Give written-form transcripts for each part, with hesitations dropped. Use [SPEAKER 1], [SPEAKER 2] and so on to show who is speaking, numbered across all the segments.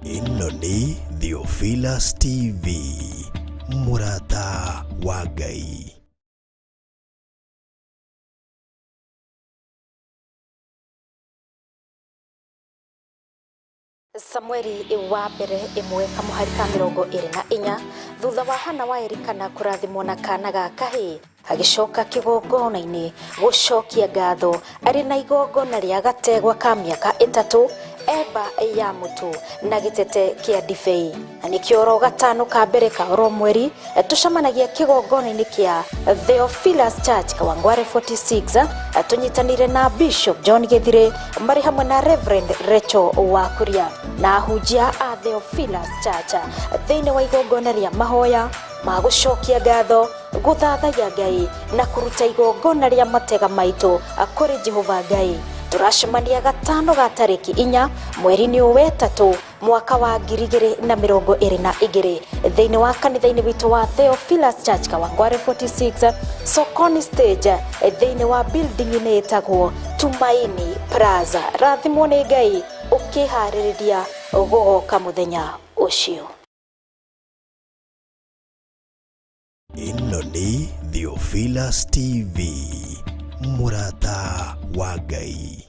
[SPEAKER 1] Ĩno nĩ Theophilus TV, mũrata wa Ngai.
[SPEAKER 2] Samueli wa mbere ĩmwe kamũhari ka 24. Thutha wa Hana wa Elikana kũrathimwo na kana ga kahĩĩ, agĩcoka kĩgongona-inĩ gũcokia ngatho arĩ na igongona rĩa gategwa ka mĩaka 3, eba ya mũtu na gĩtete kĩa ndibei. Na nĩkĩo oro gatano ka mbere ka oro mweri tũcemanagia kĩgongona-inĩ kĩa Theophilus Church Kawangware 46, tũnyitanĩire na Bishop John Gĩthirĩ marĩ hamwe na Reverend Rachel Wakuria na ahunjia a Theophilus Church thĩinĩ wa igongona rĩa mahoya ma gũcokia ngatho, gũthathaiya Ngai na kũruta igongona rĩa matega maitũ kũrĩ Jehova Ngai. Tũracemania gatano ga tarĩki 4 mweri-inĩ ũyũ wetatũ mwaka wa 2022 thĩinĩ wa kanitha-inĩ witũ wa Theophilus Church Kawangware 46 Sokoni Stage thĩinĩ wa building-inĩ ĩtagwo Tumaini Plaza. Rathimwo nĩ Ngai ũkĩharĩrĩria gũgoka mũthenya ũcio.
[SPEAKER 1] Ĩno nĩ Theophilus TV, mũrata wa Ngai.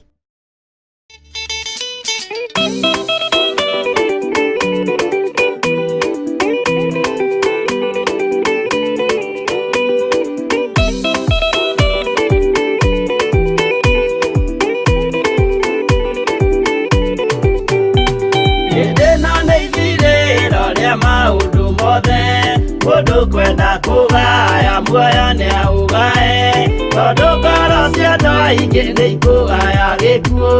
[SPEAKER 3] Hĩndĩ ĩno nĩ ithirĩro rĩa maũndũ mothe, mũndũ kwenda kũgaya muoyo nĩ aũgae, tondũ ngoro cia andũ aingĩ nĩ ikũgaya gĩkuũ,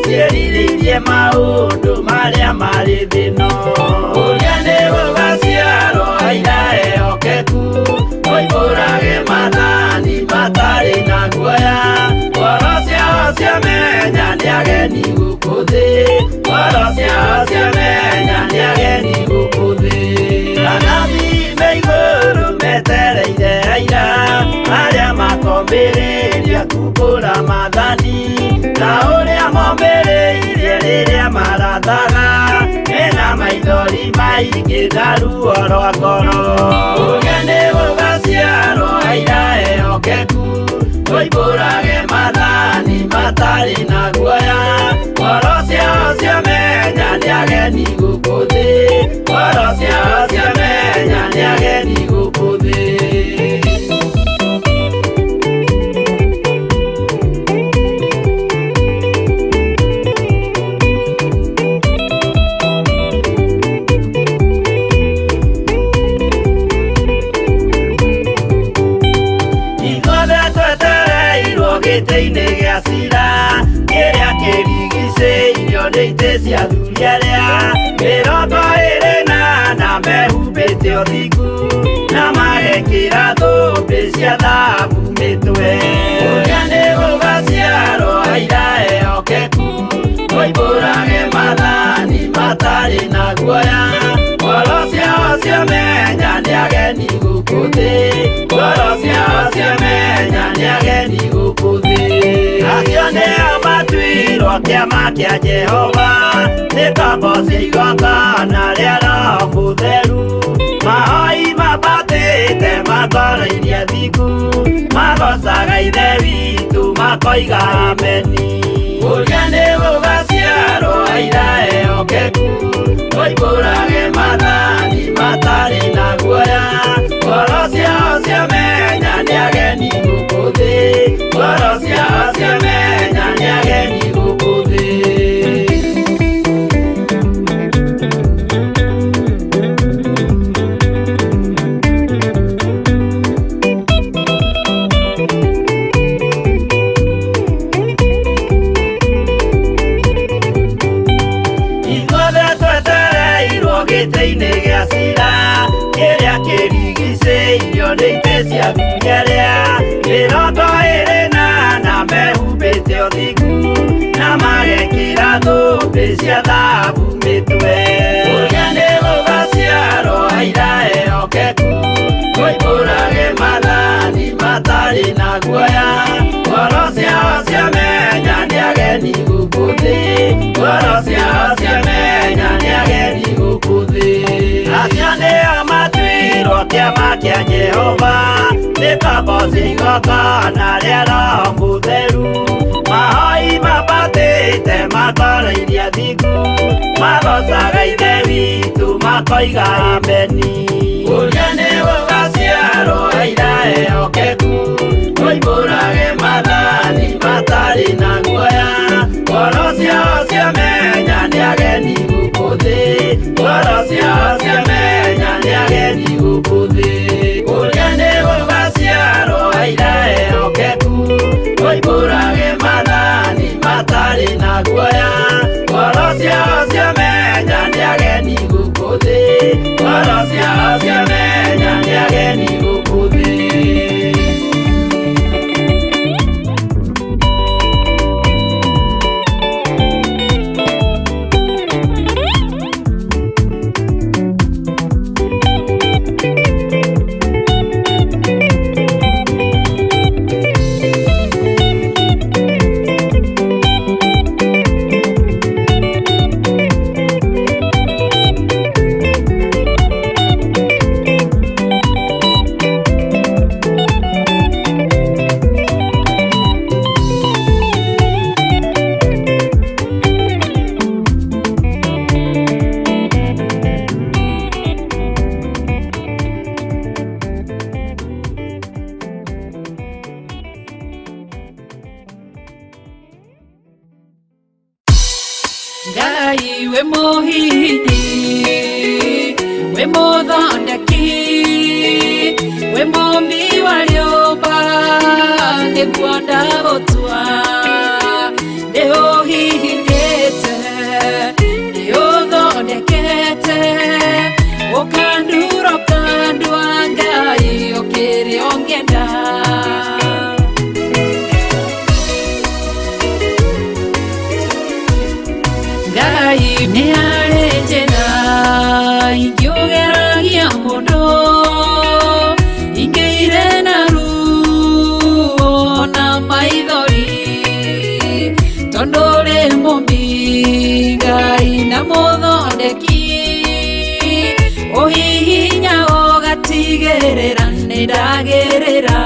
[SPEAKER 3] ciĩrirĩirie maũndũ marĩa marĩ thĩ ĩno. Ũrĩa nĩ gũgaciarwo aira ehokeku, moimbũrage maathani matarĩ na guoya, ngoro ciao ciamenya nĩ ageni gũkũ thĩ, ngoro ciao ciamenya nĩ ageni gũkũ thĩ. Anabii me igũrũ metereire aira, arĩa makombĩrĩria kumbũra maathani, ta ũrĩa mombĩrĩirie rĩrĩa marathaga, mena maithori maingĩ na ruo rwa ngoro. Ũrĩa nĩ gũgaciarwo aira ehokeku, moimbũrage maathani matarĩ na guoya, ngoro ciao ciamenya nĩ ageni gũkũ thĩ, ngoro ciao ciamenya nĩ ageni gũkũ thĩ. Ithuothe twetereirwo gĩtĩ-inĩ gĩa cira, kĩrĩa kĩrigicĩirio nĩ itĩ cia athuri arĩa 24 mehumbĩte ũthingu, na magekĩra thũmbĩ cia thahabu mĩtwe. Ũrĩa nĩ gũgaciarwo aira ehokeku, moimbũrage maathani matarĩ na guoya, ngoro ciao ciamenya nĩ ageni gũkũ thĩ, ngoro ciao ciamenya nĩ ageni gũkũ thĩ. Acio nĩo matuirwo kĩama kĩa Jehova, nĩ ngombo cia igongona rĩa Roho Mũtheru, mahoi mambatĩte makoro-inĩ athingu, magocaga Ithe witũ makoiga ameni. Ũrĩa nĩ gũgaciarwo aira ehokeku, moimbũrage maathani matarĩ na guoya, ngoro ciao ciamenya nĩ ageni gũkũ thĩ, ngoro ciao ciamenya nĩ ageni gũkũ thĩ. Ithuothe twetereirwo gĩtĩ-inĩ gĩa cira, kĩrĩa kĩrigicĩirio nĩ itĩ cia athuri arĩa 24 mehumbĩte ũthingu, na magekĩra thũmbĩ cia thahabu mĩtwe. Ũrĩa nĩ gũgaciarwo aira ehokeku, moimbũrage maathani matarĩ na guoya, ngoro ciao ciamenya nĩ ageni gũkũ thĩ, ngoro ciao ciamenya nĩ ageni rĩa Jehova nĩkaboci igongona rĩa Roho Mũtheru mahoi mabatĩte matorairie thingu magocaga Ithe witũ makoiga ameni ũrĩa nĩ gũgaciarwo aira ehokeku oimbũrage maathani matarĩ na guoya ngoro ciao ciamenya nĩ ageni gũkũ thĩ ngoro ciao ciamenya nĩ ageni gũkũ thĩ ũrĩa nĩ gũgaciarwo aira ehokeku oimbũrage maathani matarĩ na guoya ngoro ciao ciamenya nĩ ageni gũkũ thĩ ngoro ciao ciamenya nĩ ageni gũkũ thĩ.
[SPEAKER 4] Ngai we muhihinyi we muthondeki we mumbi wa rĩũmba nĩguo ndagũtua nĩ ũhihinyĩte nĩ ũthondekete ũkandura ũkandua Ngai ũkĩrĩ ũngĩenda. Ngai nĩ harĩ njĩra ingĩũgeragia mũndũ ingĩire na ruo na maithori tondũ ũrĩ mũmbi Ngai na mũthondeki ũhihinya ũgatigĩrĩra nĩ ndagĩrĩra.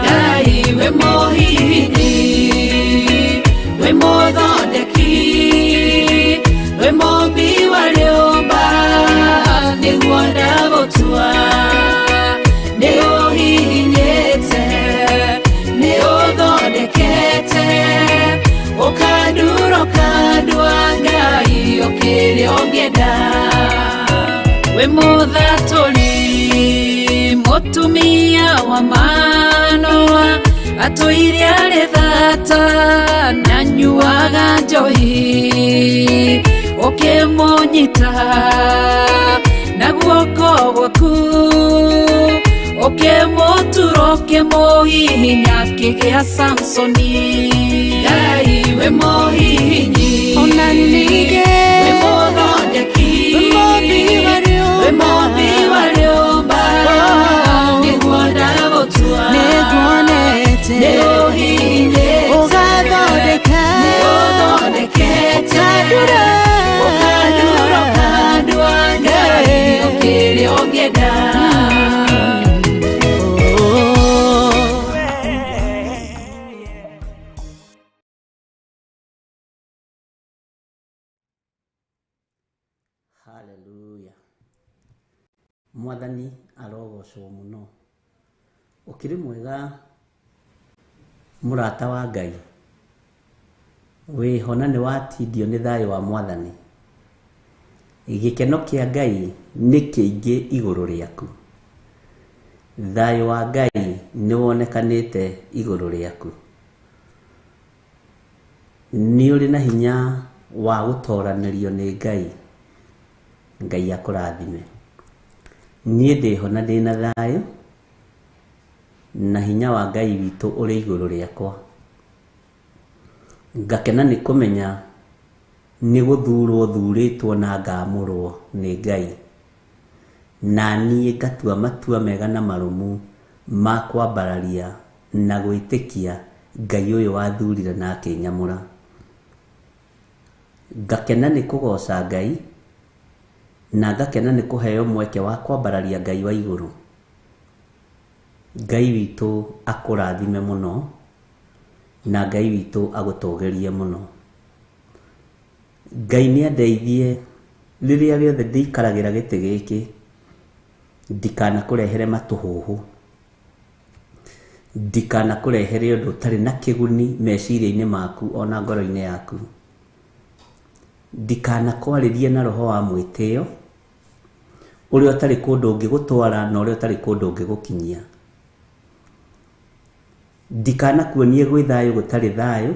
[SPEAKER 4] Ngai we mũhihinyi we mũthondeki we mũmbi wa rĩũmba nĩguo ndagũtua nĩ ũhihinyĩte nĩ ũthondekete ũkandura ũkandua Ngai ũkĩrĩ ũngĩenda. We mũthatũri mũtumia wa Manoa atũire arĩ thata na nyuaga njohi ũkĩmũnyita na guoko gwaku ũkĩmũtura ũkĩmũhihinya akĩgĩa Samsoni. Ngai we mũhihinyi
[SPEAKER 5] Ona ningĩ
[SPEAKER 4] we mũthondeki
[SPEAKER 5] we mũmbi wa
[SPEAKER 4] we mũmbi wa rĩũmba nĩguo ndagũtua
[SPEAKER 5] nĩnguonete
[SPEAKER 4] nĩ ũhihinyĩte
[SPEAKER 5] ũgathondeka
[SPEAKER 4] nĩ ũthondekete
[SPEAKER 5] ũkandura
[SPEAKER 4] ũkandura ũkandua Ngai ũkĩrĩ ũngĩenda.
[SPEAKER 6] Haleluya. Mwathani arogocwo muno. Ũkĩrĩ mwega mũrata wa Ngai. Wĩho na nĩ watindio nĩ thayũ wa Mwathani. Gĩkeno kĩa Ngai nĩ kĩingĩ igũrũ rĩaku. Thayũ wa Ngai nĩ wonekanĩte igũrũ rĩaku. Nĩ ũrĩ na hinya wa gũtoranĩrio nĩ Ngai. Ngai akũrathime. Niĩ ndĩho na ndĩna thayũ na hinya wa Ngai witũ ũrĩ igũrũ rĩakwa. Ngakena nĩ kũmenya nĩ gũthurwo thurĩtwo na ngamũrwo nĩ Ngai. Na niĩ ngatua matua mega na marũmu ma kwambararia na gwĩtĩkia Ngai ũyũ wathurire na akĩnyamũra. Ngakena nĩ kũgoca Ngai na ngakena nĩ kũheo mweke wa kwambararia Ngai wa igũrũ. Ngai witũ akũrathime mũno na Ngai witũ agũtũgĩrie mũno. Ngai nĩ andeithie rĩrĩa rĩothe ndĩikaragĩra gĩtĩ gĩkĩ ndikanakũrehere matũhũhũ, ndikanakũrehere ũndũ ũtarĩ na kĩguni meciria-inĩ maku ona ngoro-inĩ yaku, ndikanakwarĩrie na roho wa mwĩtĩo ũrĩa ũtarĩ kũndũ ũngĩgũtwara na ũrĩa ũtarĩ kũndũ ũngĩgũkinyia, ndikanakuonie gwĩ thayũ gũtarĩ thayũ,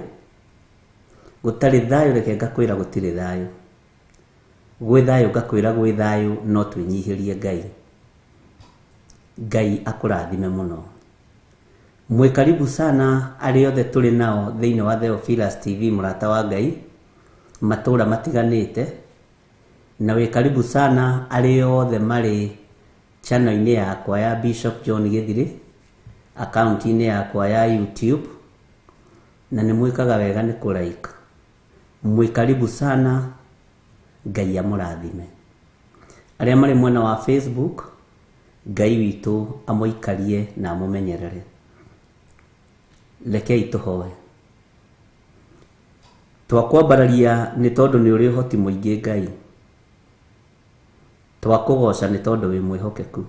[SPEAKER 6] gũtarĩ thayũ reke ngakwĩra gũtirĩ thayũ, gwĩ thayũ ngakwĩra gwĩ thayũ no twĩnyihĩrie Ngai. Ngai akũrathime mũno. Mwĩ karibu sana arĩa othe tũrĩ nao thĩinĩ wa Theophilus TV mũrata wa Ngai matũra matiganĩte, na wĩ karibu sana arĩa othe marĩ channel-inĩ yakwa ya Bishop John Gĩthirĩ, akaunti-inĩ yakwa ya YouTube, na nĩ mwĩkaga wega nĩ kũ like. Mwĩ karibu sana, Ngai amũrathime. Arĩa marĩ mwena wa Facebook, Ngai witũ amũikarie na amũmenyerere. Rekei tũhoe. Twakwambararia nĩ tondũ nĩ ũrĩ ũhoti mũingĩ Ngai, twakũgoca nĩ tondũ wĩ mwĩhokeku.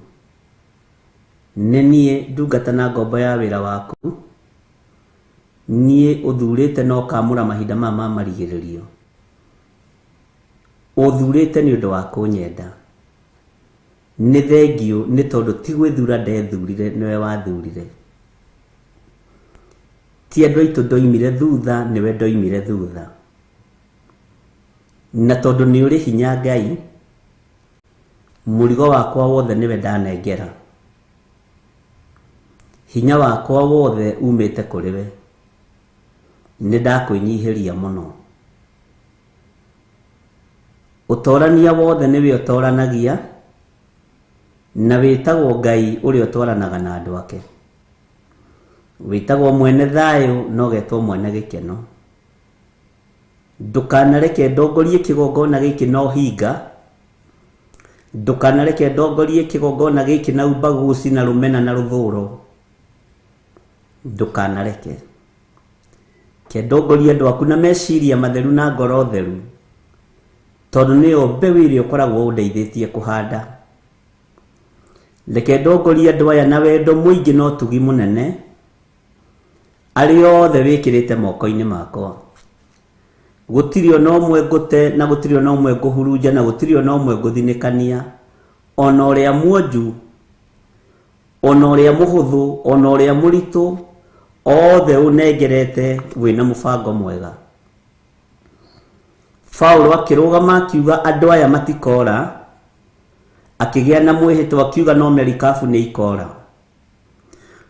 [SPEAKER 6] Nĩ niĩ ndungata na ngombo ya wĩra waku, niĩ ũthurĩte na ũkamũra mahinda maya ma marigĩrĩrio. Ũthurĩte nĩ ũndũ wa kũnyenda. Nĩ thengiũ nĩ tondũ ti gwĩthura ndethurire, nĩwe wathurire. Ti andũ aitũ ndoimire thutha, nĩwe ndoimire thutha. Na tondũ nĩ ũrĩ hinya Ngai, mũrigo wakwa wothe nĩwe ndanengera. Hinya wakwa wothe umĩte kũrĩ we. Nĩ ndakwĩnyihĩria mũno. Ũtorania wothe nĩwe ũtoranagia, na wĩtagwo Ngai ũrĩa ũtwaranaga na andũ ake. Wĩtagwo mwene thayũ na ũgetwo mwene gĩkeno. Ndũkanareke ndongorie kĩgongona gĩkĩ na ũhinga, ndũkanareke ndongorie kĩgongona gĩkĩ na umbaguci na rũmena na rũthũro. Ndũkanareke. Ke ndongorie andũ aku na meciria matheru na ngoro theru, tondũ nĩyo mbeũ ĩrĩa ũkoragwo ũndeithĩtie kũhanda. Reke ndongorie andũ aya na wendo mũingĩ na ũtugi mũnene, arĩa othe wĩkĩrĩte moko-inĩ makwa. Gũtirĩ ona ũmwe ngũte, na gũtirĩ ona ũmwe ngũhurunja, na gũtirĩ ona ũmwe ngũthinĩkania, ona ũrĩa muonju, ona ũrĩa mũhũthũ, ona ũrĩa mũritũ, othe ũnengerete wĩna mũbango mwega. Paulo akĩrũgama akiuga andũ aya matikora, akĩgĩa na mwĩhĩtwa akiuga no merikabu nĩ ikora.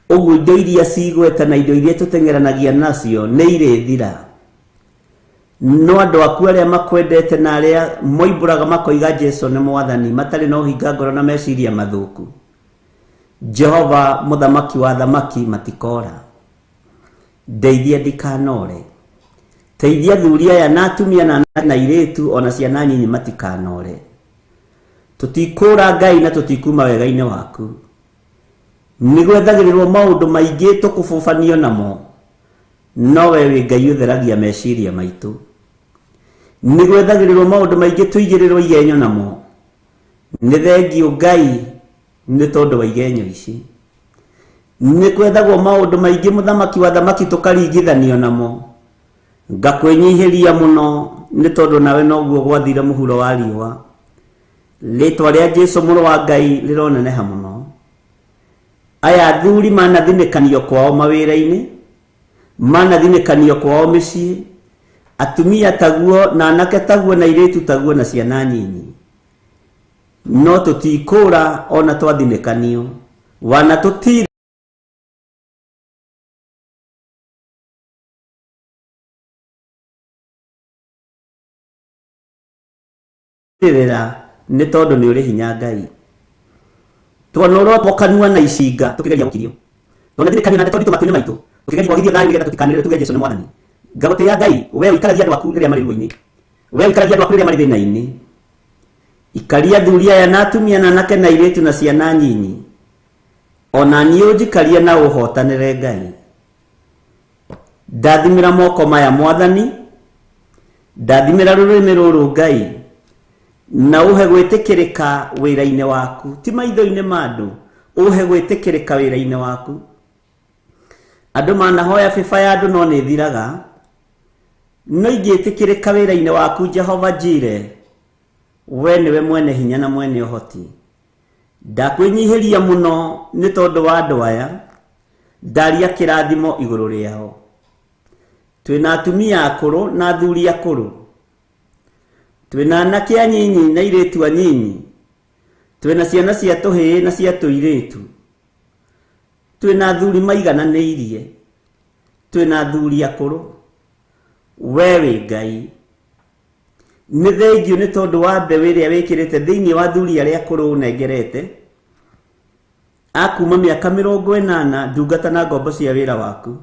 [SPEAKER 6] Ũguo indo iria cigweta na indo iria tũteng'eranagia nacio nĩ irĩthira. No andũ aku arĩa makwendete na arĩa moimbũraga makoiga Jesu nĩ mwathani, matarĩ na ũhinga ngoro na meciria mathũku, Jehova mũthamaki wa thamaki matikora. Ndeithia ndikanore. Teithia athuri aya na atumia na airĩtu ona ciana nyinyi matikanore. Tũtikũra Ngai na tũtikuma wega-inĩ waku. Nĩ gwethagĩrĩrwo maũndũ maingĩ tũkũbubanio namo, no we wĩ Ngai ũtheragia meciria maitũ. Nĩ gwethagĩrĩrwo maũndũ maingĩ tũigĩrĩrwo igenyo namo, nĩ thengiũ Ngai nĩ tondũ wa igenyo ici. Nĩ kwethagwo maũndũ maingĩ mũthamaki wa thamaki tũkaringithanio namo, ngakwĩnyihĩria mũno nĩ tondũ nawe noguo gwathire mũhuro wa riũa. Rĩtwa rĩa Jesu mũrũ wa Ngai rĩroneneha mũno. Aya athuri manathinĩkanio kwao mawĩra-inĩ, manathinĩkanio kwao mĩciĩ, atumia taguo na anake taguo na airĩtu taguo na ciana nyinyi, no tũtikũra ona twathinĩkanio, wana tũtirĩrĩra nĩ tondũ nĩ ũrĩ hinya Ngai. Twanorotwo kanua na icinga tũkĩgeria gũkirio, twanathinĩkanio na ndeto nditũ matũ-inĩ maitũ tũkĩgeria kwagithio thayũ nĩgetha tũtikanĩrĩre tuge Jesu nĩ mwathani. Ngagũtĩĩa Ngai, we ũikaragia andũ aku rĩrĩa marĩ ruo-inĩ, we ũikaragia andũ aku rĩrĩa marĩ thĩna-inĩ. Ikaria athuri aya na atumia na anake na airĩtu na ciana nyinyi, Ona niĩ ũnjikarie na ũhotanĩre Ngai. Ndathimĩra moko maya Mwathani, ndathimĩra rũrĩmĩ rũrũ Ngai, na ũhe gwĩtĩkĩrĩka wĩra-inĩ waku, ti maitho-inĩ ma andũ, ũhe gwĩtĩkĩrĩka wĩra-inĩ waku. Andũ manahoya bĩba ya andũ no nĩ thiraga, no ingĩtĩkĩrĩka wĩra-inĩ waku Jehova Jire, we nĩwe mwene hinya na mwene ũhoti. Ndakwĩnyihĩria mũno nĩ tondũ wa andũ aya, ndaria kĩrathimo igũrũ rĩao. Twĩna atumia akũrũ na athuri akũrũ, twĩna anake anyinyi na airĩtu anyinyi, twĩna ciana cia tũhĩĩ na cia tũirĩtu, twĩna athuri maigananĩirie, twĩna athuri akũrũ. We wĩ Ngai. Nĩ thengiũ nĩ tondũ wa mbeũ ĩrĩa wĩkĩrĩte thĩinĩ wa athuri arĩa akũrũ ũnengerete, a kuma mĩaka 80 ndungata na ngombo cia wĩra waku.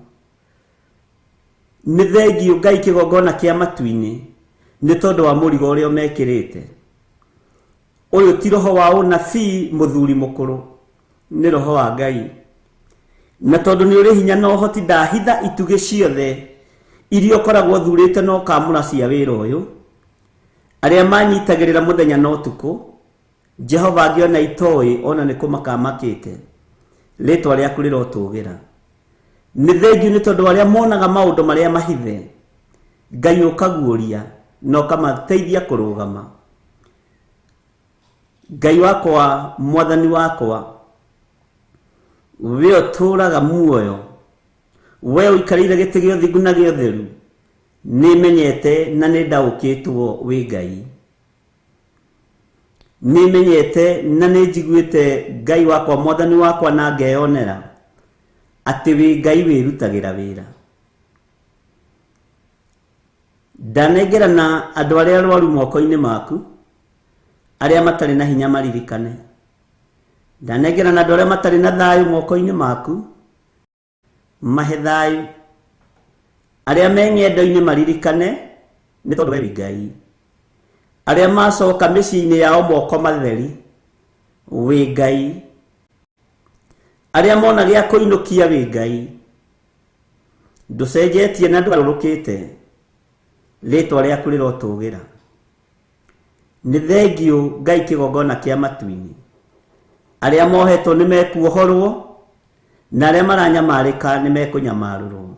[SPEAKER 6] Nĩ thengiũ Ngai kĩgongona kĩa matu-inĩ nĩ tondũ wa mũrigo ũrĩa ũmekĩrĩte. Ũyũ ti roho wa ũnabii mũthuri mũkũrũ, nĩ roho wa Ngai. Na tondũ nĩ ũrĩ hinya na ũhoti, ndahitha itugĩ ciothe iria ũkoragwo ũthurĩte na ũkamũra cia wĩra ũyũ, arĩa manyitagĩrĩra mũthenya na ũtukũ. Jehova angĩona itoĩ ona nĩ kũmakamakĩte, rĩtwa rĩaku rĩrotũgĩra. Nĩ thengiũ nĩ tondũ arĩa monaga maũndũ marĩa mahithe, Ngai ũkaguũria na ũkamateithia kũrũgama. Ngai wakwa, Mwathani wakwa, we ũtũũraga muoyo, we ũikarĩire gĩtĩ gĩa ũthingu na gĩa ũtheru, nĩmenyete na nĩndaũkĩtwo wĩ Ngai. Nĩmenyete na nĩnjiguĩte Ngai wakwa, Mwathani wakwa, na ngeyonera atĩ wĩ Ngai wĩrutagĩra wĩra. Ndanengerana andũ arĩa arwaru moko-inĩ maku, arĩa matarĩ na hinya maririkane. Ndanengerana andũ arĩa matarĩ na thayũ moko-inĩ maku, mahe thayũ. Arĩa me ng'endo-inĩ maririkane, nĩ tondũ we wĩ Ngai. Arĩa macoka mĩciĩ-inĩ yao moko matheri, wĩ Ngai. Arĩa mona gĩa kũinũkia, wĩ Ngai. Ndũcenjetie na ndũgarũrũkĩte, rĩtwa rĩaku rĩrotũgĩra. Nĩ thengiũ Ngai kĩgongona kĩa matu-inĩ. Arĩa mohetwo nĩ mekuohorwo, na arĩa maranyamarĩka nĩ mekũnyamarũrwo.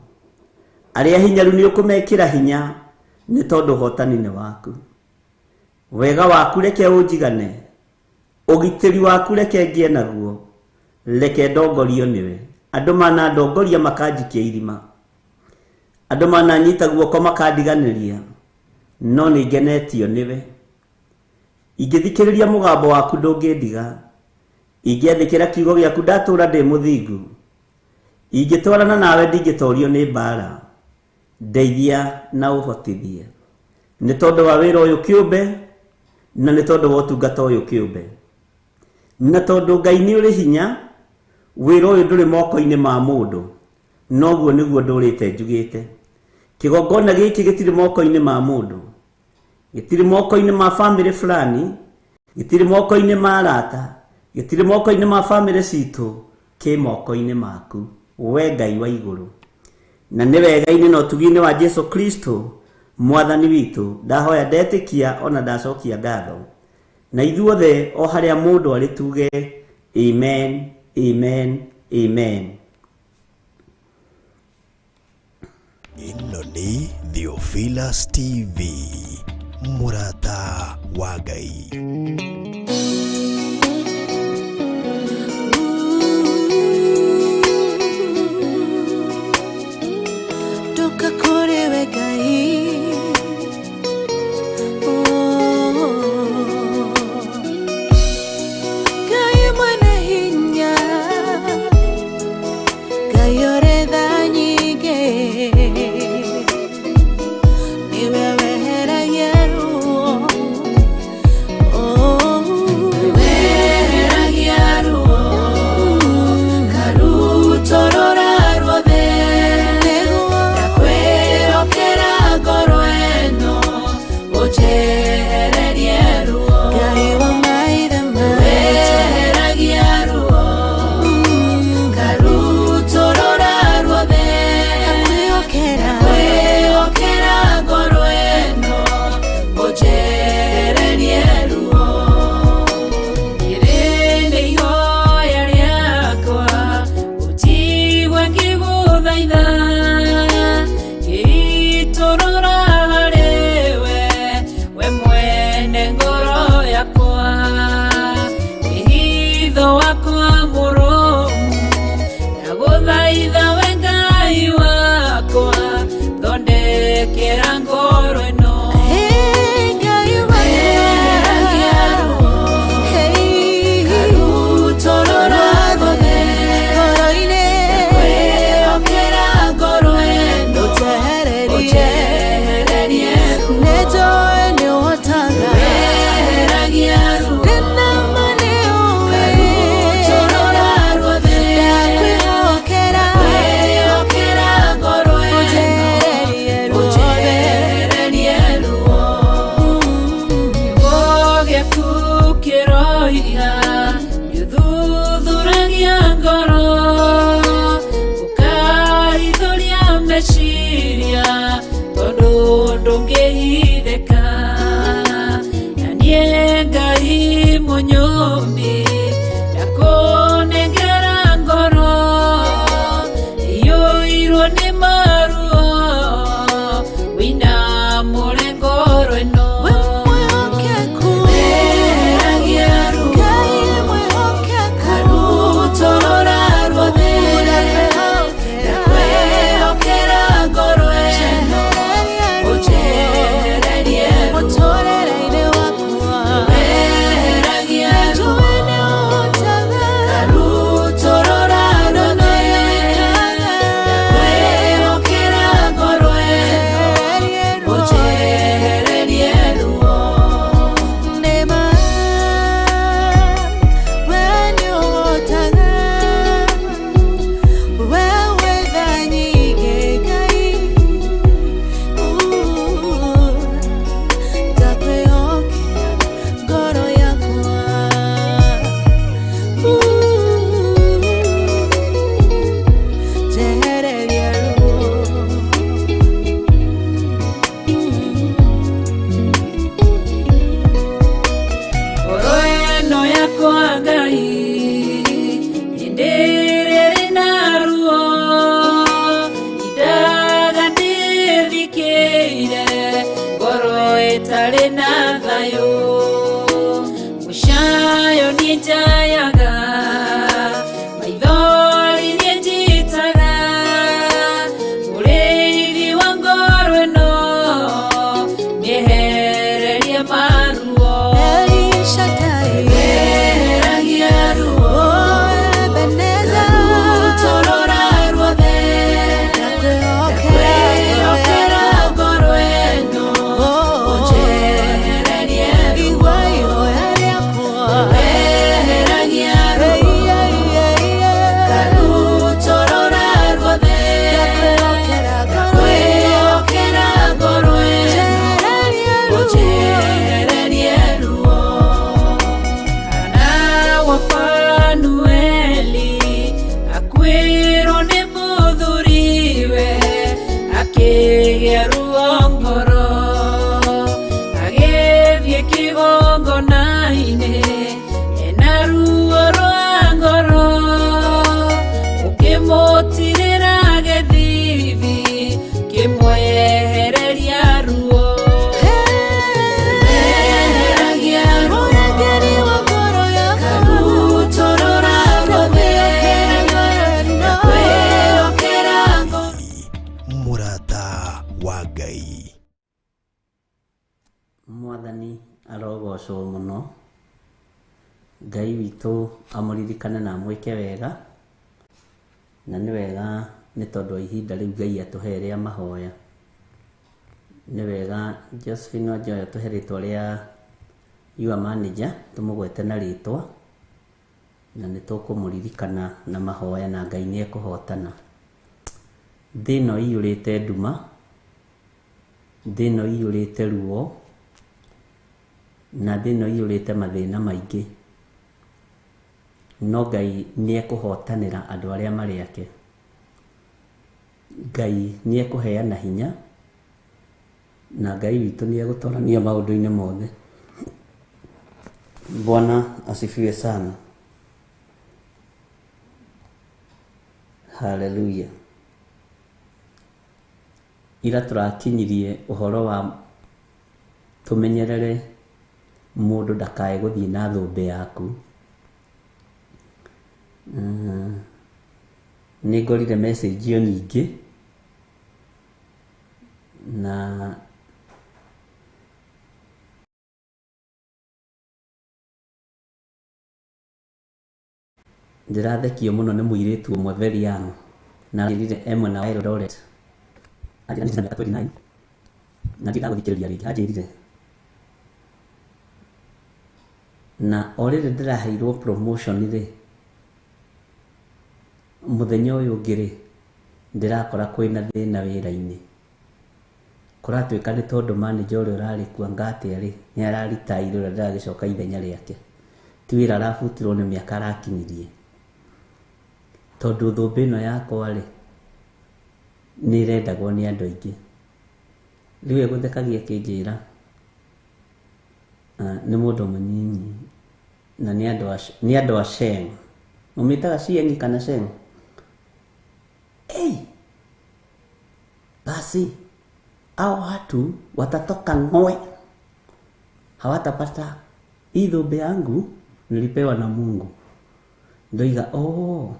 [SPEAKER 6] Arĩa hinyaru nĩ ũkũmekĩra hinya, nĩ tondũ ũhotani nĩ waku. Wega waku reke ũnjigane, ũgitĩri waku reke ngĩe naguo, reke ndongorio nĩwe. Andũ manandongoria makanjikia irima, andũ mananyita guoko makandiganĩria, no nĩ ngenetio nĩwe. Ingĩthikĩrĩria mũgambo waku ndũngĩndiga, ingĩathĩkĩra kiugo gĩaku ndatũũra ndĩ mũthingu, ingĩtwarana nawe ndingĩtorio nĩ mbara. Ndeithia na ũhotithie, nĩ tondũ wa wĩra ũyũ kĩũmbe, na nĩ tondũ wa ũtungata ũyũ kĩũmbe. Na tondũ Ngai nĩ ũrĩ hinya, wĩra ũyũ ndũrĩ moko-inĩ ma mũndũ, noguo nĩguo ndũrĩte njugĩte. Kĩgongona gĩkĩ gĩtirĩ moko-inĩ ma mũndũ, gĩtirĩ moko-inĩ ma bamĩrĩ fulani, gĩtirĩ moko-inĩ ma arata, gĩtirĩ moko-inĩ ma bamĩrĩ citũ, kĩ moko-inĩ maku, we Ngai wa igũrũ. Na nĩ wega-inĩ na ũtugi-inĩ wa Jesu Kristo Mwathani witũ, ndahoya ndetĩkia ona ndacokia ngatho. Na ithuothe o harĩa mũndũ arĩ tuge amen, amen, amen.
[SPEAKER 1] Ĩno nĩ Theophilus TV, mũrata wa Ngai.
[SPEAKER 5] Ndoka kũrĩ we Ngai. Oh. Ngai mwene hinya, Ngai ũrĩ tha nyingĩ, nĩwe weheragia ruo. Oh.
[SPEAKER 4] Weheragia ruo, karutorora ruothe.
[SPEAKER 5] Nĩguo.
[SPEAKER 4] Ndakwĩhokera ngoro ĩno, ũnjehererie ruo.
[SPEAKER 5] Ngai wa maithe maitũ.
[SPEAKER 4] Weheragia ruo, Ndũngĩhithĩka na niĩ Ngai mũnyũmbi ndakũnengera ngoro iyũirwo nĩ maruo wĩinamũre ngoro ĩno.
[SPEAKER 5] We mwĩhokeku,
[SPEAKER 4] Weheragia ruo,
[SPEAKER 5] Ngai mwĩhokeku,
[SPEAKER 4] karutũrũra ruothe, ndakwĩhokera ngoro ĩno, ũnjehererie ruo.
[SPEAKER 5] Mũtũrĩre-inĩ wakwa,
[SPEAKER 4] Weheragia ruo,
[SPEAKER 5] njũĩ nĩ ũhotaga,
[SPEAKER 4] karutũrũra ruothe, ndakwĩhokera ngoro ĩno, ũnjehererie ruo.
[SPEAKER 5] Nĩ ma, we nĩ ũhotaga, we wĩ tha nyingĩ Ngai, ndakwĩhokera ngoro yakwa, njehereria ruo.
[SPEAKER 4] Ngoro ĩno yakwa Ngai hĩndĩ ĩrĩa ĩrĩ na ruo indaga ndĩthikĩire ngoro ĩtarĩ na thayũ mũcayo niĩ njayaga maithori niĩ njitaga mũrĩithi wa ngoro ĩno mĩehererie maruo.
[SPEAKER 5] El Shaddai,
[SPEAKER 4] Weheragia ruo,
[SPEAKER 5] oh Ebenezer,
[SPEAKER 4] karutũrũra ruothe,
[SPEAKER 5] ndakwĩhokera
[SPEAKER 4] ndakwĩhokera ngoro ĩno, ũnjehererie ruo.
[SPEAKER 5] Igua ihoya rĩakwa,
[SPEAKER 4] Weheragia ruo, karutũrũra ruothe,
[SPEAKER 5] ndakwĩhokera ngoro ĩno,
[SPEAKER 4] ndakwĩhokera ngoro ĩno,
[SPEAKER 5] njehererie ruo.
[SPEAKER 4] ũnjehererie ruo. Hana wa Fanueli akuĩrwo nĩ mũthuriwe akĩgĩa ruo ngoro agĩthiĩ kĩgongona-inĩ ena ruo rwa ngoro ũkĩmũtirĩra gĩthithi kĩmwehereria ruo. Weheragia ruo,
[SPEAKER 5] Mũrangĩri wa ngoro yakwa,
[SPEAKER 4] karutũrũra ruothe, ndakwĩhokera ngoro.
[SPEAKER 1] Mũrata wa Ngai.
[SPEAKER 6] Mwathani arogocwo mũno. Ngai witũ amũririkane na amwĩke wega. Na nĩ wega nĩ tondũ wa ihinda rĩu Ngai atũhe rĩa mahoya. Nĩ wega Josephine Wanjoya tũhe rĩtwa rĩa your manager tũmũgwete na rĩtwa na nĩ tũkũmũririkana na mahoya na Ngai nĩ ekũhotana. Thĩ ĩno iyũrĩte nduma, thĩ ĩno iyũrĩte ruo, na thĩ ĩno iyũrĩte mathĩna maingĩ. No Ngai nĩ ekũhotanĩra andũ arĩa marĩ ake. Ngai nĩ ekũheana hinya na Ngai witũ nĩ egũtorania maũndũ-inĩ mothe. Bwana asifiwe sana. Haleluya. Ira tũrakinyirie ũhoro wa tũmenyerere mũndũ ndakae gũthiĩ na thũmbĩ yaku. Nĩ ngorire message ĩyo nyingĩ na ndĩrathekio mũno nĩ mũirĩtu ũmwe very young na anjĩrire e mwena wa Eldoret. Anjĩra ndĩ na mĩaka 29 na ndirĩ ndagũthikĩrĩria rĩngĩ anjĩrire na o rĩrĩ ndĩraheirwo promotion rĩ mũthenya ũyũ ũngĩ rĩ ndĩrakora kwĩna thĩna wĩra-inĩ. Kũratuĩka nĩ tondũ manager ũrĩa ũrarĩ kuo anga atĩa rĩ nĩ araritaire ũrĩa ndĩragĩcoka ithenya rĩake. Ti wĩra arabutirwo nĩ mĩaka arakinyirie. Tondũ thũmbĩ ĩno yakwa rĩ nĩ ĩrendagwo nĩ andũ aingĩ. Rĩu egũthekagia akĩnjĩra nĩ mũndũ mũnyinyi na nĩ andũ a Sheng. Mũmĩtaga Sheng kana Sheng? Hey, basi hao watu watatoka ng'oe, hawatapata hii thũmbĩ yangu nilipewa na Mungu. Ndoiga oh,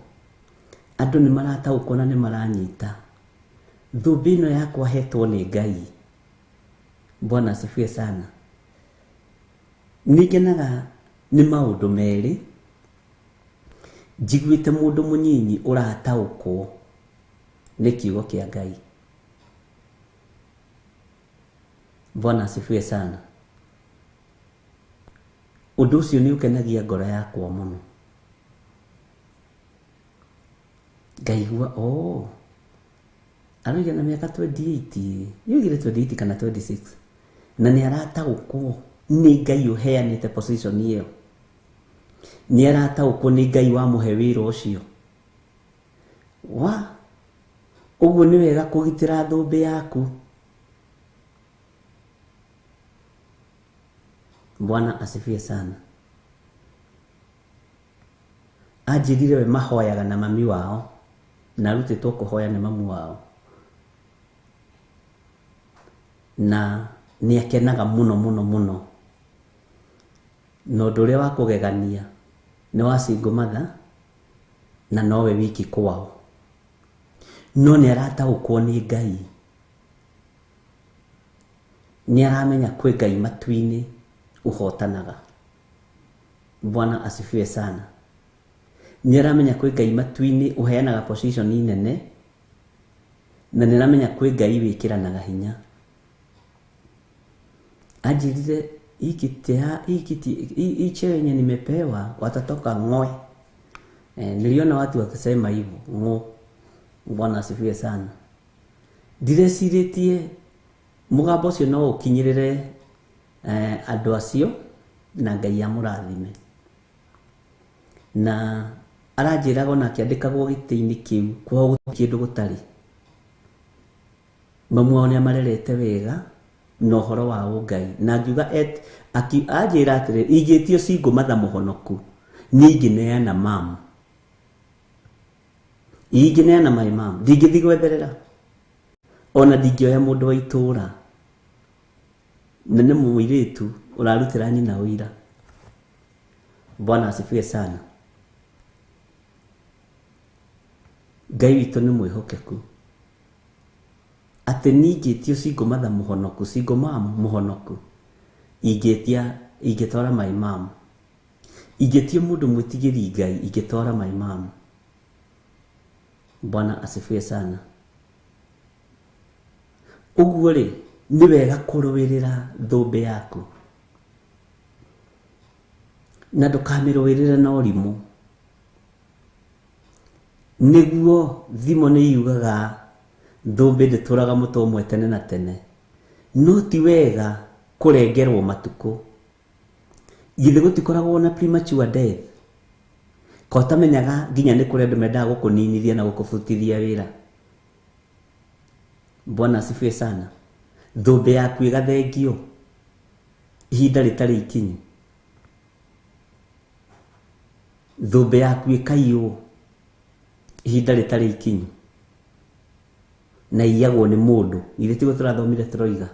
[SPEAKER 6] andũ nĩ marataũkwo na nĩ maranyita thũmbĩ ĩno yakwa hetwo nĩ Ngai. Bwana asifiwe sana. Nĩngenaga nĩ maũndũ merĩ njiguĩte mũndũ mũnyinyi ũrataũkwo nĩ kiugo kĩa Ngai. Bwana asifiwe sana. Ũndũ ũcio nĩ ũkenagia ngoro yakwa mũno. Ngaigua oh, aroiga na mĩaka 28, yoigire 28 kana 26, na nĩ arataũkwo nĩ Ngai ũheanĩte position ĩyo, nĩ arataũkwo nĩ Ngai wamũhe wĩra ũcio. Wa ũguo nĩ wega kũgitĩra thũmbĩ yaku. Bwana asifiwe sana. Anjĩrire we mahoyaga na mami wao, na arutĩtwo kũhoya nĩ mamu wao, na nĩ akenaga mũno mũno mũno. Na ũndũ ũrĩa wa kũgegania nĩ wa single mother na nowe wiki kwao, no nĩ arataũkwo nĩ Ngai, nĩ aramenya kwĩ Ngai matu-inĩ ũhotanaga. Bwana asifiwe sana. Nĩ aramenya kwĩ Ngai matu-inĩ ũheanaga position nene, na nĩ aramenya kwĩ Ngai wĩkĩranaga hinya. Anjĩrire hii cheo yenye nimepewa watatoka ng'oe. Niliona watu wakisema hivyo ng'o. Bwana asifiwe sana. Ndirecirĩtie mũgambo ũcio no ũkinyĩrĩre andũ acio na Ngai amũrathime. Na aranjĩraga ona akĩandĩkagwo gĩtĩ-inĩ kĩu kwao gũtirĩ kĩndũ gũtarĩ. Mamu wao nĩamarerete wega na ũhoro wa ũngai, na ngiuga anjĩra atĩrĩrĩ, ingĩtio single mother mũhonoku niĩ ingĩneana mamu, ingĩneana my mom, ndingĩthiĩ gwetherera ona ndingĩoya mũndũ wa itũũra, na nĩ mũirĩtu ũrarutĩra nyina ũira. Bwana asifiwe sana. Ngai witũ nĩ mwĩhokeku atĩ niĩ ingĩtio single mother mũhonoku, single mom mũhonoku, ingĩtia ingĩtwara my mom, ingĩtio mũndũ mwĩtigĩri Ngai ingĩtwara my mom. Bwana asifiwe sana. Ũguo rĩ, nĩ wega kũrũĩrĩra thũmbĩ yaku, na ndũkamĩrũĩrĩre na ũrimũ. Nĩguo thimo nĩ yugaga thũmbĩ ndĩtũraga mũtwe ũmwe tene na tene, no ti wega kũrengerwo matukũ. Githĩ gũtikoragwo na premature death? Ko ũtamenyaga nginya nĩ kũrĩ andũ mendaga gũkũninithia na gũkũbutithia wĩra. Bwana asifiwe sana. Thũmbĩ yaku ĩgathengio ihinda rĩtarĩ ikinyu, thũmbĩ yaku ĩkaiywo ihinda rĩtarĩ ikinyu, na iyagwo nĩ mũndũ. Githĩ tiguo tũrathomire tũroiga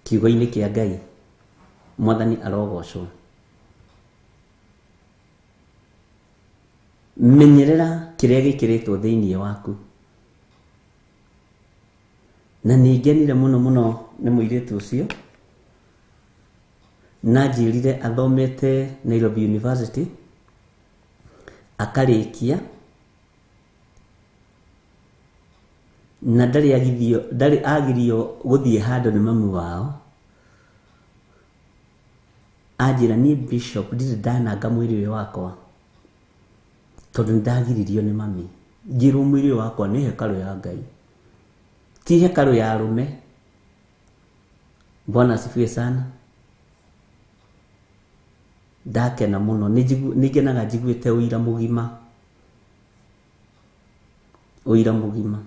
[SPEAKER 6] kiugo-inĩ kĩa Ngai? Mwathani arogocwo. Menyerera kĩrĩa gĩkĩrĩtwo thĩinĩ waku. Na nĩ ngenire mũno mũno nĩ mũirĩtu ũcio, na anjĩrire athomete Nairobi University akarĩkia, na ndarĩ agirio gũthiĩ handũ nĩ mamu wao. Anjĩra niĩ bishop ndirĩ ndananga mwĩrĩ ũyũ wakwa tondũ nĩ ndagiririo nĩ mami. Ngĩrwo mwĩrĩ ũyũ wakwa nĩ hekarũ ya Ngai, ti hekarũ ya arũme. Bwana asifiwe sana. Ndakena mũno, nĩ ngenaga njiguĩte ũira mũgima, ũira mũgima.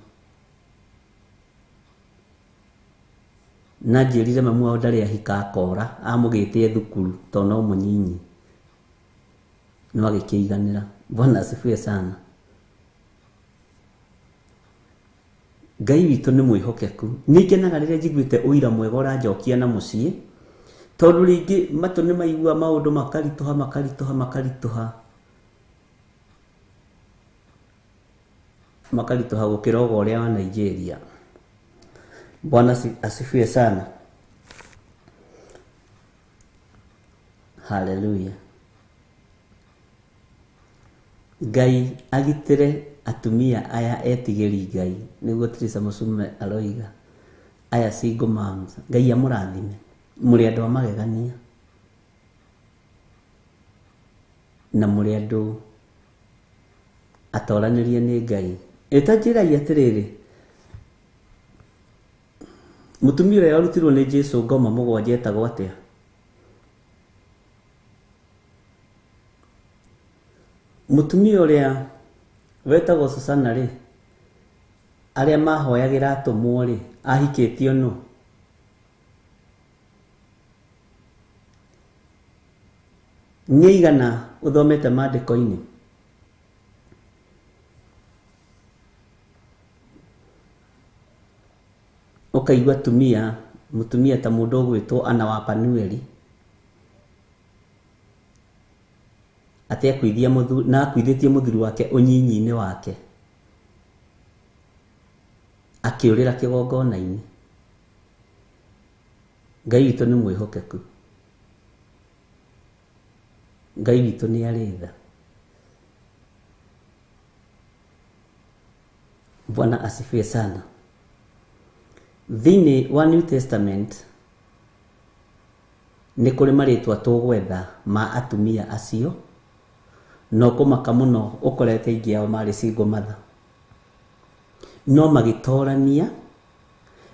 [SPEAKER 6] Na njĩrire mamu wao ndarĩ ahika akora amũgĩte thukuru tondũ no mũnyinyi no agĩkĩiganĩra. Bwana asifiwe sana. Ngai witũ nĩ mwĩhokeku. Nĩ ngenaga rĩrĩa njiguĩte ũira mwega ũranjokia na mũciĩ, tondũ rĩngĩ matũ nĩ maigua maũndũ makaritũha makaritũha makaritũha makaritũha gũkĩra ũgo ũrĩa wa Nigeria. Bwana asifiwe sana. Haleluya. Ngai agitĩre atumia aya etigĩri Ngai, nĩguo Teresa Mũcume aroiga, aya single moms. Ngai amũrathime, mũrĩ andũ a magegania na mũrĩ andũ atoranĩrie nĩ Ngai. Ĩta njĩrai atĩrĩrĩ, mũtumia ũrĩa warutirwo nĩ Jesũ ngoma mũgwanja etagwo atĩa? Mũtumia ũrĩa wetagwo Susana rĩ, arĩa mahoyagĩra atũmwo rĩ, ahikĩtio nũ? Nĩ aigana ũthomete maandĩko-inĩ? Ũkaigua atumia, mũtumia ta mũndũ ũgwĩtwo Ana wa Panueli, atĩ akuithia mũthuri, na akuithĩtie mũthuri wake ũnyinyi-inĩ wake, akĩũrĩra kĩgongona-inĩ. Ngai witũ nĩ mwĩhokeku. Ngai witũ nĩ arĩ tha. Bwana asifiwe sana. Thĩinĩ wa New Testament nĩ kũrĩ marĩtwa tũgwetha ma atumia acio, no kũmaka mũno ũkorete aingĩ ao marĩ single mother, no magĩtorania,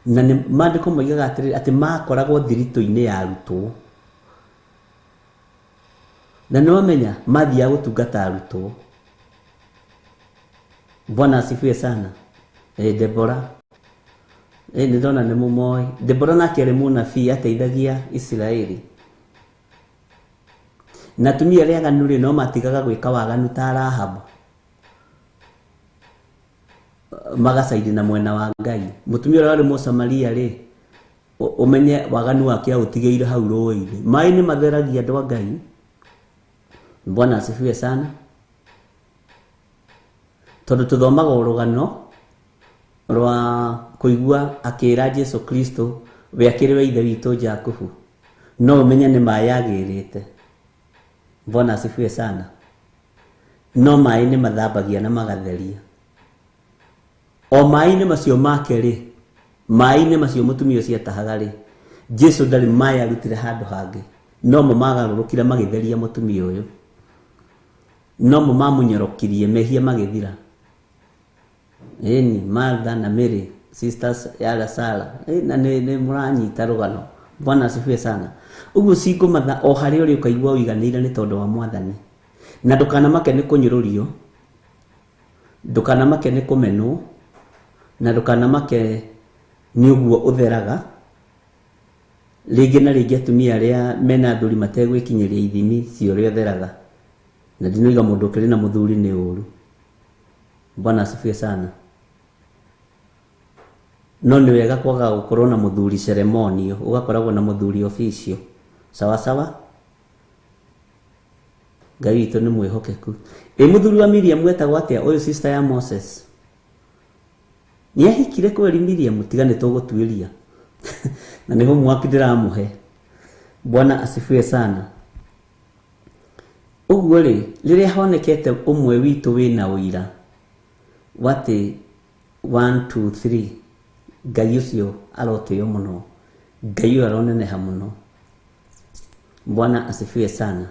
[SPEAKER 6] na nĩ maandĩko moigaga atĩrĩrĩ atĩ makoragwo thiritũ-inĩ ya arutwo, na nĩ wamenya mathiaga gũtungata arutwo. Bwana asifiwe sana. Deborah, nĩ ndona nĩ mũmoĩ. Deborah nake arĩ mũnabii ateithagia Isiraeli. Na atumia arĩa aganu rĩ, no matigaga gwĩka waganu ta Rahabu, magacaidi na mwena wa Ngai. Mũtumia ũrĩa warĩ Mũsamaria rĩ, ũmenye waganu wake aũtigĩire hau rũĩ-inĩ. Maĩ nĩ matheragia andũ a Ngai. Bwana asifiwe sana. Tondũ tũthomaga rũgano rwa kũigua akĩra Jesu Kristo we akĩrĩ we ithe witũ Jakubu, no ũmenye nĩ maĩ agĩrĩte. Bwana asifiwe sana. No maĩ nĩ mathambagia na magatheria. O maĩ-inĩ macio make rĩ, maĩ-inĩ macio mũtumia ũcio atahaga rĩ, Jesu ndarĩ maĩ arutire handũ hangĩ, no mo magarũrũkire magĩtheria mũtumia ũyũ, no mo mamũnyorokirie mehia magĩthira. Ĩni Martha na Mary sisters ya Lazaro, na nĩ mũranyita rũgano. Bwana asifiwe sana. Ũguo single mother o harĩa ũrĩ ũkaigua ũiganĩire nĩ tondũ wa Mwathani. Na ndũkanamake nĩ kũnyũrũrio, ndũkanamake nĩ kũmenwo, na ndũkanamake nĩ ũguo ũtheraga. Rĩngĩ na rĩngĩ atumia arĩa mena athuri mategwĩkinyĩria ithimi cia ũrĩa ũtheraga, na ndinoiga mũndũ ũkĩrĩ na mũthuri nĩ ũru. Bwana asifiwe sana. No nĩ wega kwaga gũkorwo na mũthuri ceremonial, ũgakoragwo na mũthuri official. Sawa sawa. Ngai witũ nĩ mwĩhokeku. Ĩ mũthuri wa Miriam etagwo atĩa? Ũyũ sister ya Moses nĩ ahikire kweri Miriam? Tiga nĩ tũgũtuĩria na nĩ homework ndĩramũhe. Bwana asifiwe sana. Ũguo rĩ, rĩrĩa honekete ũmwe witũ wĩna ũira watĩ 1 2 3, Ngai ũcio arotĩo mũno, Ngai ũyũ aroneneha mũno. Bwana asifiwe sana.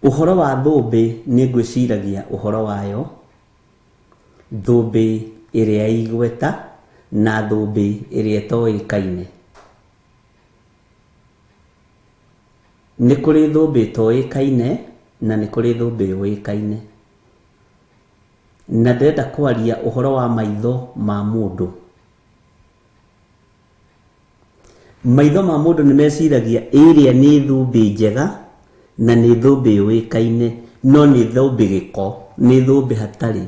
[SPEAKER 6] Ũhoro wa thũmbĩ nĩ ngwĩciragia ũhoro wayo, thũmbĩ ĩrĩa igweta na thũmbĩ ĩrĩa ĩtoĩkaine. Nĩ kũrĩ thũmbĩ ĩtoĩkaine na nĩ kũrĩ thũmbĩ yũĩkaine. Na ndĩrenda kwaria ũhoro wa maitho ma mũndũ. Maitho ma mũndũ nĩ meciragia ĩrĩa nĩ thũmbĩ njega na nĩ thũmbĩ yũĩkaine, no nĩ thũmbĩ gĩko, nĩ thũmbĩ hatarĩ.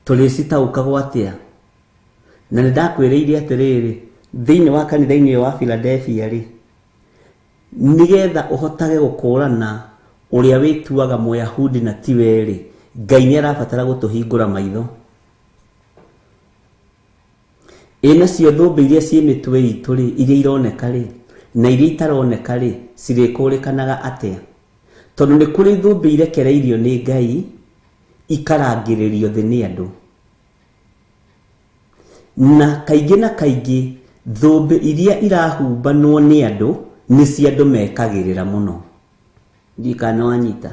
[SPEAKER 6] Tũrĩcitaũkagwo atĩa? Na nĩ ndakwĩrĩire atĩrĩrĩ, thĩinĩ wa kanitha-inĩ wa Philadelphia rĩ, nĩgetha ũhotage gũkũrana ũrĩa wĩtuaga Mũyahudi na tiwe rĩ, Ngai nĩ arabatara gũtũhingũra maitho. Ĩ nacio thũmbĩ iria ciĩ mĩtwe itũ rĩ, iria ironeka rĩ, na iria itaroneka rĩ, cirĩkũrĩkanaga atĩa? Tondũ nĩ kũrĩ thũmbĩ irekereirio nĩ Ngai ikarangĩrĩrio thĩ nĩ andũ. Na kaingĩ na kaingĩ thũmbĩ iria irahumbanwo nĩ andũ nĩ cia andũ mekagĩrĩra mũno. Ndiũĩ kana nĩ wanyita.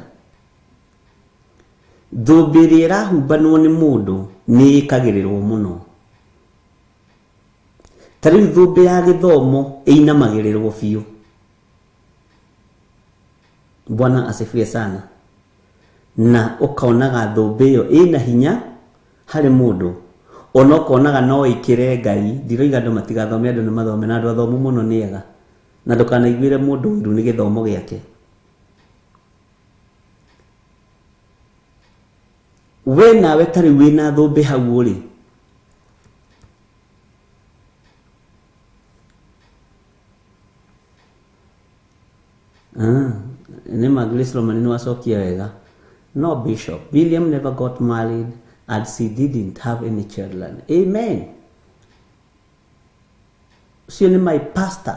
[SPEAKER 6] Thũmbĩ ĩrĩa ĩrahumbanwo nĩ mũndũ nĩ ĩkagĩrĩrwo mũno. Ta rĩu thũmbĩ ya gĩthomo ĩinamagĩrĩrwo biũ. Bwana asifiwe sana. Na ũkonaga thũmbĩ ĩyo ĩna hinya harĩ mũndũ, ona ũkonaga no ĩkĩre Ngai. Ndiroiga andũ matigathome, andũ nĩ mathome, na andũ athomu mũno nĩ ega, na ndũkanaiguĩre mũndũ ũiru nĩ gĩthomo gĩake. We nawe ta rĩu wĩna thũmbĩ hau ũrĩ, nĩ ma Grace Roman nĩ wacokia wega. No Bishop, William never got married and she didn't have any children. Amen. Ũcio nĩ my pastor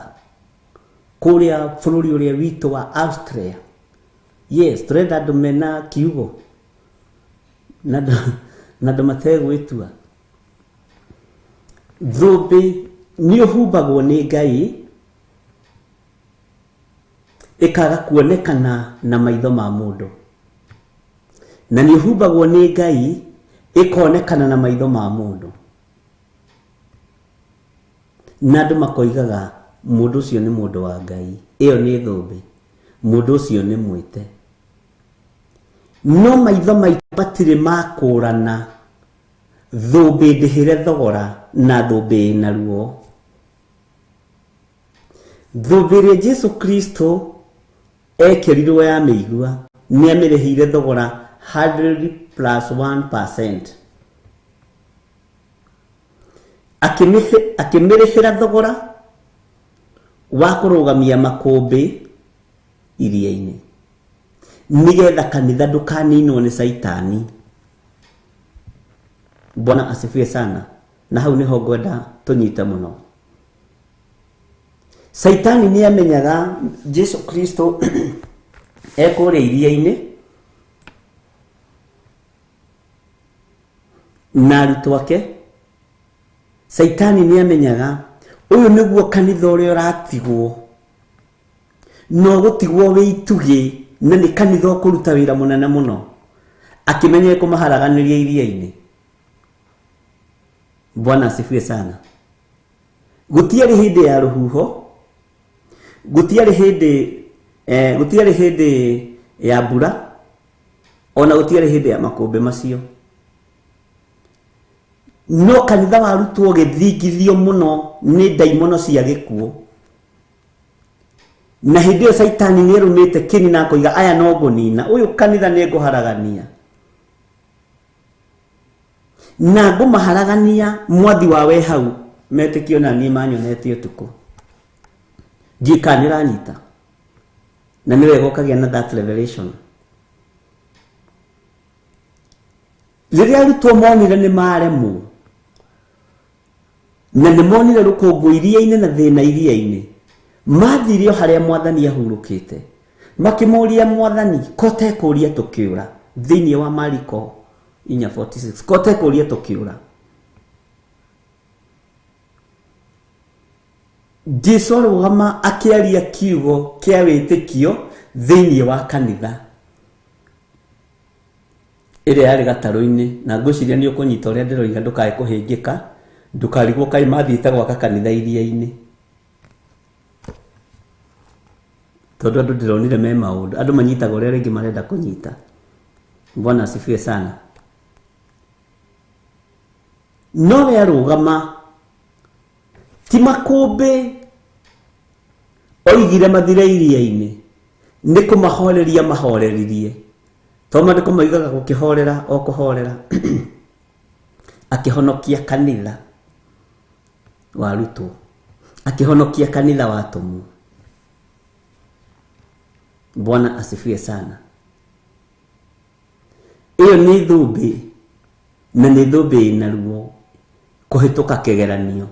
[SPEAKER 6] kũrĩa bũrũri ũrĩa witũ wa Austria. Yes, tũrenda andũ mena kiugo na andũ mategwĩtua. Thũmbĩ nĩ ũhumbagwo nĩ Ngai ĩkaga kuonekana na maitho ma mũndũ, na nĩ ũhumbagwo nĩ Ngai ĩkonekana na maitho ma mũndũ, na andũ makoigaga mũndũ ũcio nĩ mũndũ wa Ngai, ĩyo nĩ thũmbĩ, mũndũ ũcio nĩ mwĩte. No maitho maitũ matirĩ makũrana thũmbĩ ndĩhĩre thogora na thũmbĩ ĩna ruo. Thũmbĩ ĩrĩa Jesu Kristo ekĩrirwo ya mĩigua nĩ amĩrĩhĩire thogora 100 plus 1%. Akĩmĩrĩhĩra thogora wa kũrũgamia makũmbĩ iria-inĩ, nĩgetha kanitha ndũkaninwo nĩ Caitani. Bwana asifiwe sana. Na hau nĩho ngwenda tũnyite mũno. Caitani nĩ amenyaga Jesu Kristo ekũrĩa iria-inĩ na arutwo ake. Caitani nĩ amenyaga ũyũ nĩguo kanitha ũrĩa ũratigwo, no gũtigwo wĩ itugĩ, na nĩ kanitha ũkũruta wĩra mũnene mũno. Akĩmenya ekũmaharaganĩria iria-inĩ. Bwana asifiwe sana. Gũtiarĩ hĩndĩ ya rũhuho, gũtiarĩ hĩndĩ gũtiarĩ hĩndĩ ya mbura, ona gũtiarĩ hĩndĩ ya makũmbĩ macio. No kanitha warutwo gĩthingithio mũno nĩ ndaimono cia gĩkuũ. Na hĩndĩ ĩyo Caitani nĩ erũmĩte kĩni na akoiga aya no ngũnina, ũyũ kanitha nĩ ngũharagania, na ngũmaharagania mwathi wa we hau metĩkio na niĩ manyonete ũtukũ. Ndiũĩ kana nĩũranyita. Na nĩ wega ũkagĩa na that revelation. Rĩrĩa arutwo monire nĩ maremwo, na nĩ monire rũkũngũ iria-inĩ na thĩna iria-inĩ, mathire o harĩa mwathani ahurũkĩte, makĩmũria mwathani ko tekũria tũkĩũra, thĩinĩ wa Mariko 4:46, ko tekũria tũkĩũra. Jesu arũgama akĩaria kiugo kĩa wĩtĩkio thĩinĩ wa kanitha ĩrĩa yarĩ gatarũ-inĩ, na ngwĩciria nĩ ũkũnyita ũrĩa ndĩroiga, ndũkae kũhĩngĩka, ndũkarigwo kaĩ mathiĩte gwaka kanitha iria-inĩ. Tondu andu ndironire me maundu, andu manyitaga uria ringi marenda kunyita. Bwana asifiwe sana. No we arugama ti makumbi oigire mathire iria-inĩ, nĩ kũmahoreria mahoreririe, to maandĩko moigaga gũkĩhorera o kũhorera. Akĩhonokia kanitha wa arutwo, akĩhonokia kanitha wa atũmwo. Bwana asifiwe sana. Ĩyo nĩ thũmbĩ, na nĩ thũmbĩ ĩna ruo kũhĩtũka kĩgeranio.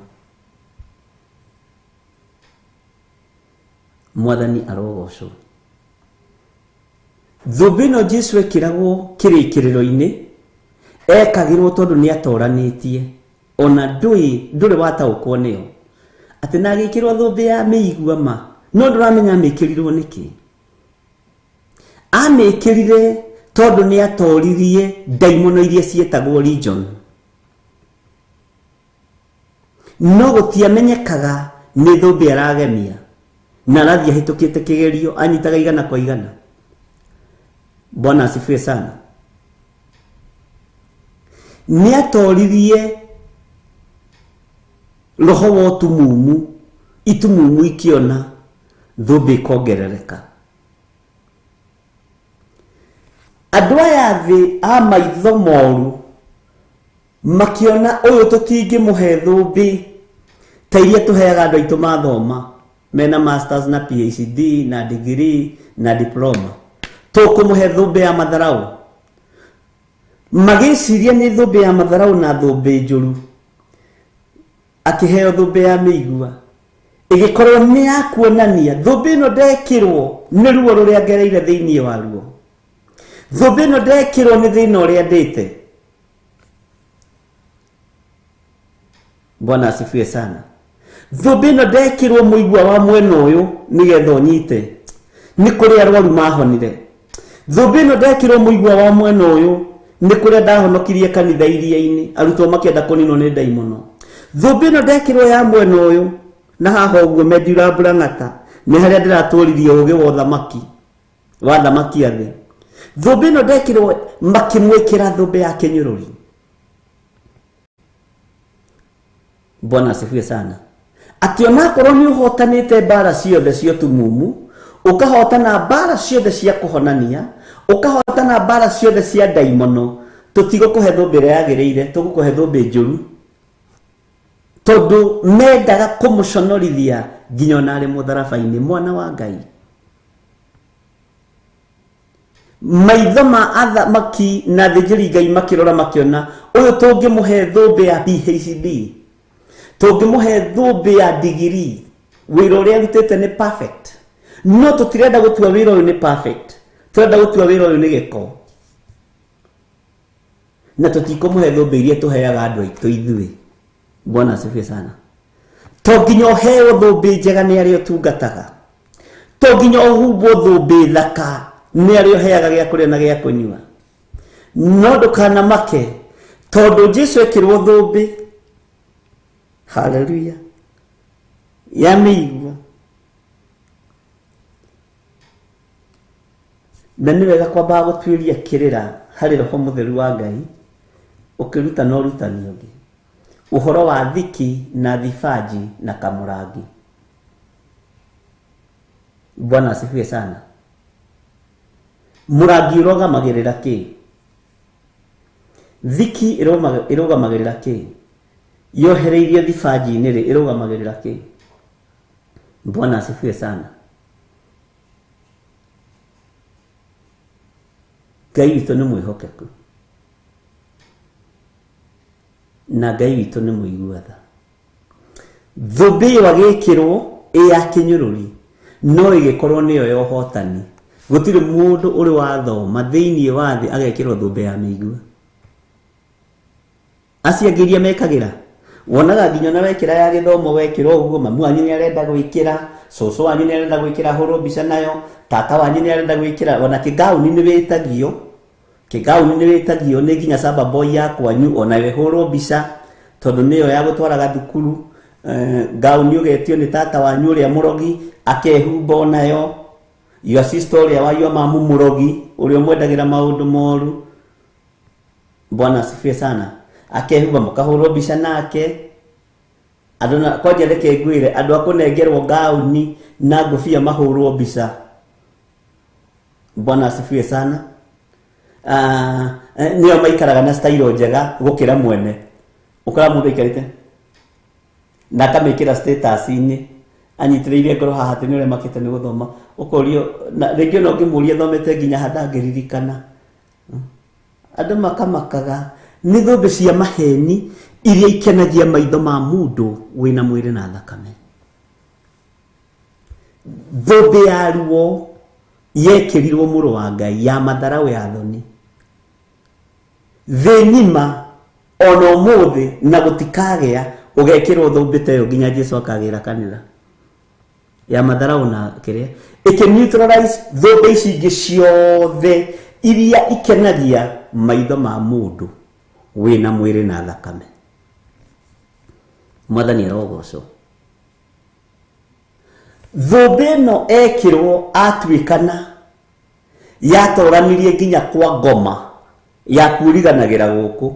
[SPEAKER 6] Mwathani arogocwo. Thũmbĩ ĩno Jesu ekĩragwo kĩrĩkĩrĩro-inĩ, ekagĩrwo tondũ nĩ atoranĩtie, ona ndũrĩ wataũkwo nĩyo, atĩ na agĩkĩrwo thũmbĩ ya mĩigua ma, no ndũramenya amĩkĩrirwo nĩkĩ. Amĩkĩrire tondũ nĩ atoririe ndaimono iria ciĩtagwo legion, no gũtiamenyekaga nĩ thũmbĩ aragemia na arathiĩ ahĩtũkĩte kĩgerio, anyitaga igana kwa igana. Bwana asifiwe sana. Nĩ atoririe roho wa ũtumumu, itumumu ikiona thũmbĩ ĩkongerereka. Andũ aya thĩ a maitho moru makiona ũyũ tũtingĩmũhe thũmbĩ ta iria tũheaga andũ aitũ mathoma mena masters na PhD na degree na diploma, tũkũmũhe thũmbĩ ya matharau. Magĩciria nĩ thũmbĩ ya matharau na thũmbĩ njũru, akĩheo thũmbĩ ya mĩigua, ĩgĩkorwo nĩ ya kuonania thũmbĩ ĩno ndekĩrwo nĩ ruo rũrĩa ngereire thĩinĩ wa ruo, thũmbĩ ĩno ndekĩrwo nĩ thĩna ũrĩa ndĩte. Bwana asifiwe sana. Thũmbĩ ĩno ndekĩrwo mũigua wa mwena ũyũ nĩgetha ũnyite, nĩ kũrĩ arwaru mahonire. Thũmbĩ ĩno ndekĩrwo mũigua wa mwena ũyũ nĩ kũrĩa ndahonokirie kanitha iria-inĩ, arutwo makĩenda kũninwo nĩ ndaimono. Thũmbĩ ĩno ndekĩrwo ya mwena ũyũ na haha ũguo Mendura Mburang'ata nĩ harĩa ndĩratũririe ũgĩ wa ũthamaki wa thamaki a thĩ. Thũmbĩ ĩno ndekĩrwo, makĩmwĩkĩra thũmbĩ ya kĩnyũrũri. Bwana asifiwe sana. Atĩ onakorwo nĩ ũhotanĩte mbara ciothe cia ũtumumu, ũkahotana mbara ciothe cia kũhonania, ũkahotana mbara ciothe cia ndaimono, tũtigũkũhe thũmbĩ ĩrĩa yagĩrĩire, tũgũkũhe thũmbĩ njũru, tondũ mendaga kũmũconorithia nginya ona arĩ mũtharaba-inĩ. Mwana wa Ngai, maitho ma athamaki na athĩnjĩri Ngai makĩrora makĩona ũyũ tũngĩmũhe thũmbĩ ya PhD, tũngĩmũhe thũmbĩ ya degree, wĩra ũrĩa arutĩte nĩ perfect, no tũtirenda gũtua wĩra ũyũ nĩ perfect, tũrenda gũtua wĩra ũyũ nĩ gĩko, na tũtikũmũhe thũmbĩ iria tũheaga andũ aitũ ithuĩ. Bwana asifiwe sana. To nginya ũheo thũmbĩ njega nĩ arĩa ũtungataga, to nginya ũhumbwo thũmbĩ thaka nĩ arĩa ũheaga gĩa kũrĩa na gĩa kũnyua, no ndũkanamake tondũ Jesu ekĩrwo thũmbĩ, haleluya, ya mĩigua. Na nĩ wega kwambaga gũtuĩria kĩrĩra harĩ Roho Mũtheru wa Ngai ũkĩrutana ũrutani ũngĩ, ũhoro wa thiki na thibanji na kamũrangi. Bwana asifiwe sana. Mũrangi ũrũgamagĩrĩra kĩ? Thiki ĩrũgamagĩrĩra kĩ? Yohereirio thibanji-inĩ rĩ, ĩrũgamagĩrĩra kĩ? Bwana asifiwe sana. Ngai witũ nĩ mwĩhokeku, na Ngai witũ nĩ mũigua tha. Thũmbĩ ĩyo agĩkĩrwo ĩ ya kĩnyũrũri, no ĩgĩkorwo nĩyo ya ũhotani. Gũtirĩ mũndũ ũrĩ wathoma thĩinĩ wa thĩ agekĩrwo thũmbĩ ya mĩigua. Acio angĩ iria mekagĩra, wonaga nginya ona wekĩra ya gĩthomo wekĩra ũguo, mamu wanyu nĩ arenda gwĩkĩra, cũcũ wanyu nĩ arenda gwĩkĩra hũrwo mbica nayo, tata wanyu nĩ arenda gwĩkĩra, ona kĩgauni nĩ wĩtagio, kĩgauni nĩ wĩtagio nĩ nginya samba boy ya kwanyu ona ĩhũrwo mbica tondũ nĩyo ya gũtwaraga thukuru. Gauni ũgetio nĩ tata wanyu ũrĩa mũrogi akehumba onayo. Your sister ũrĩa wa your mamu mũrogi ũrĩa ũmwendagĩra maũndũ moru. Bwana asifiwe sana. Akehumba mũkahũrwo mbica nake. Andũ na kwanja reke ngwĩre andũ a kũnengerwo gauni na ngũbia mahũrwo mbica. Bwana asifiwe sana. Nĩo maikaraga na style njega gũkĩra mwene. Ũkora mũndũ aikarĩte na akamĩkĩra status-inĩ anyitĩrĩire ngoro haha atĩ nĩ ũrĩa makĩte nĩ gũthoma. Ũkorio na rĩngĩ ona ũngĩmũria thomete nginya ha ndangĩririkana. Andũ makamakaga nĩ thũmbĩ cia maheni iria ikenagia maitho ma mũndũ wĩna mwĩrĩ na thakame. Thũmbĩ ya ruo yekĩrirwo mũrũ wa Ngai ya matharaũ ya thoni. Thĩ ng'ima ona ũmũthĩ na gũtikagĩa ũgekĩrwo thũmbĩ ta ĩyo nginya Jesũ akagĩra kanitha. Ya matharaũ na kĩrĩa ĩkĩ neutralize thũmbĩ ici ingĩ ciothe iria ikenagia maitho ma mũndũ wĩna mwĩrĩ na thakame. Mwathani arogocwo. Thũmbĩ ĩno ekĩrwo atuĩkana yatoranirie nginya kwa ngoma ya kwĩriganagĩra gũkũ,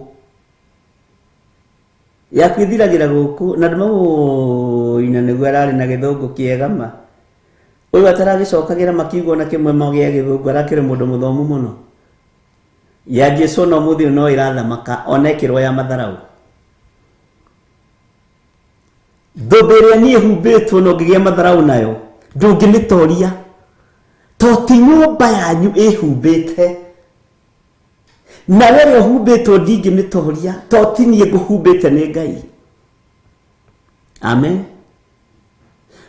[SPEAKER 6] ya kwĩthiragĩra gũkũ na ndĩmũina nĩguo ararĩ na gĩthũngũ kĩega ma. Ũyũ ataragĩcokagĩra makiugo na kĩmwe gĩa gĩthũngũ arakĩrĩ mũndũ mũthomu mũno. Ya Jesũ no mũthĩ no ĩrathamaka ona ĩkĩrwo ya matharaũ. Thũmbĩ ĩrĩa niĩ humbĩtwo no ngĩgĩa matharaũ nayo ndũngĩmĩtoria to ti nyũmba yanyu ĩhumbĩte na we ũrĩa ũhumbĩtwo ndingĩmĩtoria to ti niĩ ngũhumbĩte nĩ Ngai. Amen.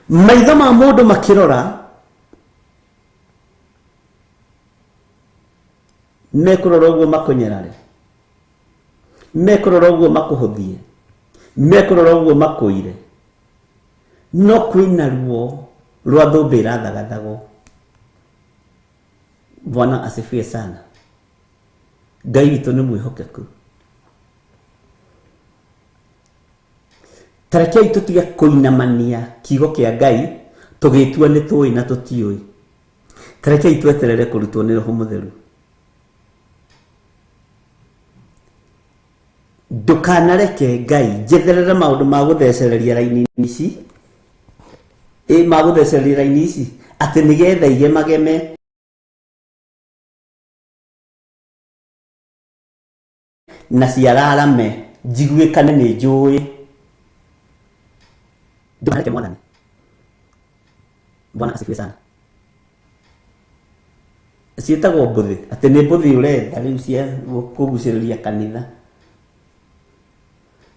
[SPEAKER 6] Maitho ma mũndũ makĩrora mekũrora ũguo makũnyarare, mekũrora ũguo makũhũthie, mekũrora ũguo makũire, no kwĩna ruo rwa thũmbĩ ĩrathagathagwo. Bwana asifiwe sana. Ngai witũ nĩ mwĩhokeku. Tarekei tũtige kũinamania kiugo kĩa Ngai tũgĩtua nĩ tũĩ na tũtiũĩ. Tarekei tweterere kũrutwo nĩ Roho Mũtheru. Ndũkanareke Ngai njetherere maũndũ ma gũthecereria raini ici, ma gũthecereria raini ici atĩ nĩgetha igemageme na ciararame njiguĩkane nĩ njũĩ. Ndũkanareke Mwathani. Bwana asifiwe sana. Ciĩtagwo mbũthĩ, atĩ nĩ mbũthĩ ũretha rĩu cia kũgucĩrĩria kanitha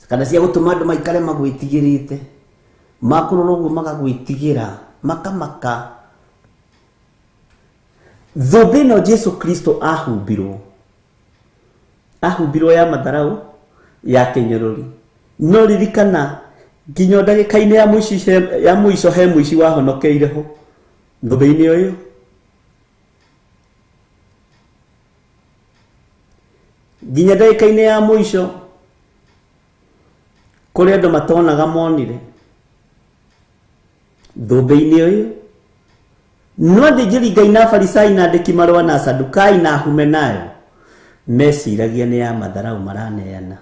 [SPEAKER 6] kana cia gũtũma andũ maikare magwĩtigĩrĩte, makũrora ũguo magagwĩtigĩra makamaka. Thũmbĩ ĩno Jesũ Kristo ahumbirwo, ahumbirwo ya matharaũ ya kĩnyũrũri. No ririkana nginya ndagĩka-inĩ ya mũico he mũici wahonokeire ho thũmbĩ-inĩ ĩyo. Nginya ndagĩka-inĩ ya mũico kũrĩ andũ matonaga monire thũmbĩ-inĩ ĩyo. No athĩnjĩri Ngai na Afarisai na andĩki marũa na Asadukai na Ahumenayo meciragia nĩ ya matharaũ maraneana.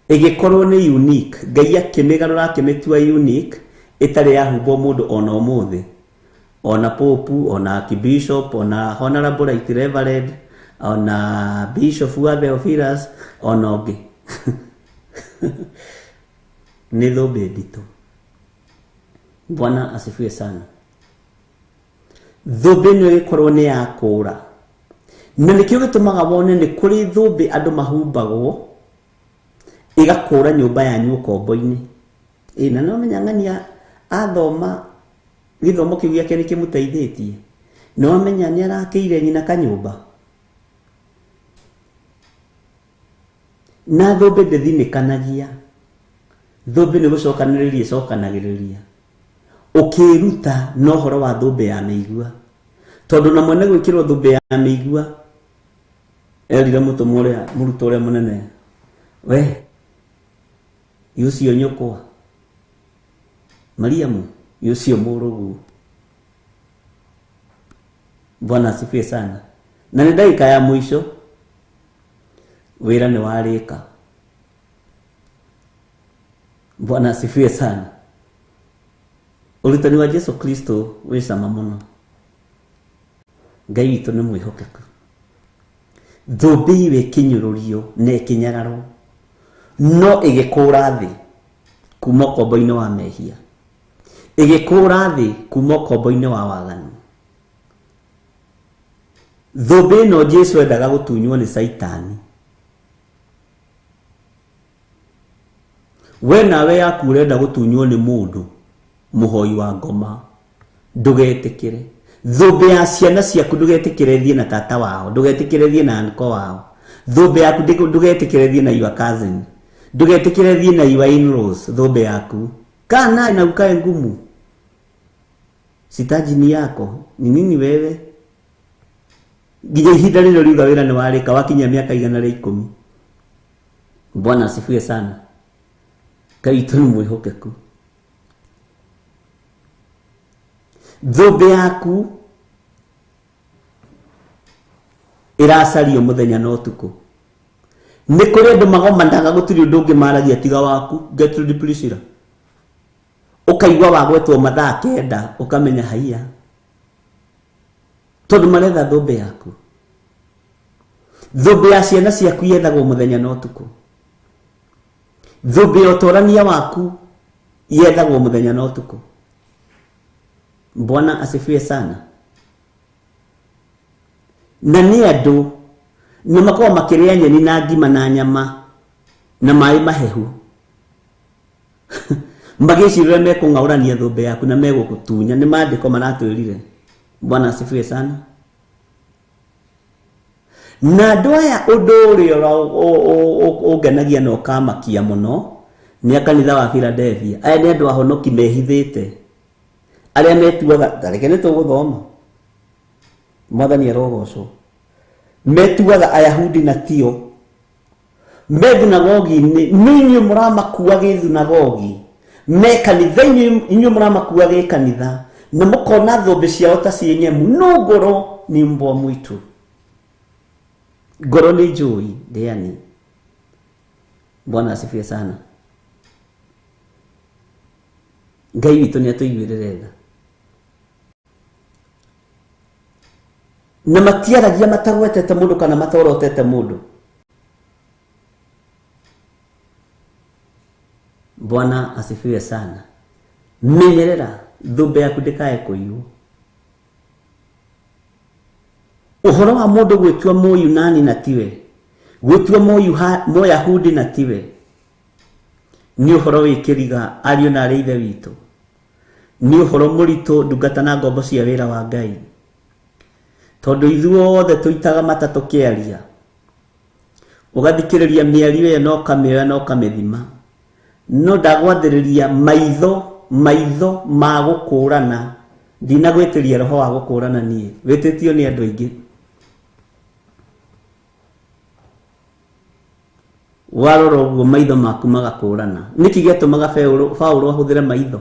[SPEAKER 6] Ĩgĩkorwo nĩ unique, Ngai akĩmĩgarũra akĩmĩtua unique ĩtarĩ yahumbwo mũndũ ona ũmũthĩ, ona pope, ona archbishop, ona honorable right reverend, ona bishop wa Theophilus, ona ũngĩ. Nĩ thũmbĩ nditũ. Bwana asifiwe sana. Thũmbĩ ĩno ĩgĩkorwo nĩ ya kũũra, na nĩkĩo gĩtũmaga wone nĩ kũrĩ thũmbĩ andũ mahumbagwo ĩgakũra nyũmba yanyu ũkombo-inĩ. Na no menya ng'ania athoma gĩthomo kĩu gĩake nĩ kĩmũteithĩtie, no amenya nĩ arakĩire nyina kanyũmba. Na thũmbĩ ndĩthinĩkanagia, thũmbĩ nĩ gũcokanĩrĩria ĩcokanagĩrĩria. Ũkĩruta na ũhoro wa thũmbĩ ya mĩigua, tondũ na mwene gwĩkĩrwo thũmbĩ ya mĩigua erire mũtũmwo ũrĩa mũrutwo ũrĩa mũnene, we ũcio nyũkwa Mariamu, ũcio mũrũguo. Bwana asifiwe sana. Na nĩ ndagĩka ya mũico wĩra nĩ warĩka. Bwana asifiwe sana. Ũrutani wa Jesu Kristo wĩ cama mũno. Ngai witũ nĩ mwĩhokeku. Thũmbĩ iwe ĩkĩnyũrũrio na ĩkĩnyararwo no ĩgĩkũra thĩ kuma ũkombo-inĩ wa mehia, ĩgĩkũra thĩ kuma ũkombo-inĩ wa waganu. Thũmbĩ ĩno Jesu endaga gũtunywo nĩ Caitani. We nawe yaku ũrenda gũtunywo nĩ mũndũ mũhoi wa ngoma, ndũgetĩkĩre. Thũmbĩ ya ciana ciaku ndũgetĩkĩre thiĩ na tata wao, ndũgetĩkĩre thiĩ na uncle wao. Thũmbĩ yaku ndũgetĩkĩre thiĩ na your cousin, ndũgetĩkĩre thiĩ na your in-laws. Thũmbĩ yaku kaa naye na ukae ngumu, sitaji ni yako ni nini wewe. Nginya ihinda rĩrĩa ũriuga wĩra nĩ warĩka wakinyia mĩaka 110. Bwana asifiwe sana. Ngai witũ nĩ mwĩhokeku. Thũmbĩ yaku ĩracario mũthenya na ũtukũ. Nĩ kũrĩ andũ magomanaga gũtirĩ ũndũ ũngĩ maragia tiga waku. Gertrude Priscilla, ũkaigua wagwetwo mathaa 9 ũkamenya haiya, tondũ maretha thũmbĩ yaku. Thũmbĩ ya ciana ciaku yethagwo mũthenya na ũtukũ. Thũmbĩ ya ũtũrania waku yethagwo mũthenya na ũtukũ. Bwana asifiwe sana. Na nĩ andũ nĩ makoragwo makĩrĩa nyeni na ngima na nyama na maĩ mahehu magĩcirĩra mekũng'aũrania thũmbĩ yaku na megũgũtunya. Nĩ maandĩko maratwĩrire. Bwana asifiwe sana. Na andũ aya ũndũ ũrĩa ũngenagia na ũkamakia mũno nĩ a kanitha wa Philadelphia. Aya nĩ andũ ahonoki mehithĩte, arĩa metuaga, tareke nĩ tũgũthoma, Mwathani arogocwo, metuaga Ayahudi na tio, me thunagogi-inĩ nĩ inyuĩ mũramakua gĩ thunagogi, me kanitha inyuĩ mũramakua gĩ kanitha, na mũkona thũmbĩ ciao ta ciĩ ng'emu. No ngoro nĩ mbwa mwitu, ngoro nĩ njũi ndĩani. Bwana asifiwe sana. Ngai witũ nĩ atũiguĩrĩre tha. Na matiaragia matagwetete mũndũ kana matorotete mũndũ. Bwana asifiwe sana. Menyerera thũmbĩ yaku ndĩkae kũiywo. Ũhoro wa mũndũ gwĩtua Mũyunani na tiwe, gwĩtua Mũyahudi na tiwe, nĩ ũhoro wĩ kĩriga ariũ na arĩ ithe witũ. Nĩ ũhoro mũritũ ndungata na ngombo cia wĩra wa Ngai, tondũ ithuothe tũitaga mata tũkĩaria. Ũgathikĩrĩria mĩario ĩyo na ũkamĩoya na ũkamĩthima. No ndagwathĩrĩria maitho ma gũkũrana. Ndinagwĩtĩria roho wa gũkũrana niĩ, wĩtĩtio nĩ andũ aingĩ. Warora ũguo maitho maku magakũrana. Nĩkĩ gĩatũmaga Paũlũ ahũthĩre maitho?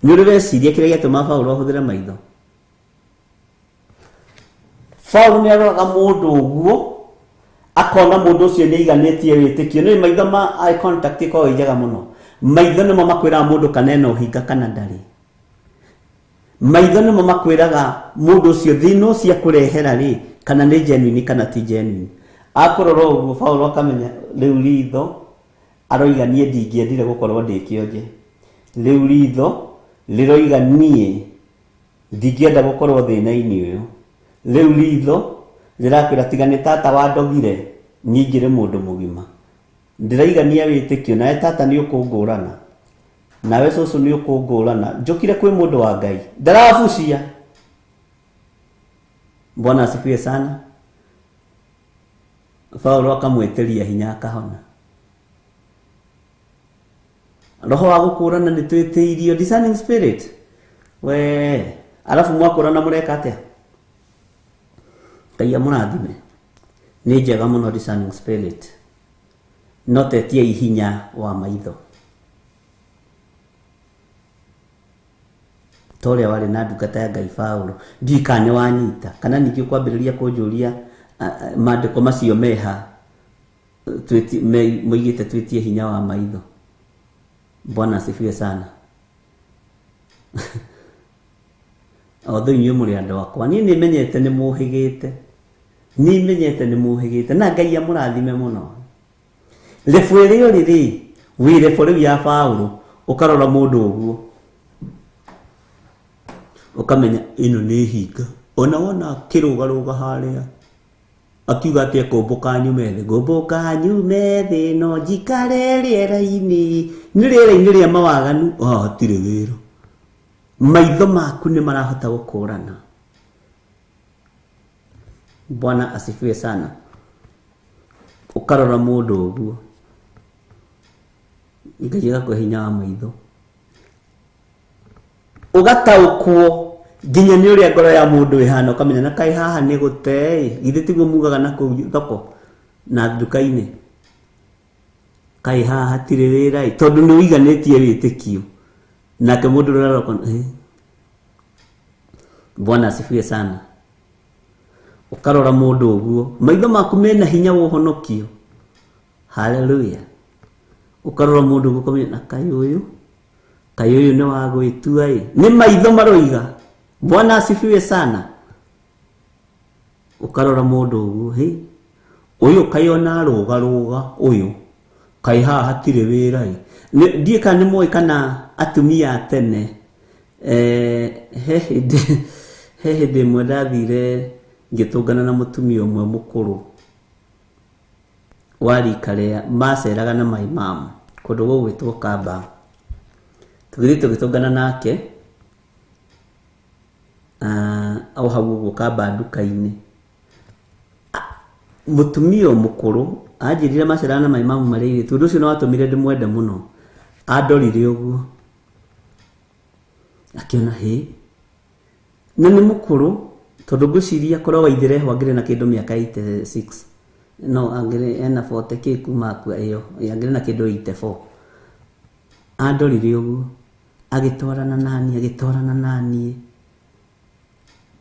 [SPEAKER 6] Nĩ ũrĩ weciria kĩrĩa gĩatũmaga Paũlũ ahũthĩre maitho? Paũlũ nĩ aroraga mũndũ ũguo akona mũndũ ũcio nĩ aiganĩtie wĩtĩkio. Nĩ maitho ma eye contact ĩkoragwo ĩ njega mũno. Maitho nĩmo makwĩraga mũndũ kana ena ũhinga kana ndarĩ. Maitho nĩmo makwĩraga mũndũ ũcio thĩna ũcio akũrehera rĩ, kana nĩ genuine kana ti genuine. Akũrora ũguo Paũlũ akamenya rĩu ritho aroiga niĩ ndingĩendire gũkorwo ndĩ kĩonje. Rĩu ritho rĩroiga niĩ ndingĩenda gũkorwo thĩna-inĩ ũyũ. Rĩu ritho rĩrakwĩra tiga nĩ tata wandogire niĩ ngĩrĩ mũndũ mũgima. Ndĩraigania wĩtĩkio nawe tata nĩ ũkũngũrana, nawe cũcũ nĩ ũkũngũrana, njũkire kwĩ mũndũ wa Ngai ndarabucia. Bwana asifiwe sana. Paũlũ akamwĩtĩria hinya akahona. Roho wa gũkũrana nĩ twĩtĩirio, discerning spirit. We arabu mwakũrana mũreka atĩa? Ngai amũrathime. Nĩ njega mũno discerning spirit, no tetiai hinya wa maitho. Ta ũrĩa warĩ na ndungata ya Ngai Paũlũ. Ndiũĩ kana nĩ wanyita kana ningĩ ũkwambĩrĩria kũnjũria maandĩko macio meha moigĩte twĩtie hinya wa maitho. Bwana asifiwe sana. Othe inyuĩ mũrĩ andũ akwa, niĩ nĩmenyete nĩ mũhĩgĩte, nĩmenyete nĩ mũhĩgĩte, na Ngai amũrathime mũno. Rebu ĩrĩa ũrĩ rĩ, wĩ rebu rĩu ya Paũlũ, ũkarora mũndũ ũguo ũkamenya ĩno nĩ hinga. Ona wona akĩrũgarũga harĩa akiuga atĩ ekũmbũka nyume thĩ, ngũmbũka nyume thĩ no njikare rĩera-inĩ, nĩ rĩera-inĩ rĩa mawaganu, hatirĩ wĩra. Maitho maku nĩ marahota gũkũrana. Bwana asifiwe sana. Ũkarora mũndũ ũguo, Ngai agakũhe hinya wa maitho, ũgataũkwo nginya nĩ ũrĩa ngoro ya mũndũ ĩhana, ũkamenya na kaĩ haha nĩ gũte ĩ, githĩ tiguo mugaga na kũu thoko na nduka-inĩ, kaĩ haha hatirĩ wĩra ĩ, tondũ nĩ ũiganĩtie wĩtĩkio. Nake mũndũ ũrĩa ũrarora Bwana asifiwe sana. Ũkarora mũndũ ũguo, maitho maku mena hinya wa ũhonokio. Haleluya. Ũkarora mũndũ ũguo ũkamenya na kaĩ ũyũ, kaĩ ũyũ nĩ wa gwĩtua ĩ, nĩ maitho maroiga. Bwana asifiwe sana. Ũkarora mũndũ ũguo, hĩ, ũyũ kaĩ ona arũgarũga, ũyũ kaĩ haha hatirĩ wĩra ĩ. Ndiũĩ kana nĩ mũĩ kana atumia a tene, he hĩndĩ ĩmwe ndathire ngĩtũngana na mũtumia ũmwe mũkũrũ wa rika rĩa maceraga na my mom kũndũ gũgwĩtwo Kamba. Tũgĩthiĩ tũgĩtũngana nake o hau ũguo Kamba nduka-inĩ. Mũtumia ũyũ mũkũrũ anjĩrire maceraga na my mom marĩ airĩtu, ũndũ ũcio nĩ watũmire ndĩmwende mũno. Andorire ũguo akĩona hĩ, na nĩ mũkũrũ tondũ ngwĩciria korwo waithĩra heho angĩrĩ na kĩndũ mĩaka 86, no angĩrĩ ena 40 kĩ kuma akua ĩyo, angĩrĩ na kĩndũ 84. Andorire ũguo agĩtwarana naniĩ, agĩtwarana naniĩ,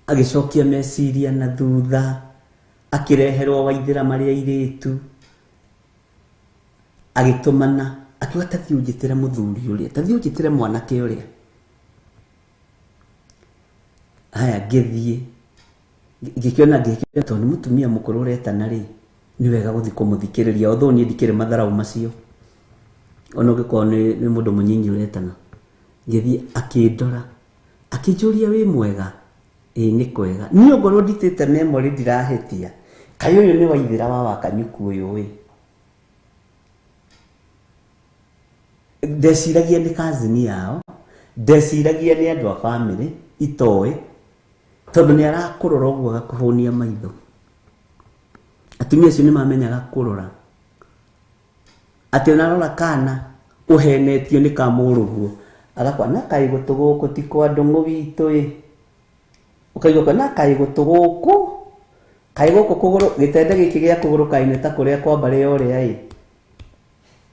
[SPEAKER 6] agĩcokia meciria na thutha, akĩreherwo waithĩra marĩ airĩtu, agĩtũmana akiuga ta thiĩ ũnjĩtĩre mũthuri ũrĩa, ta thiĩ ũnjĩtĩre mwanake ũrĩa. Haya ngĩthiĩ ngĩkĩona tondũ nĩ mũtumia mũkũrũ ũretana rĩ, nĩ wega gũthiĩ kũmũthikĩrĩria, although niĩ ndikĩrĩ matharau macio, ona ũngĩkorwo nĩ mũndũ mũnyinyi ũretana. Ngĩthiĩ akĩndora akĩnjũria wĩ mwega, ĩĩ nĩ kwega. Niĩ ongorwo nditĩte memory ndirahĩtia, kaĩ ũyũ nĩ waithĩra wa Wakanyuku ũyũ ĩ. Ndeciragia nĩ cousin yao, ndeciragia nĩ andũ a family itoĩ, tondũ nĩ arakũrora ũguo agakũhũnia maitho. Atumia acio nĩ mamenyaga kũrora, atĩ ona arora kana ũhenetio nĩ ka mũrũguo, agakwa na kaĩ gũtũ gũkũ ti kwa ndũng'ũ witũ ĩ, ũkaigua na kaĩ gũtũ gũkũ, kaĩ gũkũ kũgũrũ, gĩtende gĩkĩ gĩa kũgũrũ kaĩ nĩ ta kũrĩa kwa mbarĩ ya ũrĩa ĩ,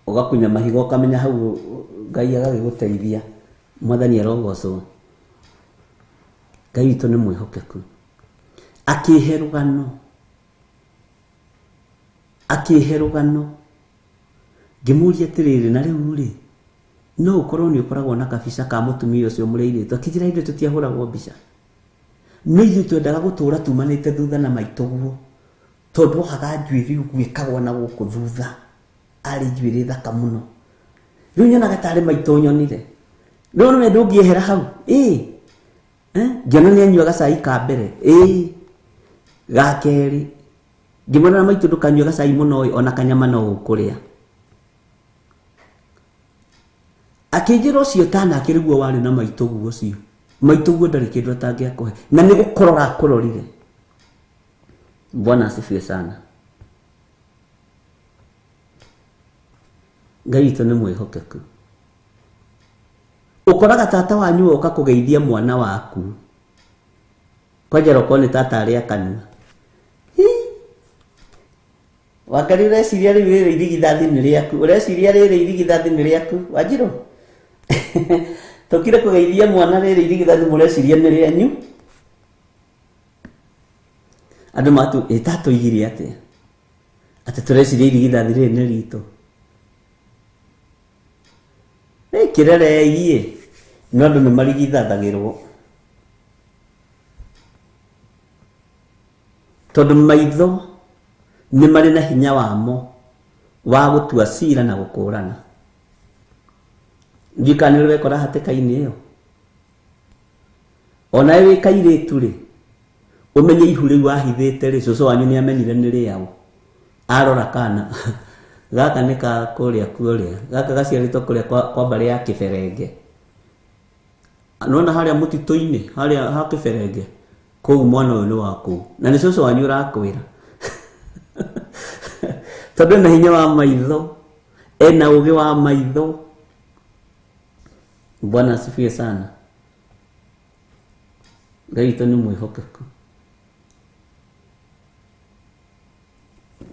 [SPEAKER 6] ũgakunya mahiga ũkamenya hau Ngai agagĩgũteithia. Mwathani arogocwo. Ngai witũ nĩ mwĩhokeku. Akĩhe rũgano, akĩhe rũgano, ngĩmũria atĩrĩrĩ, na rĩu rĩ, no ũkorwo nĩ ũkoragwo na kabica ka mũtumia ũcio mũrĩ airĩtu? Akĩnjĩra ithuĩ tũtiahũragwo mbica, no ithuĩ twendaga gũtũra tumanĩte thutha na maitũguo, tondũ ohaga njuĩrĩ ũguo ĩkagwa na gũkũ thutha, arĩ njuĩrĩ thaka mũno. Rĩu nyonaga tarĩ maitũ nyonire. Rĩu nĩwe ndũngĩehera hau, ĩ, ngĩona nĩ anyuaga cai ka mbere, ĩ, ga kerĩ, ngĩmwĩra na maitũ ndũkanyue gacai mũno ĩ, ona kanyama no ũkũrĩa. Akĩnjĩra ũcio tanake rĩguo warĩ na maitũguo ũcio, maitũguo ndarĩ kĩndũ atangĩakũhe, na nĩ gũkũrora akũrorire. Bwana asifiwe sana. Ngai witũ nĩ mwĩhokeku. Ũkoraga tata wanyu oka kũgeithia mwana waku, kwanja okorwo nĩ tata arĩa kanua, Wangari ũreciria rĩu rĩrĩ irigithathi nĩ rĩaku, ũreciria rĩrĩ irigithathi nĩ rĩaku, Wanjirũ. Tũkire kũgeithia mwana rĩrĩ irigithathi mũreciria nĩ rĩanyu. Andũ matu ĩtatũigire atĩa? Atĩ tũreciria irigithathi rĩrĩ nĩ ritũ. Kĩrerei no andũ nĩ marigithathagĩrwo. Tondũ maitho nĩ marĩ na hinya wamo wa gũtua cira na gũkũrana. Ndiũĩ kana nĩ ũrĩ wekora hatĩka-inĩ ĩyo. Onawe wĩ kairĩtu rĩ, ũmenye ihu rĩu wahithĩte rĩ, cũcũ wanyu nĩ amenyire nĩ rĩaũ. Arora kana gaka nĩ ka kũrĩa kuoria, gaka gaciarĩtwo kũrĩa kwa mbarĩ ya Kĩberenge. Nĩwona harĩa mũtitũ-inĩ, harĩa ha Kĩberenge, kũu mwana ũyũ nĩ wa kũu. Na nĩ cũcũ wanyu ũrakwĩra. Tondũ ena hinya wa maitho, ena ũgĩ wa maitho. Bwana asifiwe sana. Ngai witũ nĩ mwĩhokeku.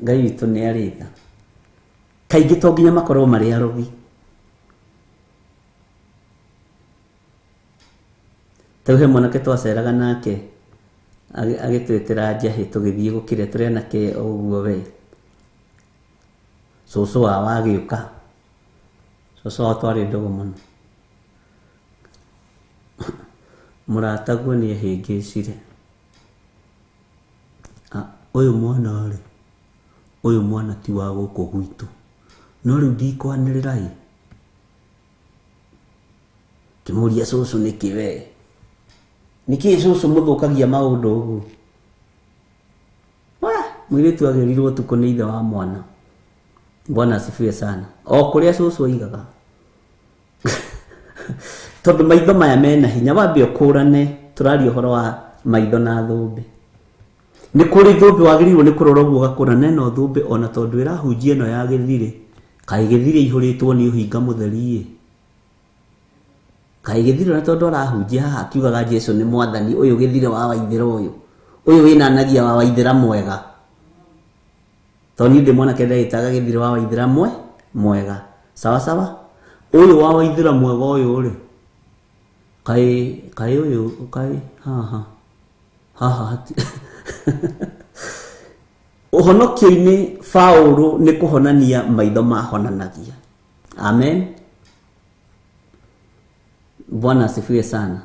[SPEAKER 6] Ngai witũ nĩ arĩ tha. Kaingĩ to nginya makorwo marĩ arogi. Tau he mwanake twaceraga nake agĩtwĩtĩra njahĩ tũgĩthiĩ gũkĩrĩa tũrĩ anake o ũguo we. Cũcũ wao agĩũka. Cũcũ wao twarĩ ndũgũ mũno. Mũrataguo nĩ ehĩngĩcire. Ũyũ mwana rĩ, ũyũ mwana ti wa gũkũ gwitũ. No rĩu ndikwanĩrĩra ĩ. Ngĩmũria cũcũ nĩkĩ we? Nĩkĩ cũcũ mũthũkagia maũndũ ũguo? Mũirĩtu agĩrirwo ũtukũ nĩ ithe wa mwana. Bwana asifiwe sana. O kũrĩa cũcũ oigaga. Tondũ maitho maya mena hinya, wambe ũkũrane, tũraria ũhoro wa maitho na thũmbĩ. Nĩ kũrĩ thũmbĩ wagĩrĩirwo nĩ kũrora ũguo ũgakũrana ĩno thũmbĩ ona tondũ ĩrahunjia ĩno ya gĩthirĩ. Kaĩ gĩthirĩ ĩihũrĩtwo nĩ ũhinga mũtheri ĩ. Kaĩ gĩthirĩ ona tondũ arahunjia haha akiugaga Jesũ nĩ mwathani ũyũ gĩthirĩ wa waithĩra ũyũ. Ũyũ wĩnanagia wa waithĩra mwega. Tondũ niĩ ndĩ mwanake ndagĩtaga gĩthirĩ wa waithĩra mwega. Sawa sawa? Ũyũ wa waithĩra mwega ũyũ rĩ. Kaĩ ũyũ kaĩ haha. Haha hati. Ũhonokio-inĩ Paũlũ nĩ kũhonania maitho mahonanagia. Amen. Bwana asifiwe sana.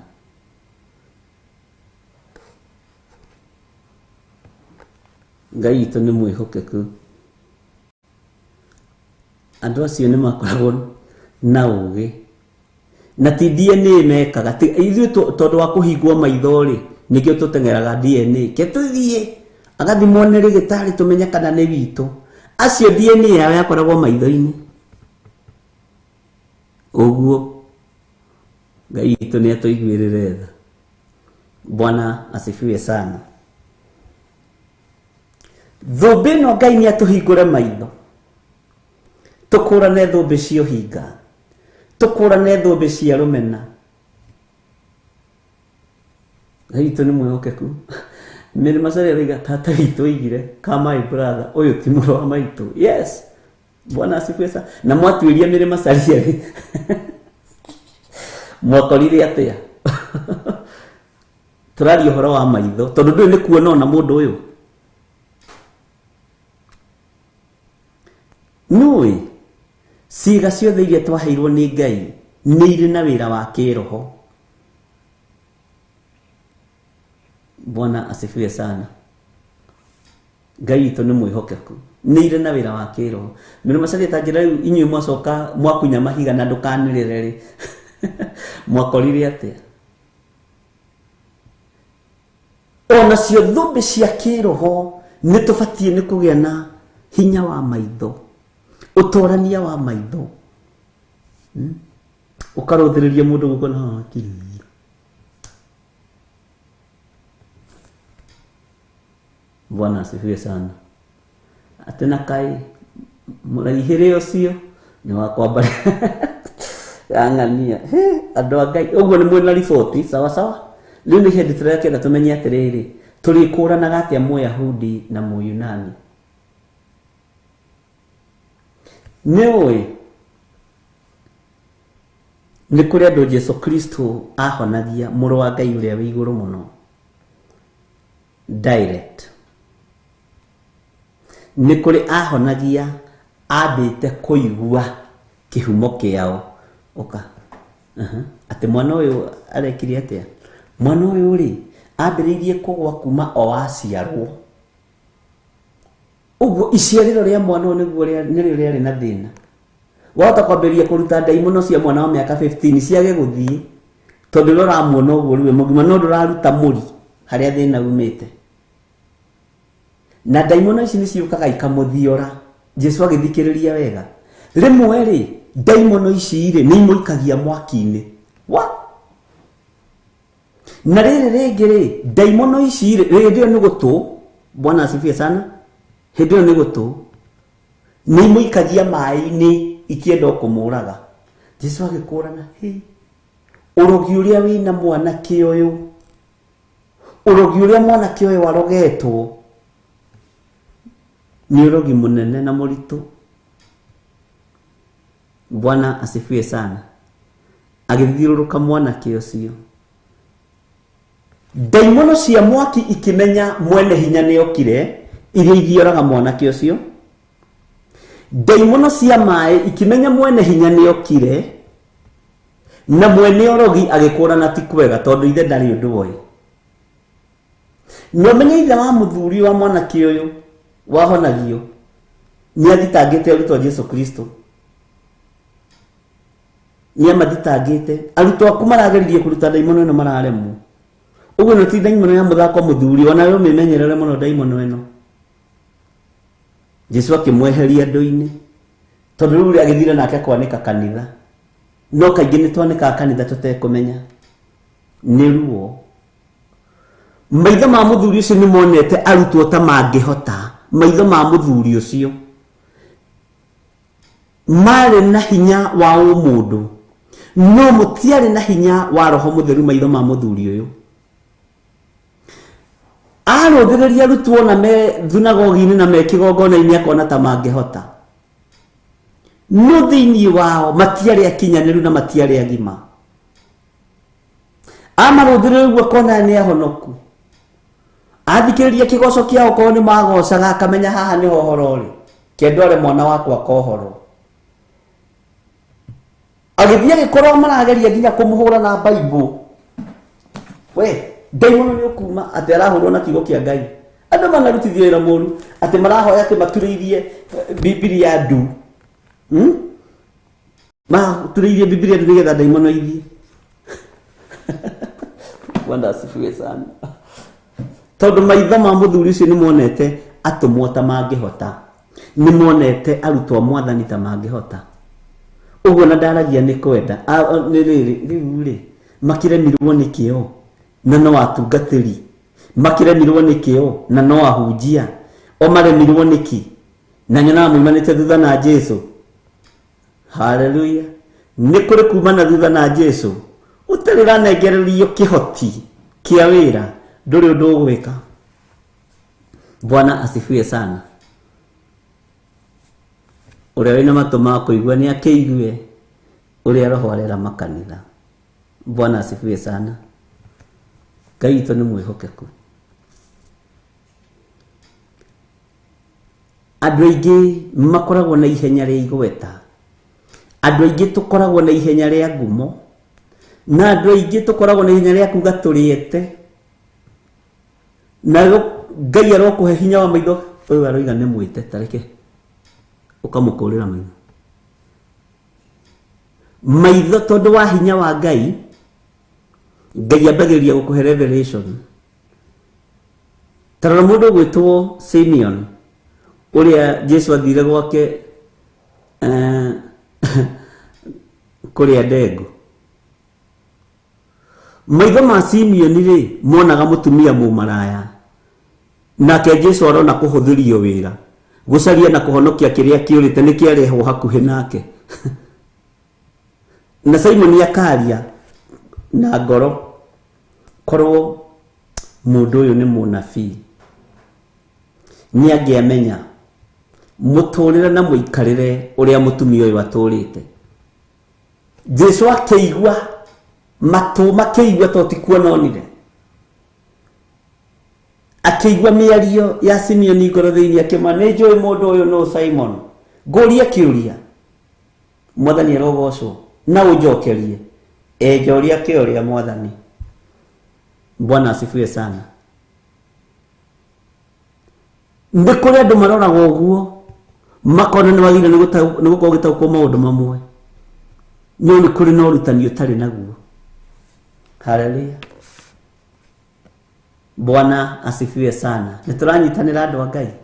[SPEAKER 6] Ngai witũ nĩ mwĩhokeku. Andũ acio nĩ makoragwo na ũgĩ. Na ti DNA mekaga. Ithuĩ tondũ wa kũhingwo maitho rĩ, nĩkĩo tũteng'eraga DNA. Ke tũthiĩ agathimwo nĩ rĩgĩtarĩ tũmenye kana nĩ witũ. Acio DNA yao yakoragwo maitho-inĩ. Ũguo Ngai witũ nĩ atũiguĩrĩre tha. Bwana asifiwe sana. Thũmbĩ ĩno Ngai nĩ atũhingũre maitho. Tũkũrane thũmbĩ cia ũhinga. Tũkũrane thũmbĩ cia rũmena. Ngai witũ nĩ mwĩhokeku. Mary Macharia arauga tata witũ oigire ka my brother ũyũ ti mũrũ wa maitũ. Yes. Bwana asifiwe sana. Na mwatuĩria Mary Macharia rĩ. Mwakorire atĩa? Tũraria ũhoro wa maitho tondũ ndũĩ nĩ kuona ona mũndũ ũyũ. Nũĩ ciĩga ciothe iria twaheirwo nĩ Ngai nĩ irĩ na wĩra wa kĩroho. Bwana asifiwe sana. Ngai witũ nĩ mwĩhokeku. Nĩ irĩ na wĩra wa kĩroho. Mary Macharia ta njĩra rĩu inyuĩ mwacoka mwakunya mahiga na ndũkanĩrĩre rĩ. Mwakorire atĩa? Ona cio thũmbĩ cia kĩroho nĩ tũbatiĩ nĩ kũgĩa na hinya wa maitho, ũtorania wa maitho. Ũkarũthĩrĩria mũndũ gũkũ na haha. Bwana asifiwe sana. Atĩ na kaĩ mũraihĩre ũcio nĩ wa kwamba ang'ania. Andũ a Ngai ũguo nĩ mwĩna riboti sawa sawa. Rĩu nĩ hĩndĩ tũrekenda tũmenye atĩrĩrĩ, tũrĩkũranaga atĩa Mũyahudi na Mũyunani. Nĩ ũĩ Nĩ kũrĩ andũ Jesu Kristo ahonagia mũrũ wa Ngai ũrĩa wĩ igũrũ mũno direct. Nĩ kũrĩ ahonagia ambĩte kũigua kĩhumo kĩao ũka. Atĩ mwana ũyũ arekire atĩa? Mwana ũyũ rĩ ambĩrĩirie kũgwa kuma o aciarwo. Ũguo iciarĩro rĩa mwana ũyũ nĩguo nĩrĩo rĩarĩ na thĩna. Wahota kwambĩrĩria kũruta ndaimono cia mwana wa mĩaka 15 ciage gũthiĩ tondũ ũrĩa ũramuona ũguo rĩu mũgima no ndũraruta mũri harĩa thĩna umĩte. Na ndaimono ici nĩciũkaga ikamũthiora. Jesu agĩthikĩrĩria wega. Rĩmwe rĩ ndaimono ici rĩ nĩimũikagia mwaki-inĩ. Wa na rĩrĩ rĩngĩ rĩ ndaimono ici rĩ hĩndĩ ĩyo nĩ gũtũ. Bwana asifiwe sana. Hĩndĩ ĩyo nĩ gũtũ nĩimũikagia maĩ-inĩ ikienda kũmũraga. Jesu agĩkũrana, hĩ ũrogi ũrĩa wĩna mwanake ũyũ, ũrogi ũrĩa mwanake ũyũ arogetwo nĩ ũrogi mũnene na mũritũ. Bwana asifiwe sana. Agĩthiũrũrũka mwanake ũcio. Ndaimono cia mwaki ikĩmenya mwene hinya nĩokire iria ithioraga mwanake ũcio. Ndaimono cia maĩ ikĩmenya mwene hinya nĩokire na mwene ũrogi agĩkũrana ti kwega tondũ ithe ndarĩ ũndũ oĩ. Na ũmenye ithe wa mũthuri wa mwanake ũyũ wahonagio nĩathitangĩte arutwo a Jesu Kristo. Nĩamathitangĩte arutwo aku marageririe kũruta ndaimono ĩno mararemwo. Ũguo no ti ndaimono ya mũthako mũthuri, ona we ũmĩmenyerere mũno ndaimono ĩno. Jesu akĩmweheria andũ-inĩ tondũ rĩu agĩthire nake kwanĩka kanitha. No kaingĩ nĩtwanĩkaga kanitha tũtekũmenya. Nĩ ruo. Maitho ma mũthuri ũcio nĩmonete arutwo ta mangĩhota. Maitho ma mũthuri ũcio marĩ na hinya wa ũmũndũ no mũtiarĩ na hinya wa roho mũtheru. Maitho ma mũthuri ũyũ arũthĩrĩria arutwo na me thunagogi-inĩ na me kĩgongona-inĩ akona ta mangĩhota, no thĩinĩ wao matiarĩ akinyanĩru na matiarĩ agima. Amarũthĩrĩria ũguo akona nĩ ahonoku. Athikĩrĩria kĩgoco kĩao okorwo nĩ magocaga akamenya haha nĩho ũhoro ũrĩ, kendware mwana wakwa kohoro. Agĩthiĩ agĩkorwo marageria nginya kũmũhũra na Bible. We ndaimono nĩ ũkuma atĩ arahũrwo na kiugo kĩa Ngai. Andũ manarutithio wĩra mũru atĩ marahoya atĩ maturĩirie Bibilia ndu. Maturĩirie Bibilia ndu nĩgetha ndaimono ithiĩ. Bwana asifiwe sana. Tondũ maitho ma mũthuri ũcio nĩmonete atũmwo ta mangĩhota, nĩmonete arutwo a mwathani ta mangĩhota. Ũguo na ndaragia nĩ kwenda nĩ rĩrĩ rĩu rĩ makĩremirwo nĩ kĩo na no atungatĩri, makĩremirwo nĩ kĩo na no ahunjia, o maremirwo nĩkĩ na nyonaga maumanĩte thutha na Jesu. Haleluya. Nĩ kũrĩ kumana thutha na Jesu ũtarĩ ũranengererio kĩhoti kĩa wĩra ndũrĩ ũndũ ũgwĩka. Bwana asifiwe sana. Ũrĩa wĩna matũ ma kũigua nĩ akĩigue ũrĩa roho arera makanitha. Bwana asifiwe sana. Ngai witũ nĩ mwĩhokeku. Andũ aingĩ makoragwo na ihenya rĩa igweta, andũ aingĩ tũkoragwo na ihenya rĩa ngumo, na andũ aingĩ tũkoragwo na ihenya rĩa kuga tũrĩete. Na Ngai arokũhe hinya wa maitho. Ũyũ aroiga nĩ mwĩte, tareke ũkamũkũrĩra maitho. Maitho tondũ wa hinya wa Ngai, Ngai ambagĩrĩria gũkũhe revelation. Tarora mũndũ ũgwĩtwo Simeon ũrĩa Jesu athire gwake kũrĩa ndengũ. Maitho ma Simeon rĩ monaga mũtumia mũmaraya, nake Jesu arona kũhũthĩrio wĩra gũcaria na kũhonokia kĩrĩa kĩũrĩte nĩ kĩarehwo hakuhĩ nake. Na Simon akaria na ngoro, korwo mũndũ ũyũ nĩ mũnabii nĩ angĩamenya mũtũrĩre na mũikarĩre ũrĩa mũtumia ũyũ atũrĩte. Jesu akĩigua matũ makĩigua to ti kuona onire akĩigua mĩario ya Simeoni ngoro thĩinĩ akĩma nĩ njũĩ mũndũ ũyũ no Simon ngũrie kĩũria mwathani arogocwo na ũnjokerie enjoria kĩũria mwathani. Bwana asifiwe sana. Nĩ kũrĩ andũ maroraga ũguo makona nĩ wagĩrĩire nĩ gũkorwo ũgĩtaũkwo maũndũ mamwe no nĩ kũrĩ na ũrutani ũtarĩ naguo. Haleluya. Bwana asifiwe sana. Nĩ tũranyitanĩra andũ a Ngai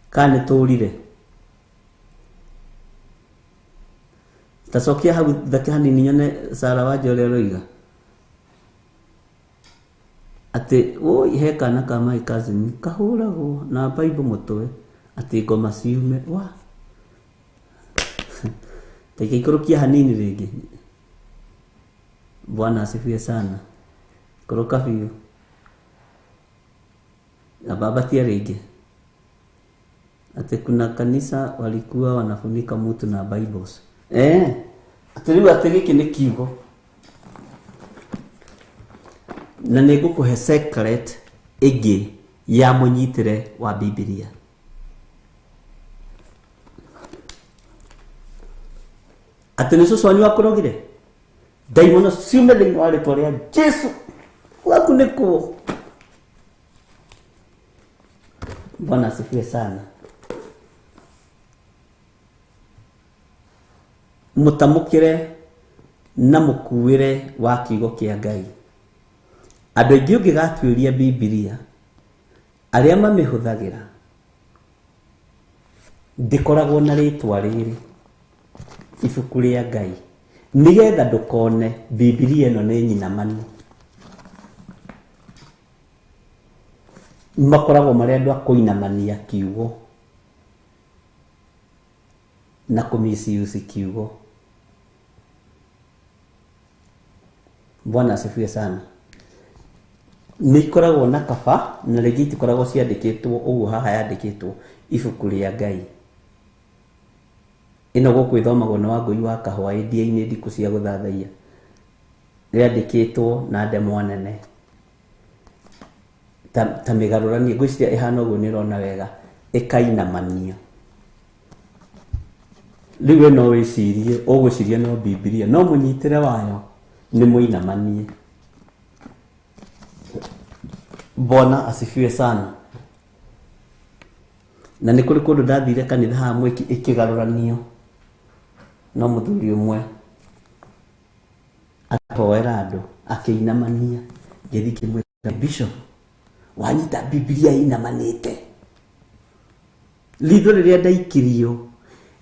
[SPEAKER 6] kana nĩ tũrire? Tacokia hau thake hanini nyone Sara Wanja ũrĩa ũroiga atĩ oi he kana ka my cousin kahũragwo na Bible mũtwe atĩ ngoma ciume wa taikaikũrũkia hanini rĩngĩ. Bwana asifiwe sana. Kũrũka biũ na babatia rĩngĩ atĩ kuna kanisa walikuwa wanafunika mutu na Bibles. Atĩ rĩu atĩ gĩkĩ nĩ kiugo na nĩ ngũkũhe secret ĩngĩ ya mũnyitĩre wa Bibilia. Atĩ nĩ cũcũ wanyu wakũrogire ndaimono ciume thĩinĩ wa rĩtwa rĩa Jesu waku nĩ kũũ. Bwana asifiwe sana. Mũtamũkĩre na mũkuĩre wa kiugo kĩa Ngai. Andũ aingĩ ũngĩgatuĩria Bibilia arĩa mamĩhũthagĩra ndĩkoragwo na rĩtwa rĩrĩ ibuku rĩa Ngai nĩgetha ndũkone Bibilia ĩno nĩ nyinamanu. Makoragwo marĩ andũ a kũinamania kiugo na kũmisuse kiugo. Bwana asifiwe sana. Nĩ ikoragwo na kaba na rĩngĩ itikoragwo ciandĩkĩtwo ũguo haha yandĩkĩtwo ibuku rĩa Ngai. Ĩno gũkũ ĩthomagwo nĩ Wangũi wa Kahũa ĩndia-inĩ ndikũ cia gũthathaiya rĩandĩkĩtwo na ndemwa nene ta mĩgarũranie ngwĩciria ĩhana ũguo nĩ ĩrona wega ĩkainamanio. Rĩu we no wĩcirie ũgwĩciria no Bibilia no mũnyitĩre wayo nĩ mũinamanie. Bwana asifiwe sana. Na nĩ kũrĩ kũndũ ndathire kanitha haha mwĩki ĩkĩgarũranio no mũthuri ũmwe akĩhoera andũ akĩinamania ngĩthiĩ ngĩmwĩra bishop wanyita Bibilia inamanĩte ritho rĩrĩa ndaikirio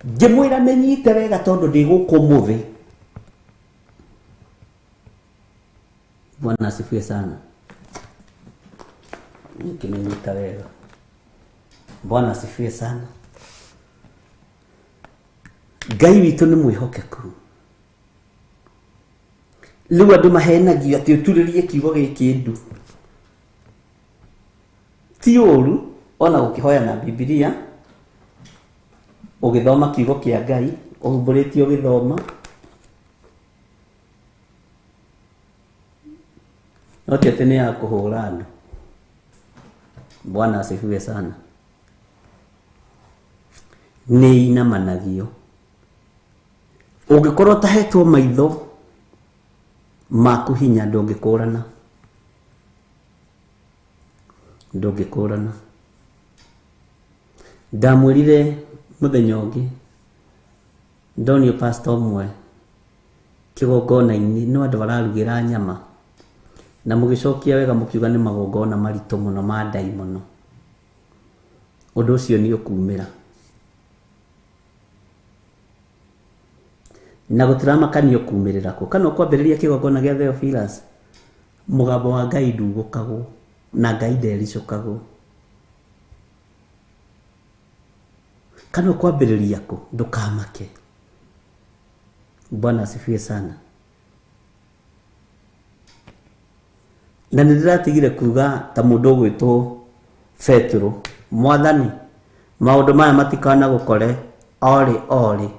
[SPEAKER 6] ngĩmwĩra mĩnyite wega tondũ ndĩ gũkũ mũthĩ. Bwana asifiwe sana. Ngĩmĩnyita wega. Bwana asifiwe sana. Ngai witũ nĩ mwĩhokeku. Rĩu andũ mahenagio atĩ ũturĩrie kiugo gĩkĩ ndu. Ti ũru ona gũkĩhoya na Bibilia ũgĩthoma kiugo kĩa Ngai ũhumbũrĩtie ũgĩthoma no ti atĩ nĩ ya kũhũra andũ. Bwana asifiwe sana. Nĩ inamanagio ũngĩkorwo ũtahetwo maitho maku hinya ndũngĩkũrana ndũngĩkũrana. Ndamwĩrire mũthenya ũngĩ ndonio pastor ũmwe kĩgongona-inĩ no andũ ararugĩra nyama na mũgĩcokia wega mũkiuga nĩ magongona maritũ mũno ma ndaimono. Ũndũ ũcio nĩ ũkumĩra na gũtiramakanio kumĩrĩra kũ kana ũkwambĩrĩria kĩgongona gĩa Theophilus mũgambo wa Ngai ndugũkagwo na Ngai ndericũkagwo. Kana ũkwambĩrĩria kũ ndũkamake. Bwana asifiwe sana. Na nĩ ndĩratigire kuga ta mũndũ ũgwĩtwo Petero mwathani maũndũ maya matikanagũkore orĩ orĩ.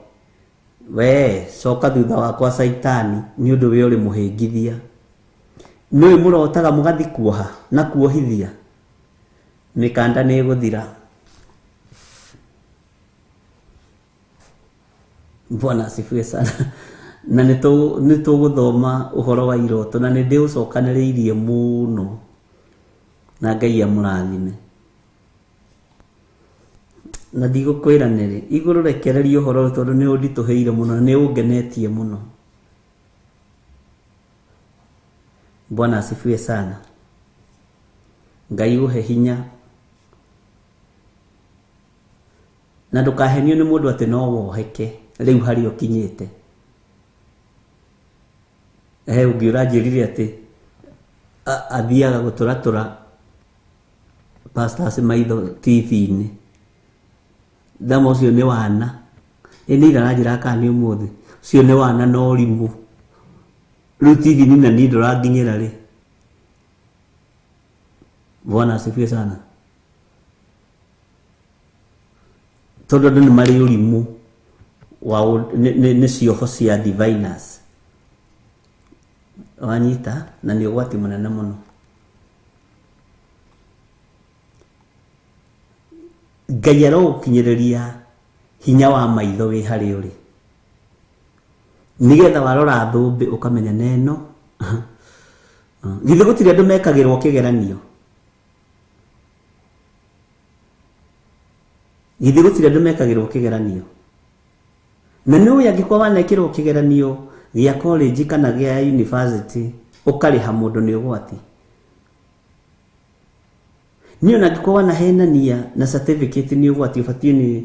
[SPEAKER 6] We coka thutha wakwa Saitani nĩ ũndũ we ũrĩ mũhĩngithia. Nĩũĩ mũrotaga mũgathi kuoha na kuohithia. Mĩkanda nĩ ĩgũthira. Bwana asifiwe sana. Na nĩ tũgũthoma ũhoro wa iroto na nĩ ndĩũcokanĩrĩirie mũno na Ngai amũrathime. Na ndigũkwĩra nĩrĩ igũrũ rekereria ũhoro ũyũ tondũ nĩ ũnditũhĩire mũno na nĩ ũngenetie mũno. Bwana asifiwe sana. Ngai ũhe hinya na ndũkahenio nĩ mũndũ atĩ no woheke rĩu harĩa ũkinyĩte. He ũngĩ ũranjĩrire atĩ athiaga gũtũratũra pastors maitho TV-inĩ. Thama ũcio nĩ wana. Ĩ nĩ ira aranjĩraga kana nĩ ũmũthĩ. Ũcio nĩ wana na ũrimũ. Rĩu TV-inĩ na niĩ ndũranginyĩra rĩ. Bwana asifiwe sana. Tondũ andũ nĩ marĩ ũrimũ wa nĩ cioho cia diviners. Wanyita na nĩ ũgwati mũnene mũno. Ngai arogũkinyĩrĩria hinya wa maitho wĩ harĩa ũrĩ nĩgetha warora thũmbĩ ũkamenya neno. Githĩ gũtirĩ andũ mekagĩrwo kĩgeranio? Githĩ gũtirĩ andũ mekagĩrwo kĩgeranio? Na nĩũĩ angĩkorwo wanekĩrwo kĩgeranio gĩa college kana gĩa university ũkarĩha mũndũ nĩ ũgwati. Niĩ ona angĩkorwo wanahenania na certificate nĩ ũgwati, ũbatiĩ nĩ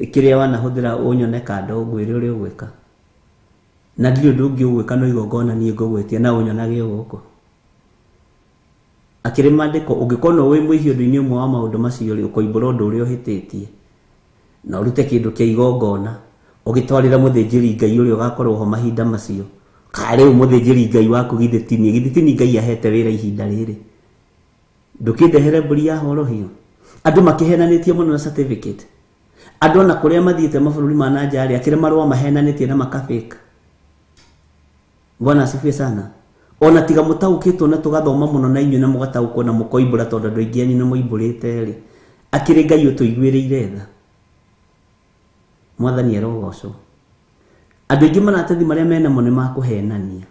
[SPEAKER 6] kĩrĩa wanahũthĩra ũnyone kando ngwĩre ũrĩa ũgwĩka. Na ndirĩ ũndũ ũngĩ ũgwĩka no igongona niĩ ngũgwĩtia na ũnyonage o gũkũ. Akĩrĩ maandĩko ũngĩkorwo no wĩ mwĩhia ũndũ-inĩ ũmwe wa maũndũ macio rĩ, ũkoimbũra ũndũ ũrĩa ũhĩtĩtie na ũrute kĩndũ kĩa igongona ũgĩtwarĩra mũthĩnjĩri Ngai ũrĩa ũgakorwo ho mahinda macio. Ka rĩu mũthĩnjĩri Ngai waku githĩ ti niĩ, githĩ ti niĩ Ngai ahete wĩra ihinda rĩrĩ? Ndũkĩndehere mbũri ya horohio. Andũ makĩhenanĩtie mũno na certificate. Andũ ona kũrĩa mathiĩte mabũrũri ma na nja rĩ, akĩrĩ marũa mahenanĩtie na makafake. Bwana asifiwe sana. Ona tiga mũtaũkĩtwo na tũgathoma mũno na inyuĩ na mũgataũkwo na mũkoimbũra tondũ andũ aingĩ anyu nĩ moimbũrĩte rĩ, akĩrĩ Ngai ũtũiguĩrĩire tha. Mwathani arogocwo. Andũ aingĩ maratathi marĩa menamo nĩ ma kũhenania.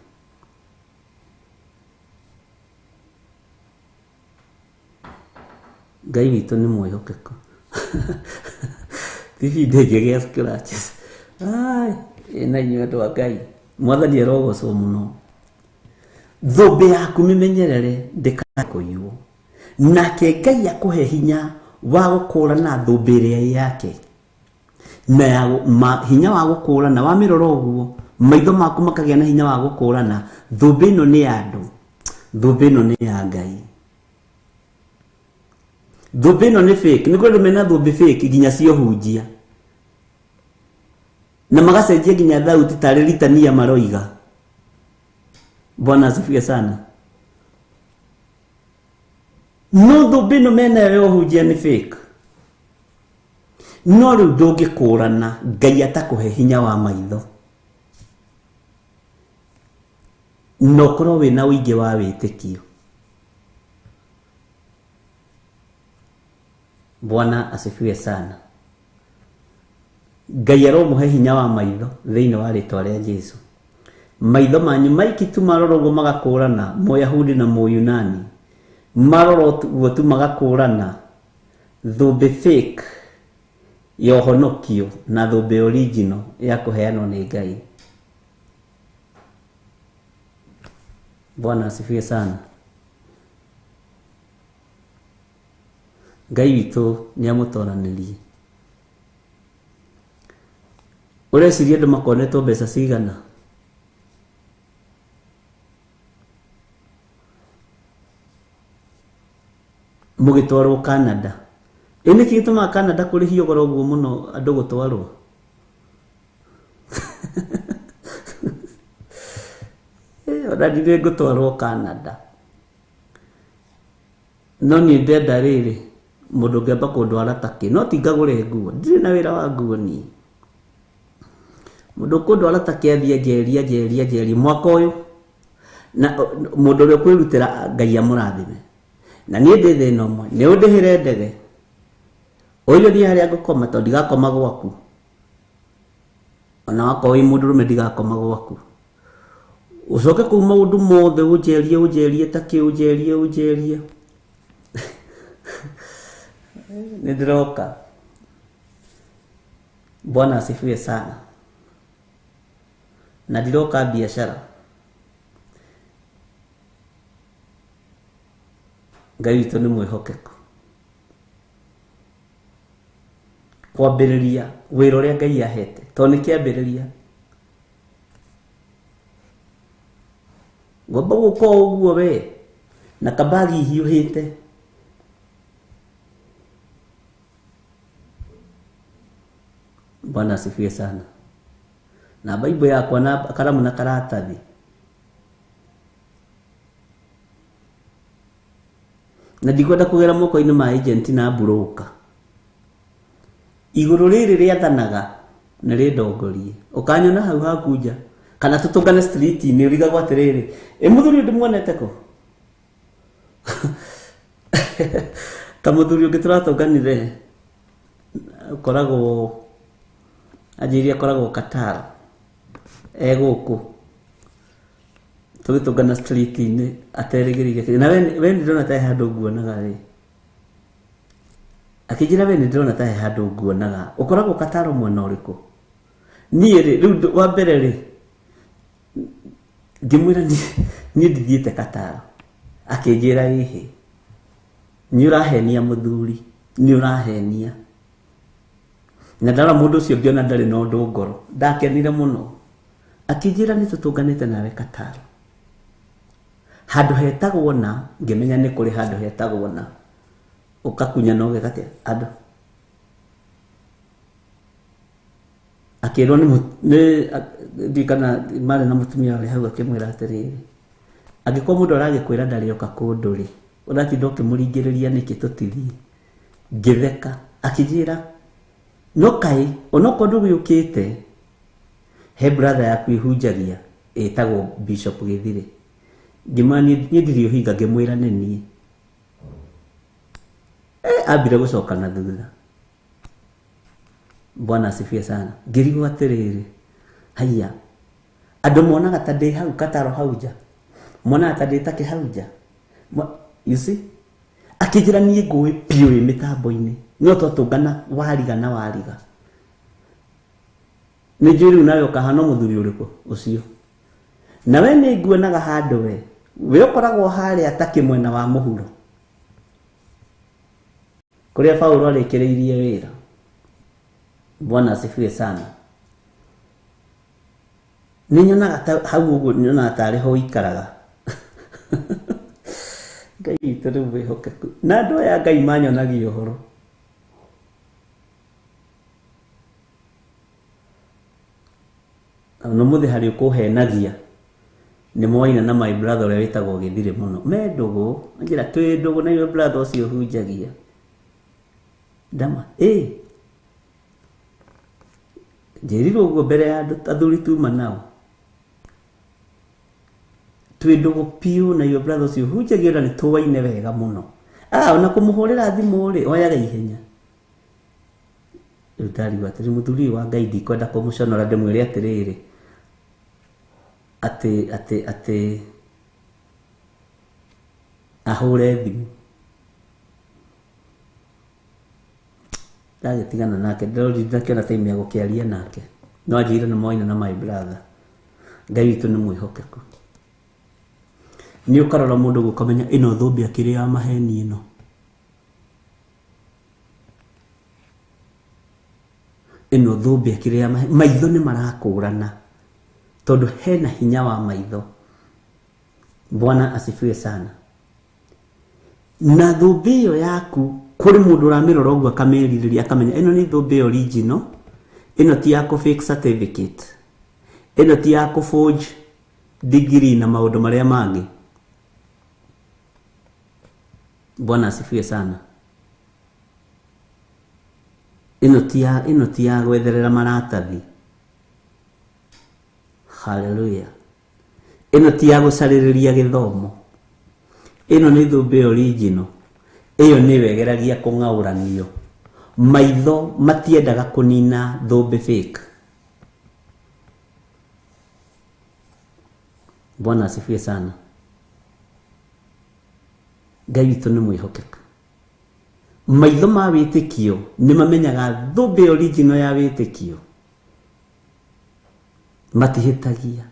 [SPEAKER 6] Ngai witũ nĩ mwĩhokeku. TV ndĩngĩgĩa scratches. Ai, ĩna inyuĩ andũ a Ngai. Mwathani arogocwo mũno. Thũmbĩ yaku mĩmenyerere ndĩkakũiywo. Nake Ngai akũhe hinya wa gũkũrana thũmbĩ ĩrĩa yake. Na ya hinya wa gũkũrana wamĩrora ũguo maitho maku makagĩa na hinya wa gũkũrana thũmbĩ ĩno nĩ ya andũ, thũmbĩ ĩno nĩ ya Ngai. Thũmbĩ ĩno nĩ fake. Nĩ kũrĩ andũ mena thũmbĩ fake nginya ciohunjia na magacenjia nginya thauti tarĩ litania maroiga. Bwana asifiwe sana. No thũmbĩ ĩno menayo ya ũhunjia nĩ fake. No rĩu ndũngĩkũrana Ngai atakũhe hinya wa maitho na ũkorwo wĩna ũingĩ wa wĩtĩkio. Bwana asifiwe sana. Ngai aromũhe hinya wa maitho thĩinĩ wa rĩtwa rĩa Jesu. Maitho manyu maiki tu marora ũguo magakũrana Mũyahudi na Mũyunani marora ũguo tu magakũrana thũmbĩ fake ya ũhonokio na thũmbĩ original ya kũheanwo nĩ Ngai. Bwana asifiwe sana. Ngai witũ nĩamũtoranĩrie. Ũreciria andũ makonetwo mbeca cigana? Mũgĩtwarwo Canada. Ĩ nĩkĩ gĩtũmaga Canada kũrĩhio goro ũguo mũno andũ gũtwarwo? Ona ndirĩ ngũtwarwo Canada. No niĩ ndenda rĩrĩ mũndũ ũngĩamba kũndwara takĩ no ti ngagũre nguo, ndirĩ na wĩra wa nguo niĩ. Mũndũ ũkũndwara ta kĩathi anjerie anjerie anjerie mwaka ũyũ na mũndũ ũrĩa ũkwĩrutĩra Ngai amũrathime. Na niĩ ndĩ thĩna ũmwe, nĩ ũndĩhĩre ndege. Ũirio niĩ harĩa ngũkoma tondũ ndigakoma gwaku. Ona wakorwo wĩ mũndũrũme ndigakoma gwaku. Ũcoke kũu maũndũ mothe ũnjerie ũnjerie ta kĩ ũnjerie ũnjerie. Nĩ ndĩroka. Bwana asifiwe sana. Na ndiroka biashara. Ngai witũ nĩ mwĩhokeku. Kwambĩrĩria wĩra ũrĩa Ngai ahete tondũ nĩ kĩambĩrĩria. Ngomba gũka o ũguo we na kabagi hiũhĩte. Bwana asifiwe sana. Na Bible yakwa na karamu na karatathi. Na ndikwenda kũgera moko-inĩ ma agent na broker. Igũrũ rĩrĩ rĩathanaga nĩ rĩndongorie. Ũkanyona hau haku nja kana tũtũngane street-inĩ ũrigagwo atĩrĩrĩ, ĩ mũthuri ũyũ ndĩmuonete kũ? Ta mũthuri ũngĩ tũratũnganire ũkoragwo anjĩrire akoragwo Qatar e gũkũ tũgĩtũngana street-inĩ aterĩgĩrĩire na we nĩ ndĩrona ta he handũ nguonaga rĩ. Akĩnjĩra we nĩ ndĩrona ta he handũ nguonaga ũkoragwo Qatar mwena ũrĩkũ? Niĩ rĩ rĩu wa mbere rĩ ngĩmwĩra niĩ ndithiĩte Qatar. Akĩnjĩra ĩhĩ nĩ ũrahenia mũthuri, nĩ ũrahenia. Na ndarora mũndũ ũcio ngĩona ndarĩ na ũndũ ngoro, ndakenire mũno. Akĩnjĩra nĩ tũtũnganĩte nawe Qatar. Handũ hetagwo na ngĩmenya nĩ kũrĩ handũ hetagwo na ũkakunya na ũgeka atĩa andũ. Akĩrwo nĩ ndiũĩ kana marĩ na mũtumia warĩ hau akĩmwĩra atĩrĩrĩ, angĩkorwo mũndũ aragĩkwĩra ndarĩoka kũndũ rĩ, ũratinda ũkĩmũringĩrĩria nĩkĩ tũtithiĩ? Ngĩtheka. Akĩnjĩra no kaĩ onokorwo ndũgĩũkĩte he brother yaku ĩhunjagia ĩtagwo Bishop Gĩthire. Ngĩmwĩra niĩ ndirĩ ũhinga, ngĩmwĩra nĩ niĩ. Ambire gũcoka na thutha. Bwana asifiwe sana. Ngĩrigwo atĩrĩrĩ, haiya andũ monaga ta ndĩ hau Qatar hau nja, monaga ta ndĩ take hau nja. You see? Akĩnjĩra niĩ ngũĩ biũ ĩ mĩtambo-inĩ no twatũngana wariga na wariga. Nĩ njũĩ rĩu nawe ũkahana mũthuri ũrĩkũ ũcio. Na we nĩ nguonaga handũ we we ũkoragwo harĩa ta kĩmwena wa mũhuro kũrĩa Paulo arĩkĩrĩirie wĩra. Bwana asifiwe sana. Nĩ nyonaga ta hau ũguo nyonaga tarĩ ho ũikaraga. Ngai witũ nĩ mwĩhokeku. Na andũ aya Ngai manyonagia ũhoro. Na ũmũthĩ harĩ ũkũhenagia nĩ mwaina na my brother ũrĩa wĩtagwo Gĩthire mũno. Me ndũgũ, anjĩra twĩ ndũgũ na iwe brother ũcio ũhunjagia. Ndama, ĩ njĩrirwo ũguo mbere ya andũ athuri tuma nao. Twĩ ndũgũ piũ na iwe brother ũcio ũhunjagia na nĩ tũwaine wega mũno. Ona kũmũhũrĩra thimũ rĩ oyaga ihenya. Rĩu ndarigwo atĩrĩ mũthuri ũyũ wa Ngai ndikwenda kũmũconora ndĩmwĩre atĩrĩrĩ atĩ atĩ atĩ ahũre thimũ. Ndagĩtigana nake, ndakĩona time ya gũkĩaria nake. No anjĩrire nĩ moina na my brother. Ngai witũ nĩ mwĩhokeku. Nĩ ũkarora mũndũ ũkamenya ĩno thũmbĩ akĩrĩ ya maheni ĩno. Ĩno thũmbĩ akĩrĩ ya maheni. Maitho nĩ marakũrana tondũ hena hinya wa maitho. Bwana asifiwe sana. Na thũmbĩ ĩyo yaku kũrĩ mũndũ ũramĩrora ũguo akamĩrirĩria akamenya ĩno nĩ thũmbĩ original, ĩno ti ya kũ fake certificate, ĩno ti ya kũ forge degree na maũndũ marĩa mangĩ. Bwana asifiwe sana. Ĩno ti ya gwetherera maratathi. Haleluya. Ĩno ti ya gũcarĩrĩria gĩthomo, ĩno nĩ thũmbĩ original. Ĩyo nĩyo ĩgeragia kũng'aũranio. Maitho matiendaga kũnina thũmbĩ fake. Bwana asifiwe sana. Ngai witũ nĩ mwĩhokeku. Maitho ma wĩtĩkio nĩ mamenyaga thũmbĩ original ya wĩtĩkio, matihĩtagia.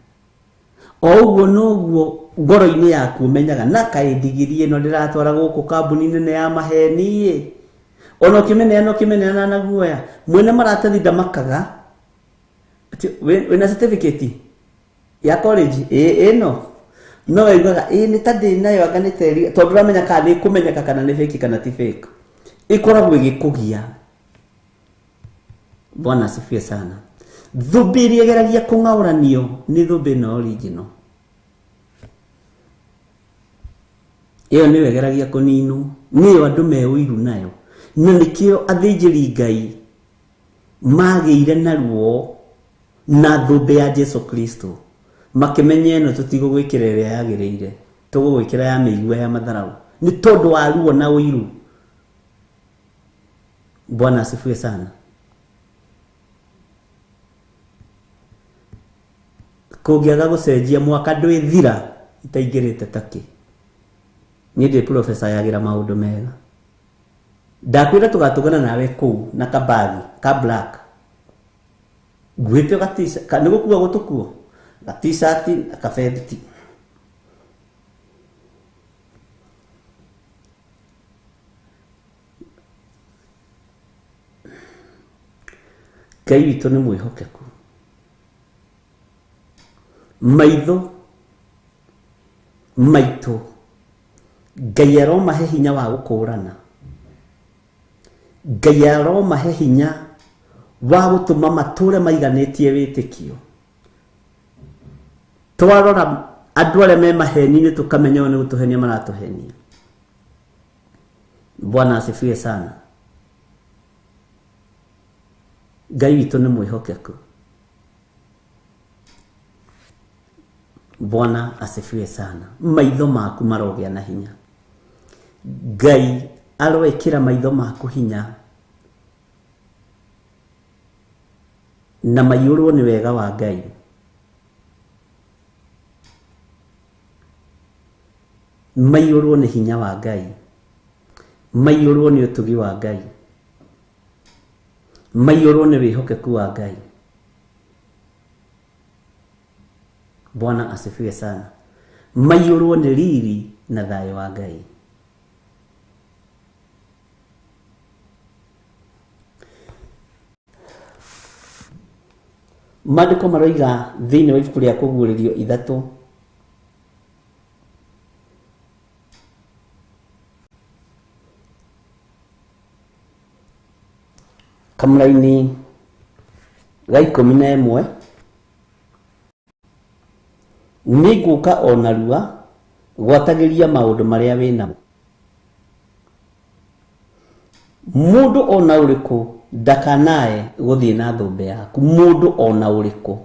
[SPEAKER 6] O ũguo noguo ngoro-inĩ yaku ũmenyaga na kaĩ ndigiri ĩno ndĩratwara gũkũ kambuni nene ya maheni ĩ, ona ũkĩmeneana ũkĩmeneana na guoya. Mwene maratathi ndamakaga. Wĩna certificate ya college ĩ ĩno, no waiguaga ĩ nĩ ta ndĩ nayo anga nĩ teri, tondũ ndũramenya kana nĩ ĩkũmenyeka kana nĩ fake kana ti fake. Ĩkoragwo ĩgĩkũgia. Bwana asifiwe sana. Thũmbĩ ĩrĩa ĩgeragia kũng'aũranio nĩ thũmbĩ ĩno original. Ĩyo nĩyo ĩgeragia kũninwo, nĩyo andũ me ũiru nayo, na nĩkĩo athĩnjĩri Ngai magĩire na ruo na thũmbĩ ya Jesu Kristo, makĩmenya ĩno tũtigũgwĩkĩra ĩrĩa yagĩrĩire, tũgũgwĩkĩra ya mĩigua ya matharau, nĩ tondũ wa ruo na ũiru. Bwana asifiwe sana. Kũngĩaga gũcenjia mwaka ndwĩthira itaingĩrĩte takĩ. Niĩ ndĩ professor yagĩra maũndũ mega. Ndakwĩra tũgatũngana nawe kũu na kabagi ka black, nguĩte ga nĩ gũkua gũtũkuo, ga t-shirt na kabethiti. Ngai witũ nĩ mwĩhokeku. Maitho maitũ Ngai aromahe hinya wa gũkũrana, Ngai aromahe hinya wa gũtũma matũre maiganĩtie wĩtĩkio. Twarora andũ arĩa me maheni-inĩ tũkamenya o nĩ gũtũhenia maratũhenia. Bwana asifiwe sana. Ngai witũ nĩ mwĩhokeku. Bwana asifiwe sana. Maitho maku marogĩa na hinya. Ngai aroĩkĩra maitho maku hinya na maiyũrwo nĩ wega wa Ngai. Maiyũrwo nĩ hinya wa Ngai, maiyũrwo nĩ ũtugi wa Ngai, maiyũrwo nĩ wĩhokeku wa Ngai. Bwana asifiwe sana. Maiyũrwo nĩ riri na thayũ wa Ngai. Maandĩko maroiga thĩinĩ wa ibuku rĩa Kũguũrĩrio 3 kamũraini ga 11, nĩngũka o narua gwatagĩria maũndũ marĩa wĩnamo. Mũndũ ona ũrĩkũ ndakanae gũthiĩ na thũmbĩ yaku, mũndũ ona ũrĩkũ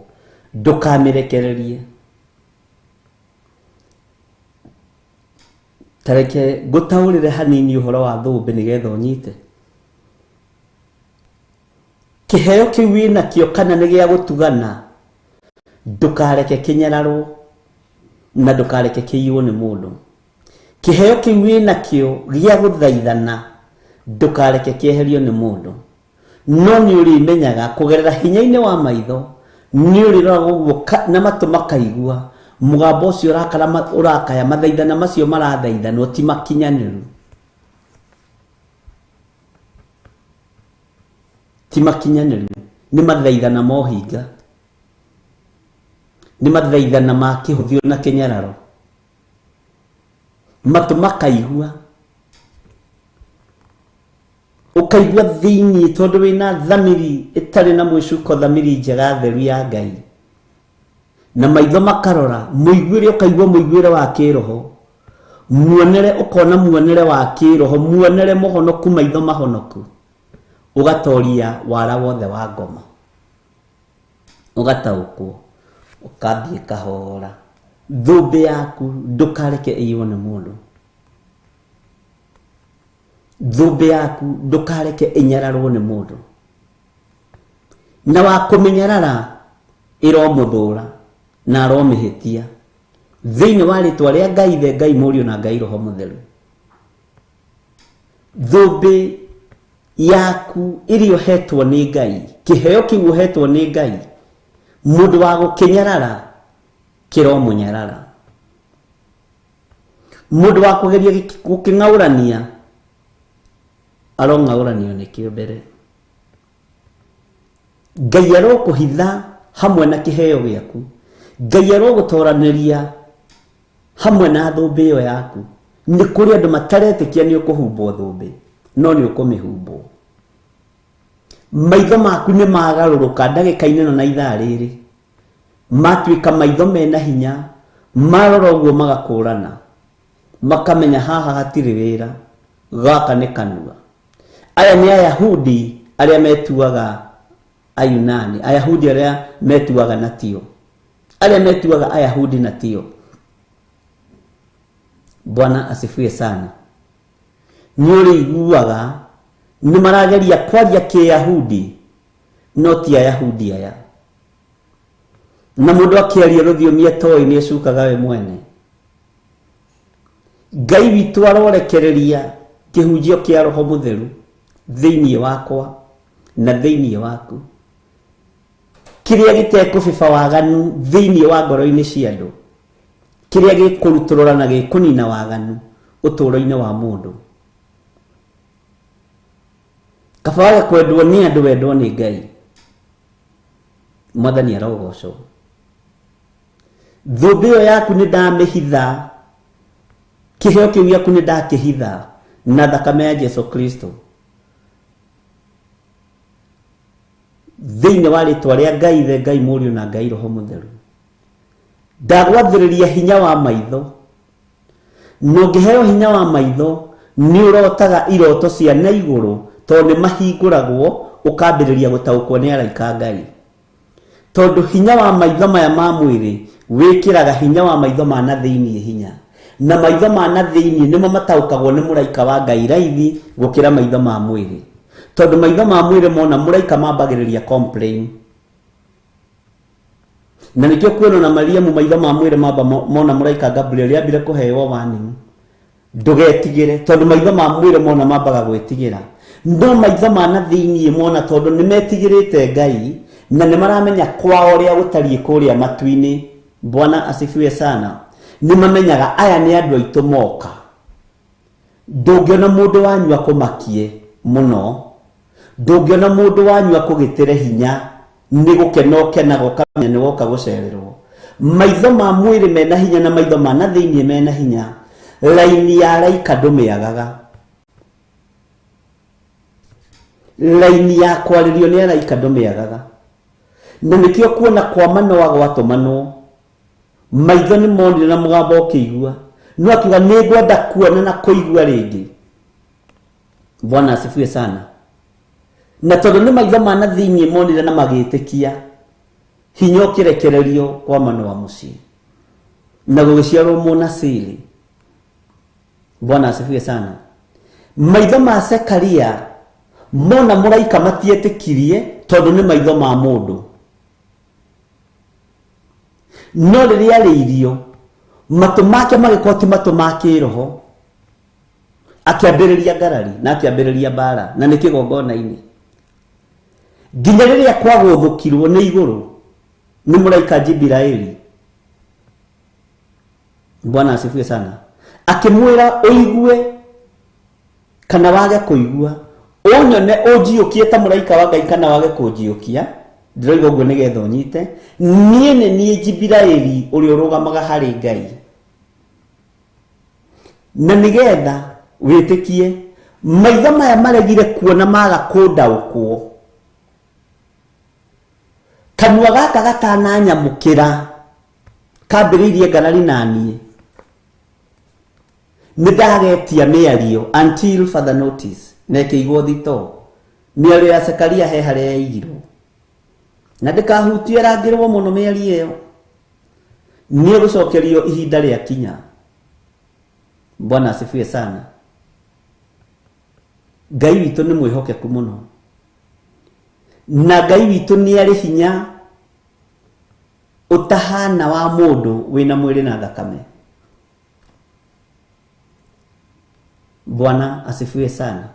[SPEAKER 6] ndũkamĩrekererie. Tareke ngũtaũrĩre hanini ũhoro wa thũmbĩ nĩgetha ũnyite. Kĩheo kĩu wĩnakĩo kana nĩ gĩa gũtugana, ndũkareke kĩnyararwo na ndũkareke kĩiywo nĩ mũndũ. Kĩheo kĩu wĩnakĩo gĩa gũthaithana, ndũkareke kĩeherio nĩ mũndũ. No nĩ ũrĩmenyaga kũgerera hinya-inĩ wa maitho, nĩ ũrĩroraga ũguo na matũ makaigua mũgambo ũcio ũrakaya, mathaithana macio marathaithanwo ti makinyanĩru, ti makinyanĩru, nĩ mathaithana ma ũhinga, nĩ mathaithana ma kĩhũthio na kĩnyararo. Matũ makaigua, ũkaigua thĩinĩ tondũ wĩna thamiri ĩtarĩ na mwĩcuko, thamiri njega theru ya Ngai, na maitho makarora mũiguĩre, ũkaigua mũiguĩre wa kĩroho, muonere ũkona muonere wa kĩroho, muonere mũhonoku, maitho mahonoku, ũgatoria wara wothe wa ngoma, ũgataũkwo Ũkambie kahora. Thũmbĩ yaku ndũkareke ĩiywo nĩ mũndũ. Thũmbĩ yaku ndũkareke ĩnyararwo nĩ mũndũ. Na wa kũmĩnyarara ĩromũthũra na aromĩhĩtia thĩinĩ wa rĩtwa rĩa Ngai Ithe, Ngai Mũriũ na Ngai Roho Mũtheru. Thũmbĩ yaku ĩrĩa ũhetwo nĩ Ngai, kĩheo kĩu ũhetwo nĩ Ngai, mũndũ wa gũkĩnyarara kĩromũnyarara. Mũndũ wa kũgeria gũkĩng'aũrania arong'aũranio nĩkĩo mbere. Ngai arokũhitha hamwe na kĩheo gĩaku. Ngai arogũtoranĩria hamwe na thũmbĩ ĩyo yaku. Nĩ kũrĩ andũ mataretĩkia nĩ ũkũhumbwo thũmbĩ, no nĩ ũkũmĩhumbwo. Maitho maku nĩ magarũrũka ndagĩka-inĩ ĩno na ithaa rĩrĩ, matuĩka maitho mena hinya, marora ũguo magakũrana, makamenya haha hatirĩ wĩra, gaka nĩ kanua. Aya nĩ Ayahudi arĩa metuaga Ayunani, Ayahudi arĩa metuaga na tio, arĩa metuaga Ayahudi na tio. Bwana asifiwe sana. Nĩ ũrĩiguaga nĩ marageria kwaria kĩyahudi no ti Ayahudi aya. Na mũndũ akĩaria rũthiomi atoĩ nĩ ecukaga we mwene. Ngai witũ arorekereria kĩhunjio kĩa Roho Mũtheru thĩinĩ wakwa na thĩinĩ waku, kĩrĩa gĩtekũbĩba waganu thĩinĩ wa ngoro-inĩ cia andũ, kĩrĩa gĩkũrutũrũra na gĩkũnina waganu ũtũũro-inĩ wa mũndũ. Kaba wage kwendwo nĩ andũ, wendwo nĩ Ngai. Mwathani arogocwo. Thũmbĩ ĩyo yaku nĩ ndamĩhitha, kĩheo kĩu gĩaku nĩ ndakĩhitha na thakame ya Jesu Kristo thĩinĩ wa rĩtwa rĩa Ngai Ithe, Ngai Mũriũ na Ngai Roho Mũtheru. Ndagwathĩrĩria hinya wa maitho, na ũngĩheo hinya wa maitho nĩ ũrotaga iroto cia na igũrũ, tondũ nĩ mahingũragwo ũkambĩrĩria gũtaũkwo nĩ araika a Ngai. Tondũ hinya wa maitho maya ma mwĩrĩ wĩkĩraga hinya wa maitho ma na thĩinĩ hinya, na maitho ma na thĩinĩ nĩmo mataũkagwo nĩ mũraika wa Ngai raithi gũkĩra maitho ma mwĩrĩ. Tondũ maitho ma mwĩrĩ mona mũraika mambagĩrĩria complain. Na nĩkĩo kuona na Mariamu maitho ma mwĩrĩ mamba mona mũraika Gabriel ambire kũheo warning, ndũgetigĩre, tondũ maitho ma mwĩrĩ mona mambaga gwĩtigĩra. No maitho ma na thĩinĩ mona, tondũ nĩ metigĩrĩte Ngai na nĩ maramenya kwao ũrĩa gũtariĩ kũrĩa matu-inĩ. Bwana asifiwe sana. Nĩ mamenyaga aya nĩ andũ aitũ moka. Ndũngĩona mũndũ wanyu akũmakie mũno, ndũngĩona mũndũ wanyu akũgĩtĩre hinya, nĩ gũkena ũkenaga ũkamenya nĩ woka gũcererwo. Maitho ma mwĩrĩ mena hinya na maitho ma na thĩinĩ mena hinya. Raini ya araika ndũmĩagaga. Raini ya kwarĩrio nĩ araika ndũmĩagaga. Na nĩkĩo kuona kwa Manoa gwatũmanwo, maitho nĩ monire na mũgambo ũkĩigua, no akiuga nĩ ngwenda kuona na kũigua rĩngĩ. Bwana asifiwe sana. Na tondũ nĩ maitho ma na thĩinĩ monire na magĩtĩkia, hinya ũkĩrekererio kwa Manoa mũciĩ na gũgĩciarwo mũnasiri. Bwana asifiwe sana. Maitho ma Zekaria mona mũraika matietĩkirie, tondũ nĩ maitho ma mũndũ. No rĩrĩa arĩirio, matũ make magĩkorwo ti matũ ma kĩroho, akĩambĩrĩria ngarari na akĩambĩrĩria mbara, na nĩ kĩgongona-inĩ. Nginya rĩrĩa kwagũthũkirwo nĩ igũrũ nĩ mũraika Jibiraeli. Bwana asifiwe sana. Akĩmwĩra ũigue kana wage kũigua, ũnyone ũnjiũkie ta mũraika wa Ngai kana wage kũnjiũkia. Ndĩroiga ũguo nĩgetha ũnyite. Niĩ nĩ niĩ Jibiraeli ũrĩa ũrũgamaga harĩ Ngai, na nĩgetha wĩtĩkie. Maitho maya maregire kuona maga kũndaũkwo, kanua gaka gatananyamũkĩra kambĩrĩirie ngarari na niĩ, nĩ ndagetia mĩario until further notice, na ĩkĩigwo thitoo. Mĩario ya Zekaria he harĩa yaigirwo, na ndĩkahutie ĩrangĩrwo mũno mĩario ĩyo. Nĩ egũcokerio ihinda rĩa kinya. Bwana asifiwe sana. Ngai witũ nĩ mwĩhokeku mũno. Na Ngai witũ nĩ arĩ hinya ũtahana wa mũndũ wĩna mwĩrĩ na thakame. Bwana asifiwe sana.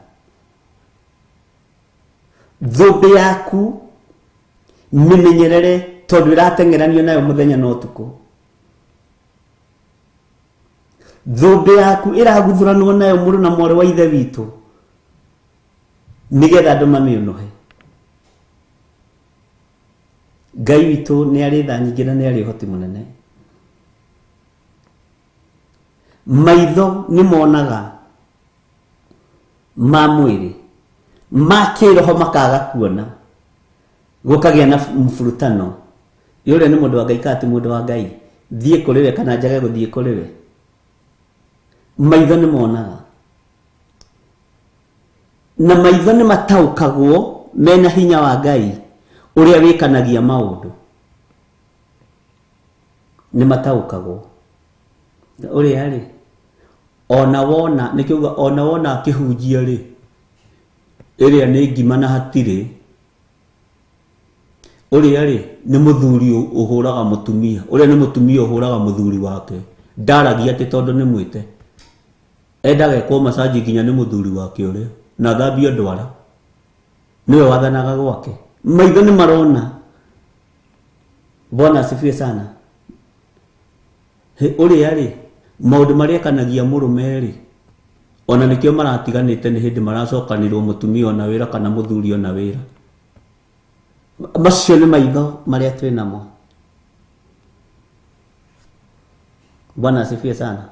[SPEAKER 6] Thũmbĩ yaku mĩmenyerere tondũ ĩrateng'eranio nayo mũthenya na ũtukũ. Thũmbĩ yaku ĩraguthuranwo nayo mũrũ na mwarĩ wa ithe witũ nĩgetha andũ mamĩũnũhe. Ngai witũ nĩ arĩ tha nyingĩ na nĩ arĩ ũhoti mũnene. Maitho nĩ monaga ma mwĩrĩ, ma kĩroho makaga kuona, gũkagĩa na mfurutano. Ũrĩa nĩ mũndũ wa Ngai kana ti mũndũ wa Ngai? Thiĩ kũrĩ we kana njage gũthiĩ kũrĩ we? Maitho nĩ monaga na maitho nĩ mataũkagwo mena hinya wa Ngai ũrĩa wĩkanagia maũndũ. Nĩ mataũkagwo ũrĩa rĩ ona wona nĩkĩuga ona wona akĩhunjia rĩ ĩrĩa nĩ ngima na hatirĩ. Ũrĩa rĩ nĩ mũthuri ũhũraga mũtumia, ũrĩa nĩ mũtumia ũhũraga mũthuri wake. Ndaragia atĩ tondũ nĩ mwĩte, endaga ekwo macaji nginya nĩ mũthuri wake ũrĩa na thambio ndwara, nĩwe wathanaga gwake. Maitho nĩ marona. Bwana asifiwe sana. Ũrĩa rĩ maũndũ marĩa ekanagia mũrũme rĩ ona nĩkĩo maratiganĩte nĩ hĩndĩ maracokanĩrwo mũtumia ona wĩra kana mũthuri ona wĩra. Macio nĩ maitho marĩa twĩ namo. Bwana asifiwe sana.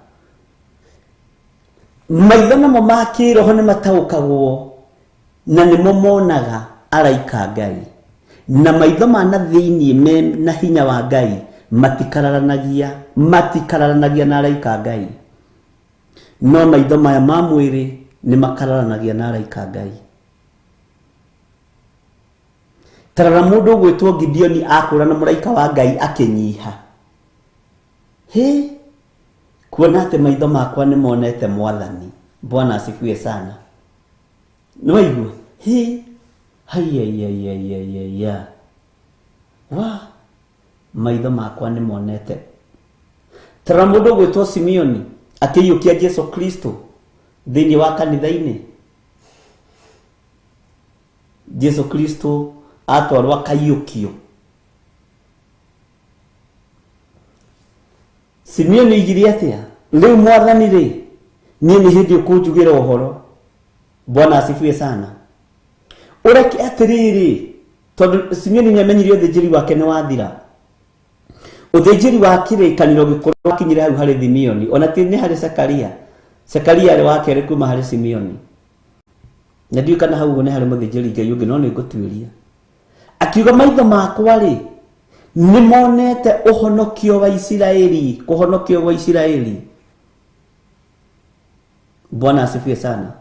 [SPEAKER 6] Maitho namo ma kĩroho nĩ mataũkagwo na nĩmo monaga araika Ngai. Na maitho ma na thĩinĩ me na hinya wa Ngai matikararanagia na araika Ngai. No maitho maya ma mwĩrĩ nĩ makararanagia na araika Ngai. Tarara mũndũ ũgwĩtwo Gideoni akũra na mũraika wa Ngai akĩnyiha. Hĩ, kuona atĩ maitho makwa nĩ monete Mwathani. Bwana asifiwe sana. Nĩ waigua? Hĩ, haiya. Wa, maitho makwa nĩ monete. Tarara mũndũ ũgwĩtwo Simeoni akĩiyũkia Jesu Kristo thĩinĩ wa kanitha-inĩ. Jesu Kristo atwarwo akaiyũkio. Simeoni oigire atĩa? Rĩu Mwathani rĩ, niĩ nĩ hĩndĩ ũkũnjugĩra ũhoro. Bwana asifiwe sana. Ũreke atĩrĩrĩ, tondũ Simeoni nĩamenyire ũthĩnjĩri wake nĩ wathira. Ũthĩnjĩri wa kĩrĩkanĩro gĩkũrũ wakinyire hau harĩ Simeoni, ona ti nĩ harĩ Zekaria. Zekaria arĩ wa kerĩ kuma harĩ Simeoni. Na ndiũĩ kana hau ũguo nĩ harĩ mũthĩnjĩri Ngai ũngĩ, no nĩ ngũtuĩria. Akiuga maitho makwa rĩ nĩ monete ũhonokio wa Isiraeli, kũhonokio gwa Isiraeli. Bwana asifiwe sana.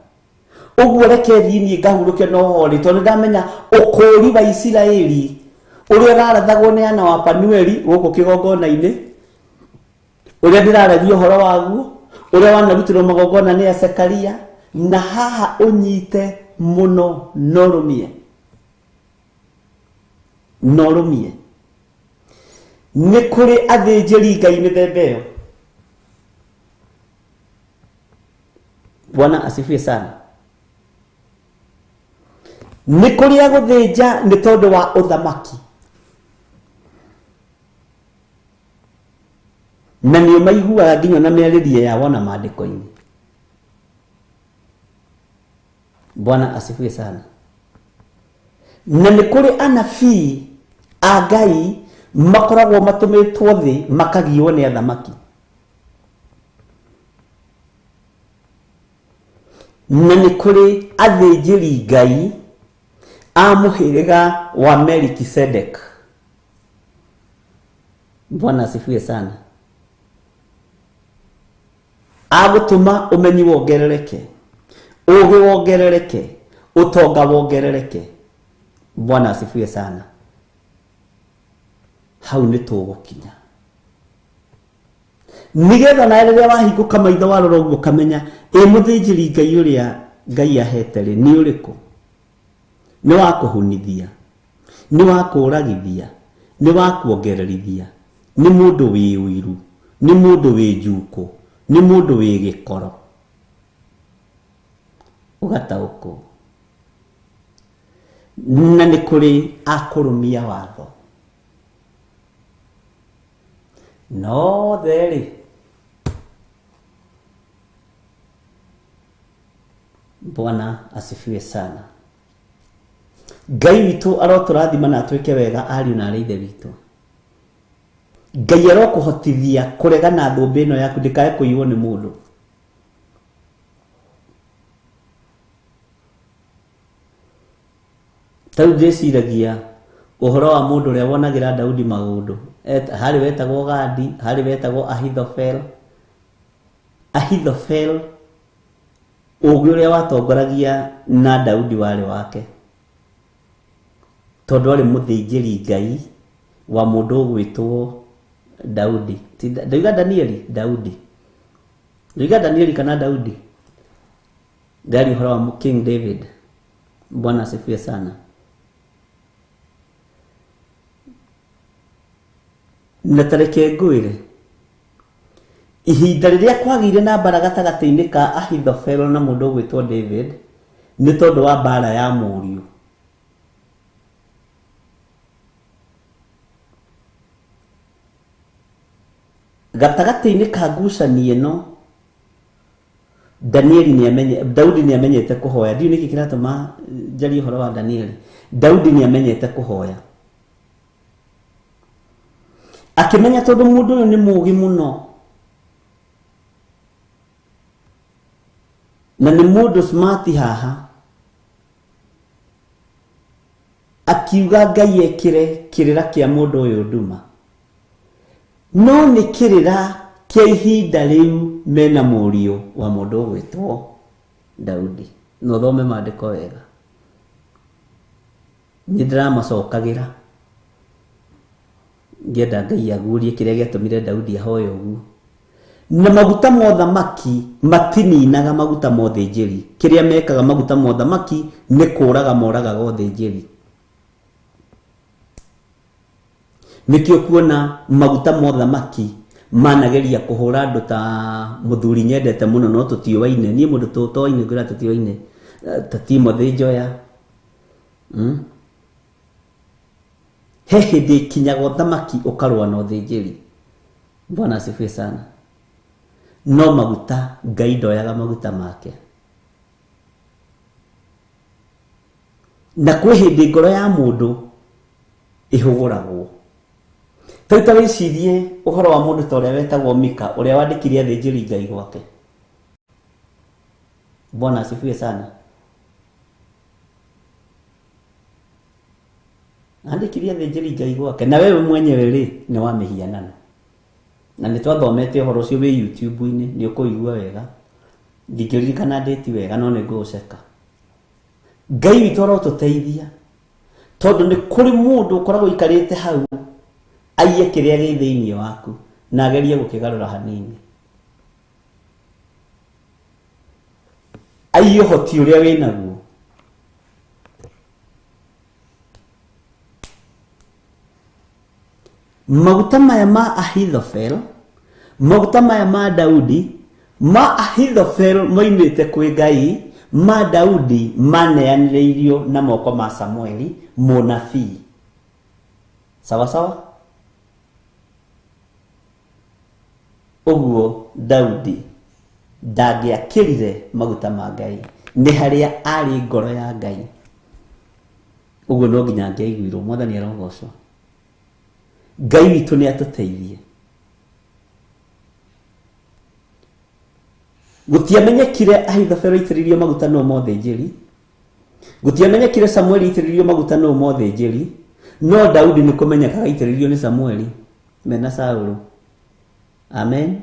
[SPEAKER 6] Ũguo reke thiĩ niĩ ngahurũke na ũhoreri tondũ ndamenya ũkũũri wa Isiraeli ũrĩa ũrarathagwo nĩ Ana wa Panueli gũkũ kĩgongona-inĩ, ũrĩa ndĩraragia ũhoro waguo, ũrĩa wanarutĩrwo magongona nĩ Zekaria, na haha ũnyite mũno na ũrũmie. Na ũrũmie. Nĩ kũrĩ athĩnjĩri Ngai mĩthemba ĩyo. Bwana asifiwe sana. Nĩ kũrĩ a gũthĩnja nĩ tondũ wa ũthamaki. Na nĩo maiguaga nginya na mĩarĩrie yao na maandĩko-inĩ. Bwana asifiwe sana. Na nĩ kũrĩ anabii a Ngai makoragwo matũmĩtwo thĩ makagiywo nĩ athamaki. Na nĩ kũrĩ athĩnjĩri Ngai a mũhĩrĩga wa Melkisedek. Bwana asifiwe sana. Agũtũma ũmenyi wongerereke, ũũgĩ wongerereke, ũtonga wongerereke. Bwana asifiwe sana. Hau nĩ tũgũkinya. Nigetha na rĩrĩa wahingũka maitho warora ũguo ũkamenya ĩ mũthĩnjĩri Ngai ũrĩa Ngai ahete rĩ nĩ ũrĩkũ. Nĩ wa kũhunithia, nĩ wa kũragithia, nĩ wa kuongererithia, nĩ mũndũ wĩ ũiru, nĩ mũndũ wĩ njuko, nĩ mũndũ wĩ gĩkoro. Ũgataũkwo. Na nĩ kũrĩ akũrũmia watho. No othe rĩ Bwana asifiwe sana. Ngai witũ arotũrathima na atwĩke wega ariũ na arĩ ithe witũ. Ngai arokũhotithia kũregana thũmbĩ ĩno yaku ndĩkae kũiywo nĩ mũndũ. Ta rĩu ndĩciragia ũhoro wa mũndũ ũrĩa wonagĩra Daudi maũndũ. Harĩ wetagwo Gadi, harĩ wetagwo Ahithofel. Ahithofel ũgĩ ũrĩa watongoragia na Daudi warĩ wake. Tondũ arĩ mũthĩnjĩri Ngai wa mũndũ ũgwĩtwo Daudi. Ndauga Danieli, Daudi. Ndauga Danieli kana Daudi. Ndari ũhoro wa King David. Bwana asifiwe sana. Na tareke ngwĩre ihinda rĩrĩa kwagĩire na mbara gatagatĩ-inĩ ka Ahithofel na mũndũ ũgwĩtwo David nĩ tondũ wa mbara ya mũriũ. Gatagatĩ-inĩ ka ngucanio ĩno Danieli nĩamenye, Daudi nĩamenyete kũhoya. Ndiũĩ nĩkĩ kĩratũma njarie ũhoro wa Danieli. Daudi nĩamenyete kũhoya. Akĩmenya tondũ mũndũ ũyũ nĩ mũũgĩ mũno na nĩ mũndũ smart haha, akiuga Ngai ekĩre kĩrĩra kĩa mũndũ ũyũ nduma. No nĩ kĩrĩra kĩa ihinda rĩu mena mũriũ wa mũndũ ũgwĩtwo Daudi. Na ũthome maandĩko wega. Nĩ ndĩramacokagĩra ngĩenda Ngai aguũrie kĩrĩa gĩatũmire Daudi ahoe ũguo. Na maguta ma ũthamaki matininaga maguta ma ũthĩnjĩri. Kĩrĩa mekaga maguta ma ũthamaki nĩ kũraga moragaga ũthĩnjĩri. Nĩkĩo kuona maguta ma ũthamaki manageria kũhũra andũ ta mũthuri nyendete mũno no tũtiũaine. Niĩ mũndũ tũtoaine ngwĩra tũtiũaine ta Timothy Njoya. He hĩndĩ ĩkinyaga ũthamaki ũkarũa na ũthĩnjĩri. Bwana asifiwe sana. No maguta Ngai ndoyaga maguta make. Na kwĩ hĩndĩ ngoro ya mũndũ ĩhũgũragwo. Ta rĩu ta wĩcirie ũhoro wa mũndũ ta ũrĩa wetagwo Mika, ũrĩa wandĩkire athĩnjĩri Ngai gwake. Bwana asifiwe sana. Andĩkire athĩnjĩri Ngai gwake. Na wewe mwenyewe rĩ nĩ wa mĩhianano. Na nĩ twathomete ũhoro ũcio wĩ YouTube-inĩ, nĩ ũkũigua wega. Ndingĩririkana ndĩti wega no nĩ ngũũceka. Ngai witũ arotũteithia tondũ nĩ kũrĩ mũndũ ũkoragwo aikarĩte hau aiye kĩrĩa gĩ thĩinĩ waku na agerie gũkĩgarũra hanini. Aiye ũhoti ũrĩa wĩnaguo. Maguta maya ma Ahithofel, maguta maya ma Daudi, ma Ahithofel moimĩte kwĩ Ngai, ma Daudi maneanĩrĩirio na moko ma Samueli mũnabii. Sawa sawa? Ũguo Daudi ndangĩakĩrire maguta ma Ngai, nĩ harĩa arĩ ngoro ya Ngai. Ũguo no nginya angĩaiguirwo. Mwathani arogocwo. Ngai witũ nĩ atũteithie. Gũtiamenyekire Ahithofel aitĩrĩirio maguta nũ mũthĩnjĩri. Gũtiamenyekire Samueli aitĩrĩirio maguta nũ mũthĩnjĩri. No Daudi nĩ kũmenyekaga aitĩrĩirio nĩ Samueli mena Saũlũ. Amen.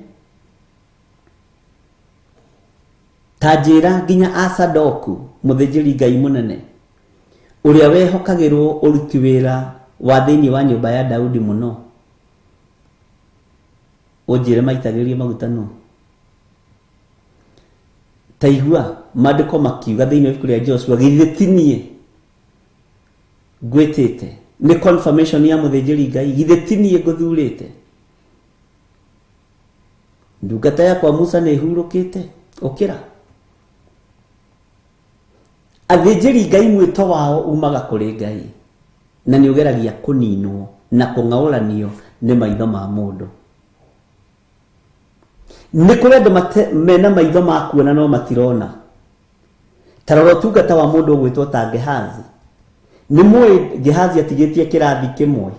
[SPEAKER 6] Ta njĩra nginya Asadoku mũthĩnjĩri Ngai mũnene ũrĩa wehokagĩrwo ũruti wĩra wa thĩinĩ wa nyũmba ya Daudi mũno. Ũnjĩre maitagĩrĩrio maguta nũ? Ta igua maandĩko makiuga thĩinĩ wa ibuku rĩa Joshua, githĩ ti niĩ ngwĩtĩte? Nĩ confirmation ya mũthĩnjĩri Ngai, githĩ ti niĩ ngũthurĩte? Ndungata yakwa Musa nĩ ĩhurũkĩte, ũkĩra. Athĩnjĩri Ngai mwĩto wao umaga kũrĩ Ngai, na nĩ ũgeragia kũninwo na kũng'aũranio nĩ maitho ma mũndũ. Nĩ kũrĩ andũ mena maitho ma kuona no matirona. Ta rora ũtungata wa mũndũ ũgwĩtwo ta Gehazi. Nĩ mũĩ Gehazi atigĩtie kĩrathi kĩmwe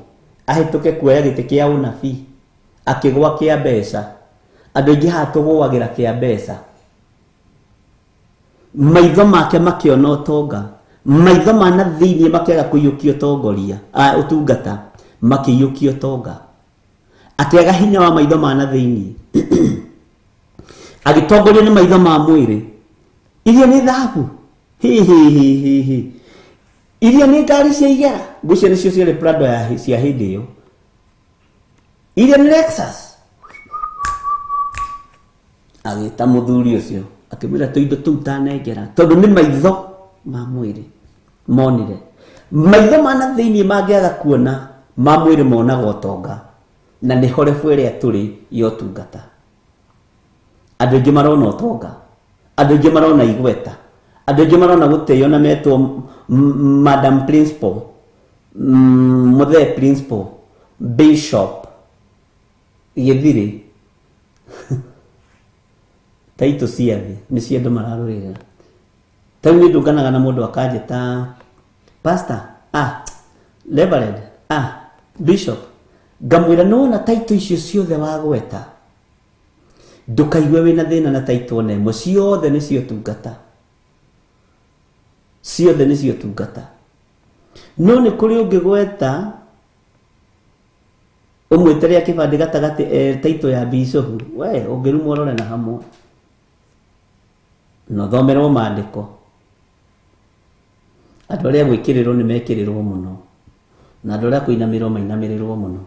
[SPEAKER 6] ahĩtũke kuoya gĩtĩ kĩa ũnabii, akĩgwa kĩa mbeca. Andũ aingĩ haha tũgũagĩra kĩa mbeca. Maitho make makĩona ũtonga, maitho ma na thĩinĩ makĩaga kũiyũkia ũtongoria, ũtungata, makĩiyũkia ũtonga. Akĩaga hinya wa maitho ma na thĩinĩ. Agĩtongorio nĩ maitho ma mwĩrĩ. Iria nĩ thahabu. Hi hi hi hi hi. Iria nĩ ngari cia igera. Ngũcia nĩcio ciarĩ Prado ya cia hĩndĩ ĩyo. Iria nĩ Lexus. Agĩta mũthuri ũcio akĩmwĩra tũindo tũu tanengera, tondũ nĩ maitho ma mwĩrĩ monire. Maitho ma na thĩinĩ mangĩaga kuona, ma mwĩrĩ monaga ũtonga, na nĩ horebu ĩrĩa tũrĩ ya ũtungata. Andũ aingĩ marona ũtonga, andũ aingĩ marona igweta, andũ aingĩ marona gũtĩo na metwo Madam Principal, Mũthee Principal, Bishop, Gĩthirĩ. Taitũ cia thĩ nĩcio andũ mararũĩrĩra. Ta rĩu niĩ ndũnganaga na mũndũ akanjĩta pastor, reverend, bishop, ngamwĩra nĩwona taitũ icio ciothe wagweta, ndũkaigue wĩna thĩna na taitũ ona ĩmwe, ciothe nĩcio tungata, ciothe nĩcio tungata. No nĩ kũrĩ ũngĩgweta ũmwĩte rĩa kĩbandĩ gatagatĩ taitũ ya bishop, we ũngĩrumwo ũrore na hamwe na ũthomerwo maandĩko. Andũ arĩa gwĩkĩrĩrwo nĩ mekĩrĩrwo mũno, na andũ arĩa kũinamĩrĩrwo mainamĩrĩrwo mũno.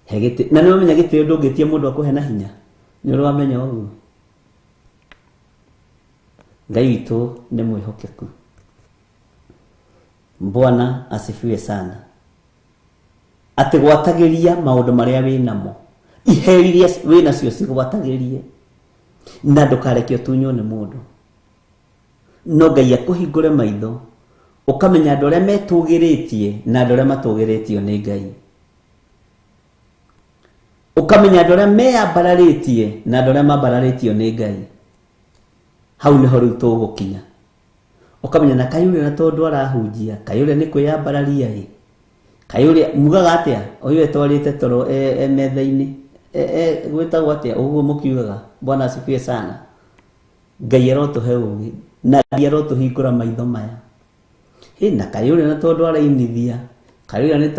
[SPEAKER 6] He gĩtĩ, na nĩ wamenya gĩtĩo ndũngĩtia mũndũ akũhe na hinya, nĩ ũrĩ wamenya ũguo. Ngai witũ nĩ mwĩhokeku. Bwana asifiwe sana. Atĩ gwatagĩria maũndũ marĩa wĩnamo, iheo iria wĩnacio cigwatagĩrie, na ndũkareke ũtunywo nĩ mũndũ. No Ngai akũhingũre maitho, ũkamenya andũ arĩa metũgĩrĩtie na andũ arĩa matũgĩrĩtio nĩ Ngai. Ũkamenya andũ arĩa meyambararĩtie na andũ arĩa mambararĩtio nĩ Ngai. Hau nĩho rĩu tũgũkinya. Ũkamenya na kaĩ ũrĩa na tondũ arahunjia, kaĩ ũrĩa nĩ kwĩyambararia ĩ, kaĩ ũrĩa mugaga atĩa, ũyũ etwarĩte toro e metha-inĩ, gwĩtagwo atĩa ũguo mũkiugaga. Bwana asifiwe sana. Ngai arotũhe ũgĩ na Ngai arotũhingũra maitho maya. Hĩ, na kaĩ ũrĩa na tondũ arainithia, kaĩ ũrĩa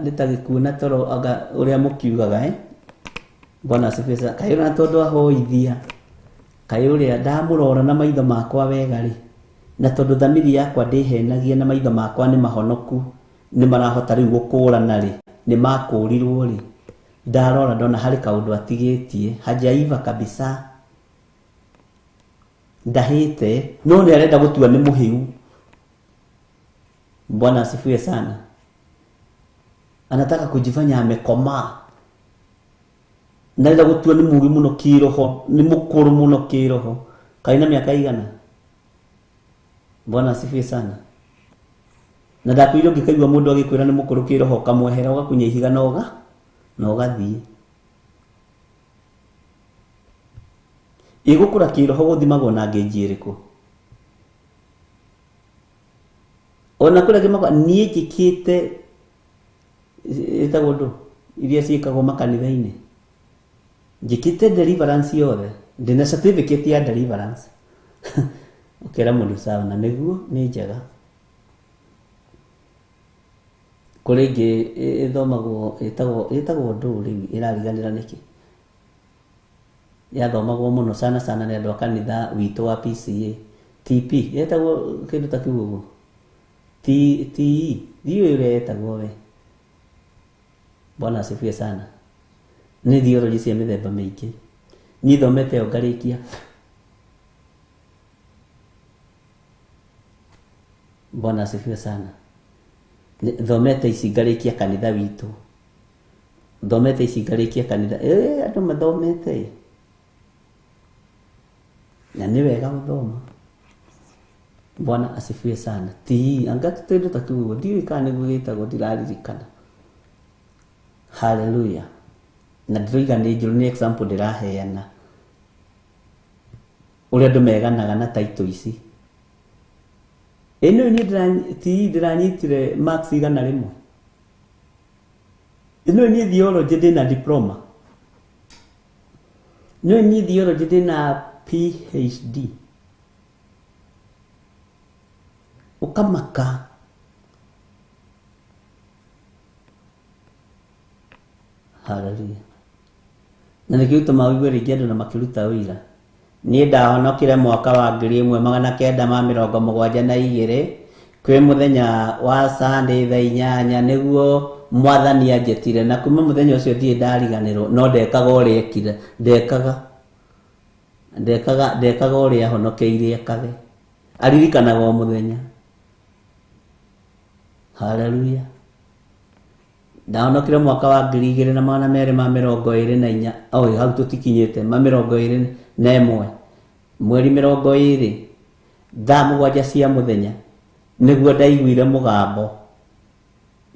[SPEAKER 6] nĩ ta gĩkuũ na toro anga ũrĩa mũkiugaga, Bwana asifiwe sana. Kaĩ ũrĩa na tondũ ahoithia, kaĩ ũrĩa ndamũrora na maitho makwa wega rĩ, na tondũ thamiri yakwa ndĩhenagia na maitho makwa nĩ mahonoku, nĩ marahota rĩu gũkũrana rĩ, nĩ makũrirwo rĩ, ndarora ndona harĩ kaũndũ atigĩtie, hajaiva kabisa, ndahĩte, no nĩ arenda gũtua nĩ mũhĩu. Bwana asifiwe sana. Anataka kujifanya amekomaa, narenda gũtua nĩ mũgĩ mũno kĩroho, nĩ mũkũrũ mũno kĩroho. Kaĩ na mĩaka igana? Bwana asifiwe sana. Na ndakwĩra ũngĩkaigua mũndũ agĩkwĩra nĩ mũkũrũ kĩroho, ũkamwehera ũgakunya ihiga na ũgathiĩ. Ĩgũkũra kĩroho gũthimagwo na ngĩnji ĩrĩkũ? Ona kũrĩa angĩ makwa, niĩ njĩkĩte ĩtagwo ndũ iria ciĩkagwo makanitha-inĩ, njĩkĩte deliverance yothe, ndĩna certificate ya deliverance. Ũkera mũndũ sawa, na nĩguo nĩ njega. Kũrĩ ĩngĩ ĩthomagwo ĩtagwo ndũ rĩu ĩrariganĩra nĩkĩ, yathomagwo mũno sana sana nĩ andũ a kanitha witũ wa PCA, TP yetagwo kĩndũ ta kĩu ũguo, TE ndiũĩ ũrĩa yetagwo we. Bwana asifiwe sana. Nĩ theology cia mĩthemba mĩingĩ. Niĩ thomete ĩyo ngarĩkia. Bwana asifiwe sana. Thomete ici ngarĩkia kanitha witũ. Thomete ici ngarĩkia kanitha. Andũ mathomete. Na nĩ wega gũthoma. Bwana asifiwe sana. Ti anga tũtendo ta tuo ndiũĩ kana nĩguo gĩtagwo ndiraririkana. Hallelujah. Na ndĩroiga nĩ njũru, nĩ example ndĩraheana. Ũrĩa andũ meganaga na title ici. Ĩno niĩ ndĩranyitire marks 100. Ĩno niĩ theology ndĩna diploma. Ĩno niĩ theology ndĩna PhD. Ũkamaka. Hallelujah. Na nĩkĩo gĩtũmaga ũigue rĩngĩ andũ na makĩruta ũira. Niĩ ndahonokire mwaka wa 1972 kwĩ mũthenya wa Sunday thaa 8 nĩguo mwathani anjĩtire, na kuma mũthenya ũcio ndirĩ ndariganĩrwo, no ndekaga ũrĩa ekire, ndekaga ũrĩa ahonokeire ekage, aririkanaga o mũthenya. Hallelujah. Ndahonokire mwaka wa 2224, oi hau tũtikinyĩte, ma 21 mweri 20 thaa 7 cia mũthenya nĩguo ndaiguire mũgambo.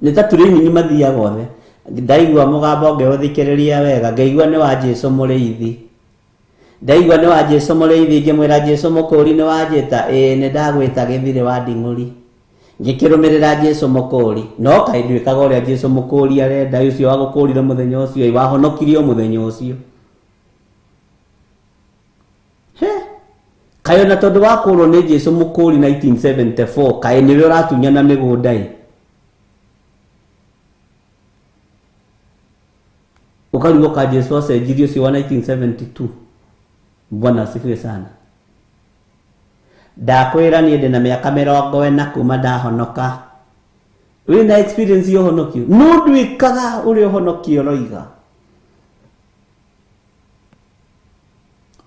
[SPEAKER 6] Nĩ ta training mathiaga othe. Ndaigua mũgambo ngĩũthikĩrĩria wega, ngĩigua nĩ wa Jesũ mũrĩithi. Ndaigua nĩ wa Jesũ mũrĩithi, ngĩmwĩra Jesũ mũkũri nĩ wanjĩta, ĩĩ nĩ ndagwĩta gĩthirĩ wa nding'ũri. Ngĩkĩrũmĩrĩra Jesũ mũkũri. No kaĩ nduĩkaga ũrĩa Jesũ mũkũri arenda, ũcio wagũkũrire mũthenya ũcio, wahonokirio mũthenya ũcio. He? Kaĩ ona tondũ wakũrwo nĩ Jesũ mũkũri 1974, kaĩ nĩwe ũratunyana mĩgũnda ĩ? Ũkarigwo ka Jesũ acenjirie ũcio wa 1972. Bwana asifiwe sana. Ndakwĩra niĩ ndĩna mĩaka 40 kuma ndahonoka. Wĩna experience ya ũhonokio. No ndwĩkaga ũrĩa ũhonokio ũroiga.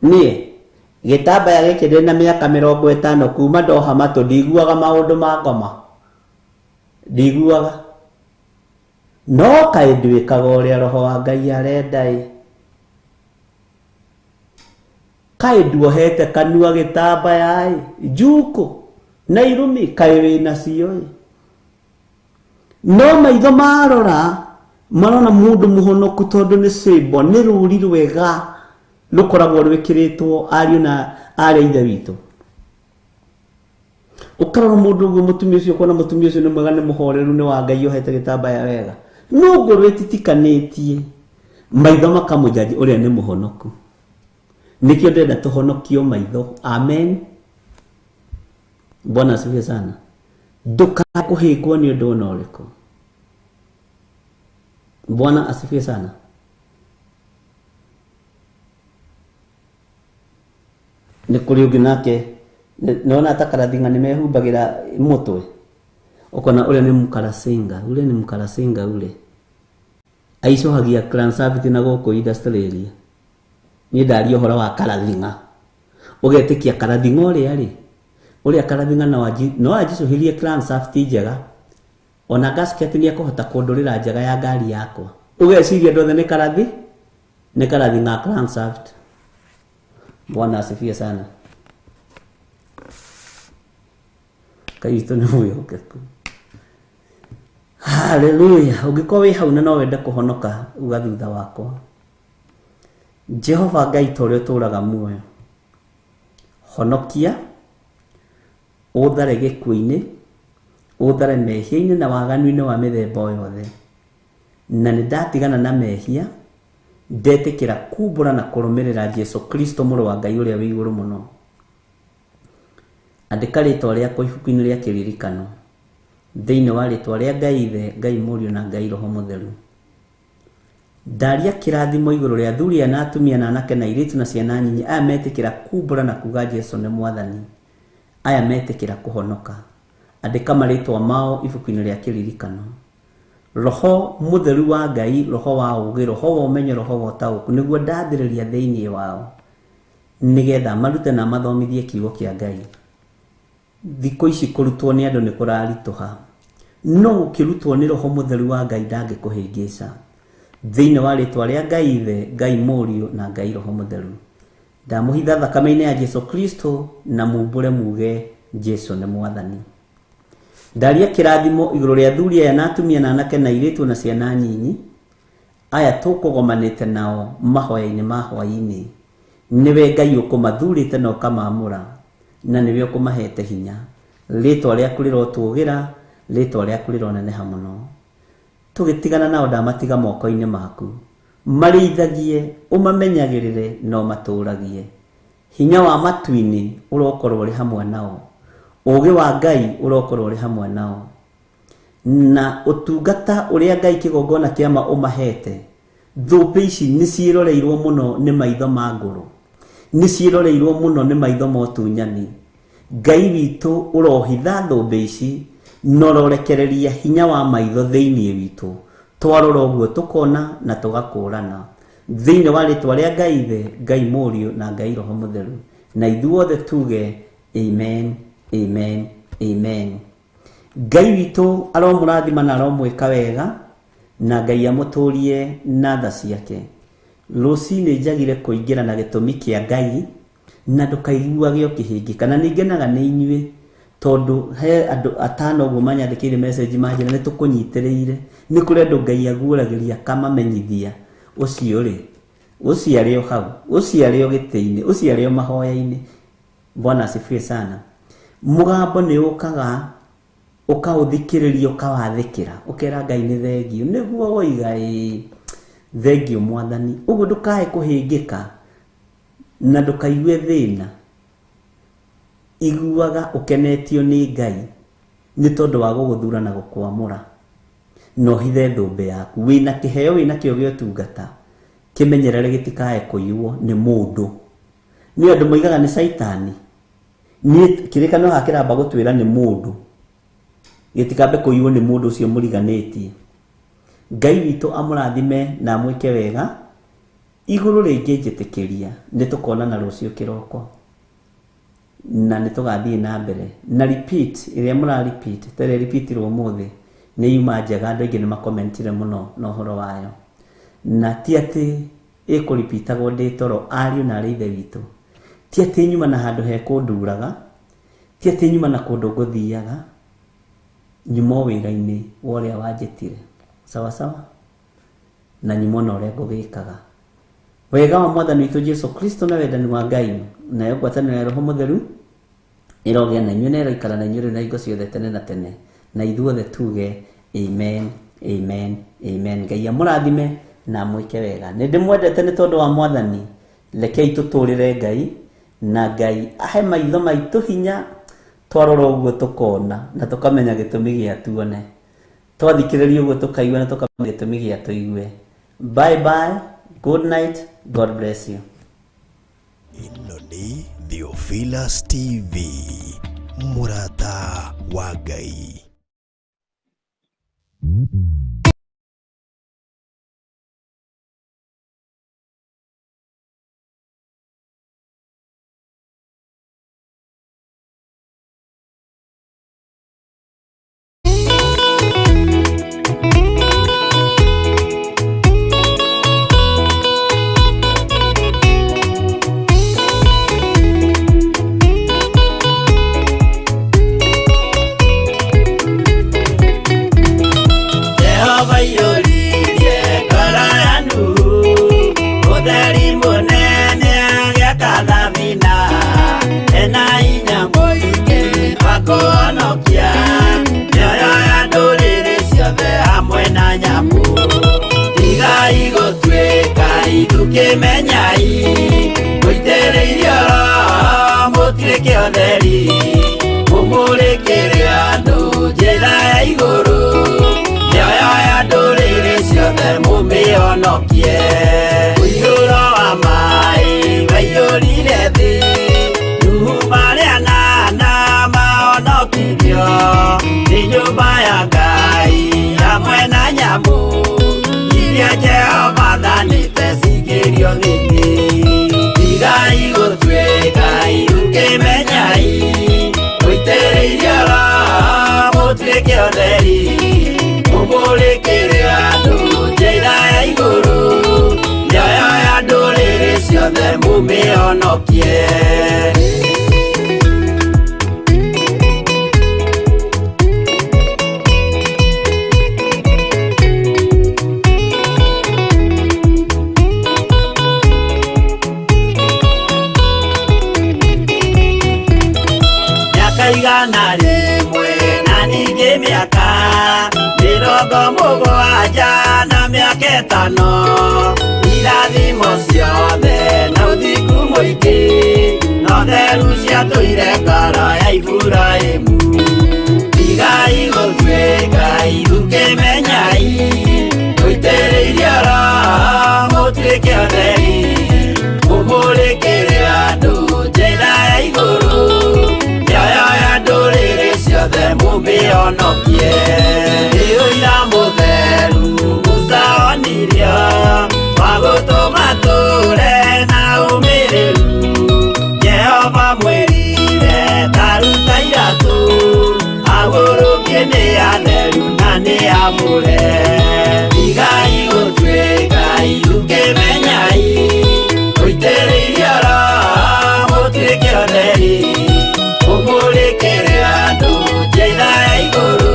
[SPEAKER 6] Niĩ gĩtambaya gĩkĩ ndĩna mĩaka 50 kuma ndoha matũ, ndiguaga maũndũ ma ngoma. Ndiguaga. No kaĩ ndwĩkaga ũrĩa Roho wa Ngai arenda ĩ. Kaĩ nduohete kanua gĩtambaya ĩ, njuku na irumi kaĩ wĩnacio ĩ. No maitho marora marona mũndũ mũhonoku tondũ nĩ symbol, nĩ rũri rwega rũkoragwo rwĩkĩrĩtwo ariũ na arĩ a ithe witũ. Ũkarora mũndũ ũguo, mũtumia ũcio, ũkona mũtumia ũcio nĩ mwega, nĩ mũhoreru, nĩ wa Ngai, ohete gĩtambaya wega. No ngorwo ĩtitikanĩtie, maitho makamũjaji ũrĩa nĩ mũhonoku. Nĩkĩo ndĩrenda tũhonokio maitho. Amen. Bwana asifiwe sana. Ndũkakũhĩngwo nĩ ũndũ ona ũrĩkũ. Bwana asifiwe sana. Nĩ kũrĩ ũngĩ nake, nĩwona ta karathinga nĩ mehumbagĩra mũtwe. Ũkona ũrĩa nĩ mũkarasinga, ũrĩa nĩ mũkarasinga ule. Aicũhagia cransaft na gũkũ industrial area. Niĩ ndaria ũhoro wa karathinga. Ũgetĩkia karathinga ũrĩa rĩ, ũrĩa karathinga no anjicũhĩrie cransaft njega. Ona gasket nĩ ekũhota kũndũrĩra njega ya ngari yakwa. Ũgeciria andũ othe nĩ karathi? Nĩ karathinga cransaft. Bwana asifiwe sana. Ngai witũ nĩ mwĩhokeku. Hallelujah. Ũngĩkorwo wĩ hau na no wende kũhonoka, uga thutha wakwa. Jehova Ngai ta ũrĩa ũtũũraga muoyo, honokia, ũthare gĩkuũ-inĩ, ũthare mehia-inĩ na waganu-inĩ wa mĩthemba o yothe. Na nĩ ndatigana na mehia, ndetĩkĩra kumbũra na kũrũmĩrĩra Jesũ Kristo mũrũ wa Ngai ũrĩa wĩ igũrũ mũno. Andĩka rĩtwa rĩakwa ibuku-inĩ rĩa kĩririkano, thĩinĩ wa rĩtwa rĩa Ngai Ithe, Ngai Mũriũ na Ngai Roho Mũtheru. Ndaria kĩrathimo igũrũ rĩa athuri aya na atumia na anake na airĩtu na ciana nyinyi, aya metĩkĩra kumbũra na kuga Jesũ nĩ Mwathani, aya metĩkĩra kũhonoka. Andĩka marĩtwa mao ibuku-inĩ rĩa kĩririkano. Roho mũtheru wa Ngai, roho wa ũũgĩ, roho wa ũmenyo, roho wa ũtaũku, nĩguo ndathĩrĩria thĩinĩ wao, nĩgetha marute na mathomithie kiugo kĩa Ngai. Thikũ ici kũrutwo nĩ andũ nĩ kũraritũha, no ũkĩrutwo nĩ roho mũtheru wa Ngai ndangĩkũhĩngĩca. Thĩinĩ wa rĩtwa rĩa Ngai Ithe, Ngai Mũriũ na Ngai Roho Mũtheru, ndamũhitha thakame-inĩ ya Jesu Kristo na mumbũre muge Jesu nĩ Mwathani. Ndaria kĩrathimo igũrũ rĩa athuri aya na atumia na anake na airĩtu na ciana nyinyi aya tũkũgomanĩte nao mahoya-inĩ ma hwaĩ-inĩ. Nĩwe Ngai ũkũmathurĩte na ũkamaamũra, na nĩwe ũkũmahete hinya. Rĩtwa rĩaku rĩrotũgĩra, rĩtwa rĩaku rĩroneneha mũno. Tũgĩtigana nao ndamatiga moko-inĩ maku, marĩithagie, ũmamenyagĩrĩre na ũmatũragie. Hinya wa matu-inĩ ũrokorwo ũrĩ hamwe nao, ũũgĩ wa Ngai ũrokorwo ũrĩ hamwe nao, na ũtungata ũrĩa Ngai kĩgongona kĩa ma ũmahete. Thũmbĩ ici nĩ ciĩroreirwo mũno nĩ maitho ma ngũrũ, nĩ ciĩroreirwo mũno nĩ maitho ma ũtunyani. Ngai witũ ũrohitha thũmbĩ ici na ũrorekereria hinya wa maitho thĩinĩ witũ. Twarora ũguo tũkona na tũgakũrana. Thĩinĩ wa rĩtwa rĩa Ngai Ithe, Ngai Mũriũ na Ngai Roho Mũtheru, na ithuothe tuge amen, amen, amen. Ngai witũ aromũrathima na aromwĩka wega, na Ngai amũtũrie na tha ciake. Rũcinĩ njagire kũingĩra na gĩtũmi kĩa Ngai, na ndũkaiguage ũkĩhĩngĩka. Na nĩngenaga nĩ inyuĩ, tondũ he andũ atano ũguo manyandĩkĩire message manjĩra nĩ tũkũnyitĩrĩire. Nĩ kũrĩ andũ Ngai aguũragĩria akamamenyithia, ũcio rĩ, ũcio arĩ o hau, ũcio arĩ o gĩtĩ-inĩ, ũcio arĩ o mahoya-inĩ. Bwana asifiwe sana. Mũgambo nĩ ũkaga ũkaũthikĩrĩria, ũkawathĩkĩra, ũkera Ngai nĩ thengio, nĩguo woiga ĩĩ, thengio Mwathani. Ũguo ndũkae kũhĩngĩka na ndũkaigue thĩna. Iguaga ũkenetio nĩ Ngai nĩ tondũ wa gũgũthura na gũkwamũra, na ũhithe thũmbĩ yaku. Wĩna kĩheo, wĩna kĩo gĩa ũtungata, kĩmenyerere gĩtikae kũiywo nĩ mũndũ. Nĩ andũ moigaga nĩ caitani. Niĩ kĩrĩkanĩro haha kĩramba gũtwĩra nĩ mũndũ, gĩtikambe kũiywo nĩ mũndũ ũcio mũriganĩtie. Ngai witũ amũrathime na amwĩke wega. Igũrũ rĩngĩ njĩtĩkĩria nĩ tũkonana rũciũ kĩroko, na nĩ tũgathiĩ na mbere na repeat ĩrĩa mũra repeat, ta ĩrĩa repeatirwo ũmũthĩ nĩ yuma njega. Andũ aingĩ nĩ makomentire mũno na ũhoro wayo, na ti atĩ ĩkũripitagwo ndĩ toro, ariũ na arĩ ithe witũ. Ti atĩ nyuma na handũ hekũnduraga, ti atĩ nyuma na kũndũ ngũthiaga, nyuma o wĩra-inĩ wa ũrĩa wanjĩtire, sawa sawa, na nyuma ona ũrĩa ngũgĩkaga. Wega wa Mwathani witũ Jesu Kristo na wendani wa Ngai nayo ngwatanĩro ya Roho Mũtheru ĩrogĩa na inyuĩ na ĩroikara na inyuĩ rĩu na hingo ciothe tene na tene, na ithuothe tuge amen, amen, amen. Ngai amũrathime na amwĩke wega. Nĩ ndĩmwendete nĩ tondũ wa Mwathani. Rekei tũtũrĩre Ngai, na Ngai ahe maitho maitũ hinya, twarora ũguo tũkona na tũkamenya gĩtũmi gĩa tuone, twathikĩrĩria ũguo tũkaigua na tũkamenya gĩtũmi gĩa tũigue. Bye bye, good night, God bless you.
[SPEAKER 1] Ĩno nĩ Theophilus TV, mũrata wa Ngai.
[SPEAKER 3] Jehova iyũririe ngoro ya Nuhu, ũtheri mũnene agĩaka thabina, ena hinya mũingĩ wa kũhonokia mĩoyo ya ndũrĩrĩ ciothe hamwe na nyamũ. Tigai gũtuĩka ithukĩmenyai, mũitĩrĩirio Roho mũtuĩke ũtheri, mũmũrĩkĩre andũ njĩra ya igũrũ, mĩoyo ya ndũrĩrĩ ciothe mũmĩhonokie. Ũiyũro wa maĩ waiyũrire thĩ, Nuhu marĩ anana mahonokirio nĩ nyũmba ya Ngai hamwe na nyamũ. mũmĩhonokie. Mĩaka 100 na ningĩ mĩaka 70 na mĩaka 5, irathimo ciothe na ũthingu mũingĩ no theru ciatũire ngoro ya Iburahĩmu. Tigai gũtuĩka ithukĩmenyai, mũitĩrĩirie Roho mũtuĩke atheri, mũmũrĩkĩre andũ njĩra ya igũrũ, mĩoyo ya ndũrĩrĩ ciothe mũmĩhonokie. Nĩ ũira mũtheru Musa onirio wa gũtũma tũre na ũmĩrĩru. Jehova mwĩrire ta ruta iratũ, agũrũkie nĩ atheru na nĩ amũre. Tigai gũtuĩka ithukĩmenyai, mũitĩrĩirie Roho mũtuĩke atheri, mũmũrĩkĩre andũ njĩra ya igũrũ,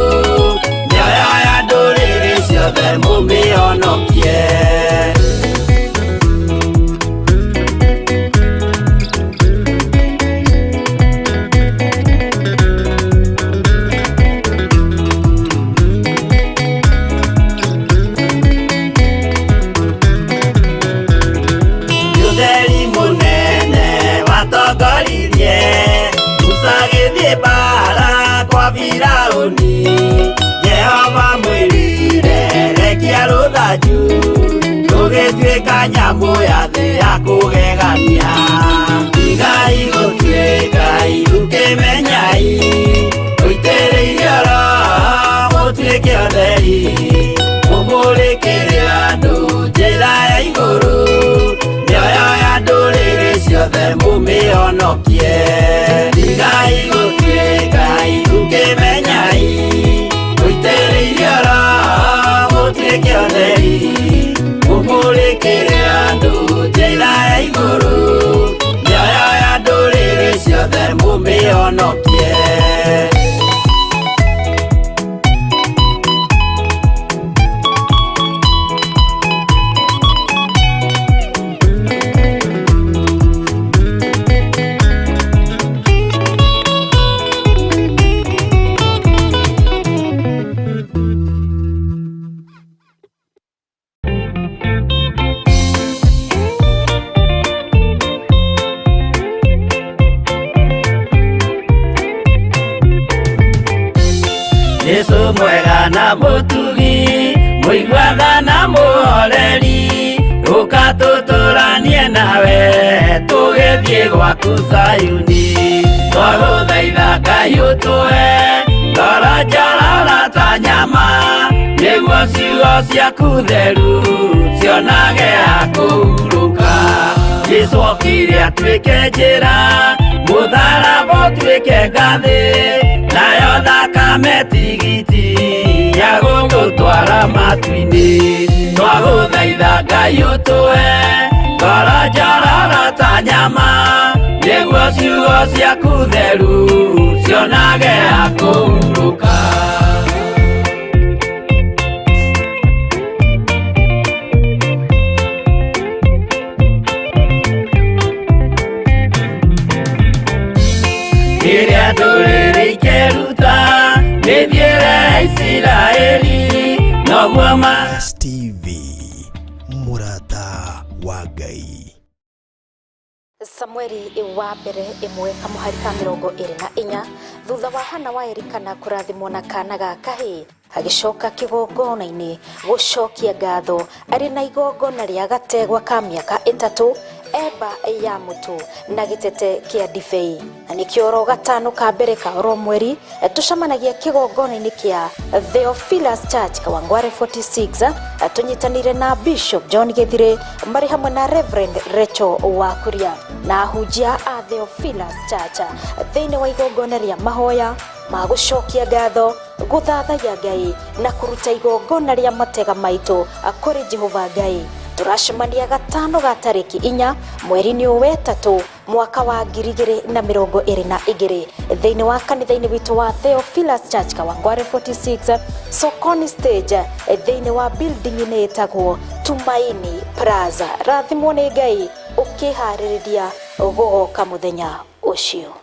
[SPEAKER 3] mĩoyo ya ndũrĩrĩ ciothe mũmĩhonokie. Ũtheri mũnene watongoririe Musa agĩthiĩ mbaara kwa Firaũni. Jehova mwĩrire rekia rũthanju, rũgĩtuĩka nyamũ ya thĩ ya kũgegania. Tigai gũtuĩka ithukĩmenyai, mũitĩrĩirie Roho mũtuĩke atheri, mũmũrĩkĩre andũ njĩra ya igũrũ, mĩoyo ya ndũrĩrĩ ciothe mũmĩhonokie. Tigai gũtuĩka ithukĩmenyai, mũitĩrĩirie Roho mũtuĩke atheri, mũmũrĩkĩre andũ njĩra ya igũrũ, mĩoyo ya ndũrĩrĩ ciothe mũmĩhonokie. Jesu mwega na mũtugi, mũiguana na mũhoreri, ũka tũtũranie nawe tũgĩthiĩ gwaku Zayuni. Twagũthaitha Ngai ũtũhe ngoro njororo ta nyama, nĩguo ciugo ciaku theru cionage ha kũhurũka. Jesu okire atuĩke njĩra, mũtharaba ũtuĩke ngathĩ, nayo thakame tigiti ya gũgũtwara matu-inĩ. Twagũthaitha Ngai ũtũhe ngoro njororo ta nyama, nĩguo ciugo ciaku theru cionage ha kũhurũka. Rĩrĩa ndũrĩrĩ ikeruta mĩthiĩre ya Isiraeli, noguo ma
[SPEAKER 1] TV, mũrata wa Ngai.
[SPEAKER 2] Samueli wa mbere 1 kamũhari ka 24, thutha wa Hana wa Elikana kũrathimwo na kana ga kahĩĩ, agĩcoka kĩgongona-inĩ gũcokia ngatho arĩ na igongona rĩa gategwa ka mĩaka 3, eba ya mũtu na gĩtete kĩa ndibei. Na nĩkĩo oro gatano ka mbere ka oro mweri tũcemanagia kĩgongona-inĩ kĩa Theophilus Church Kawangware 46, tũnyitanĩire na Bishop John Gĩthire marĩ hamwe na Reverend Rachel Wakuria na ahunjia a Theophilus Church thĩinĩ wa igongona rĩa mahoya ma gũcokia ngatho, gũthathaiya Ngai na kũruta igongona rĩa matega maitũ kũrĩ Jehova Ngai. Tũracemania gatano ga tarĩki 4 mweri-inĩ ũyũ wetatũ mwaka wa 2022 thĩinĩ wa kanitha-inĩ witũ wa Theophilus Church, Kawangware 46, Sokoni Stage, thĩinĩ wa building-inĩ ĩtagwo Tumaini Plaza. Rathimwo nĩ Ngai ũkĩharĩrĩria gũgoka mũthenya ũcio.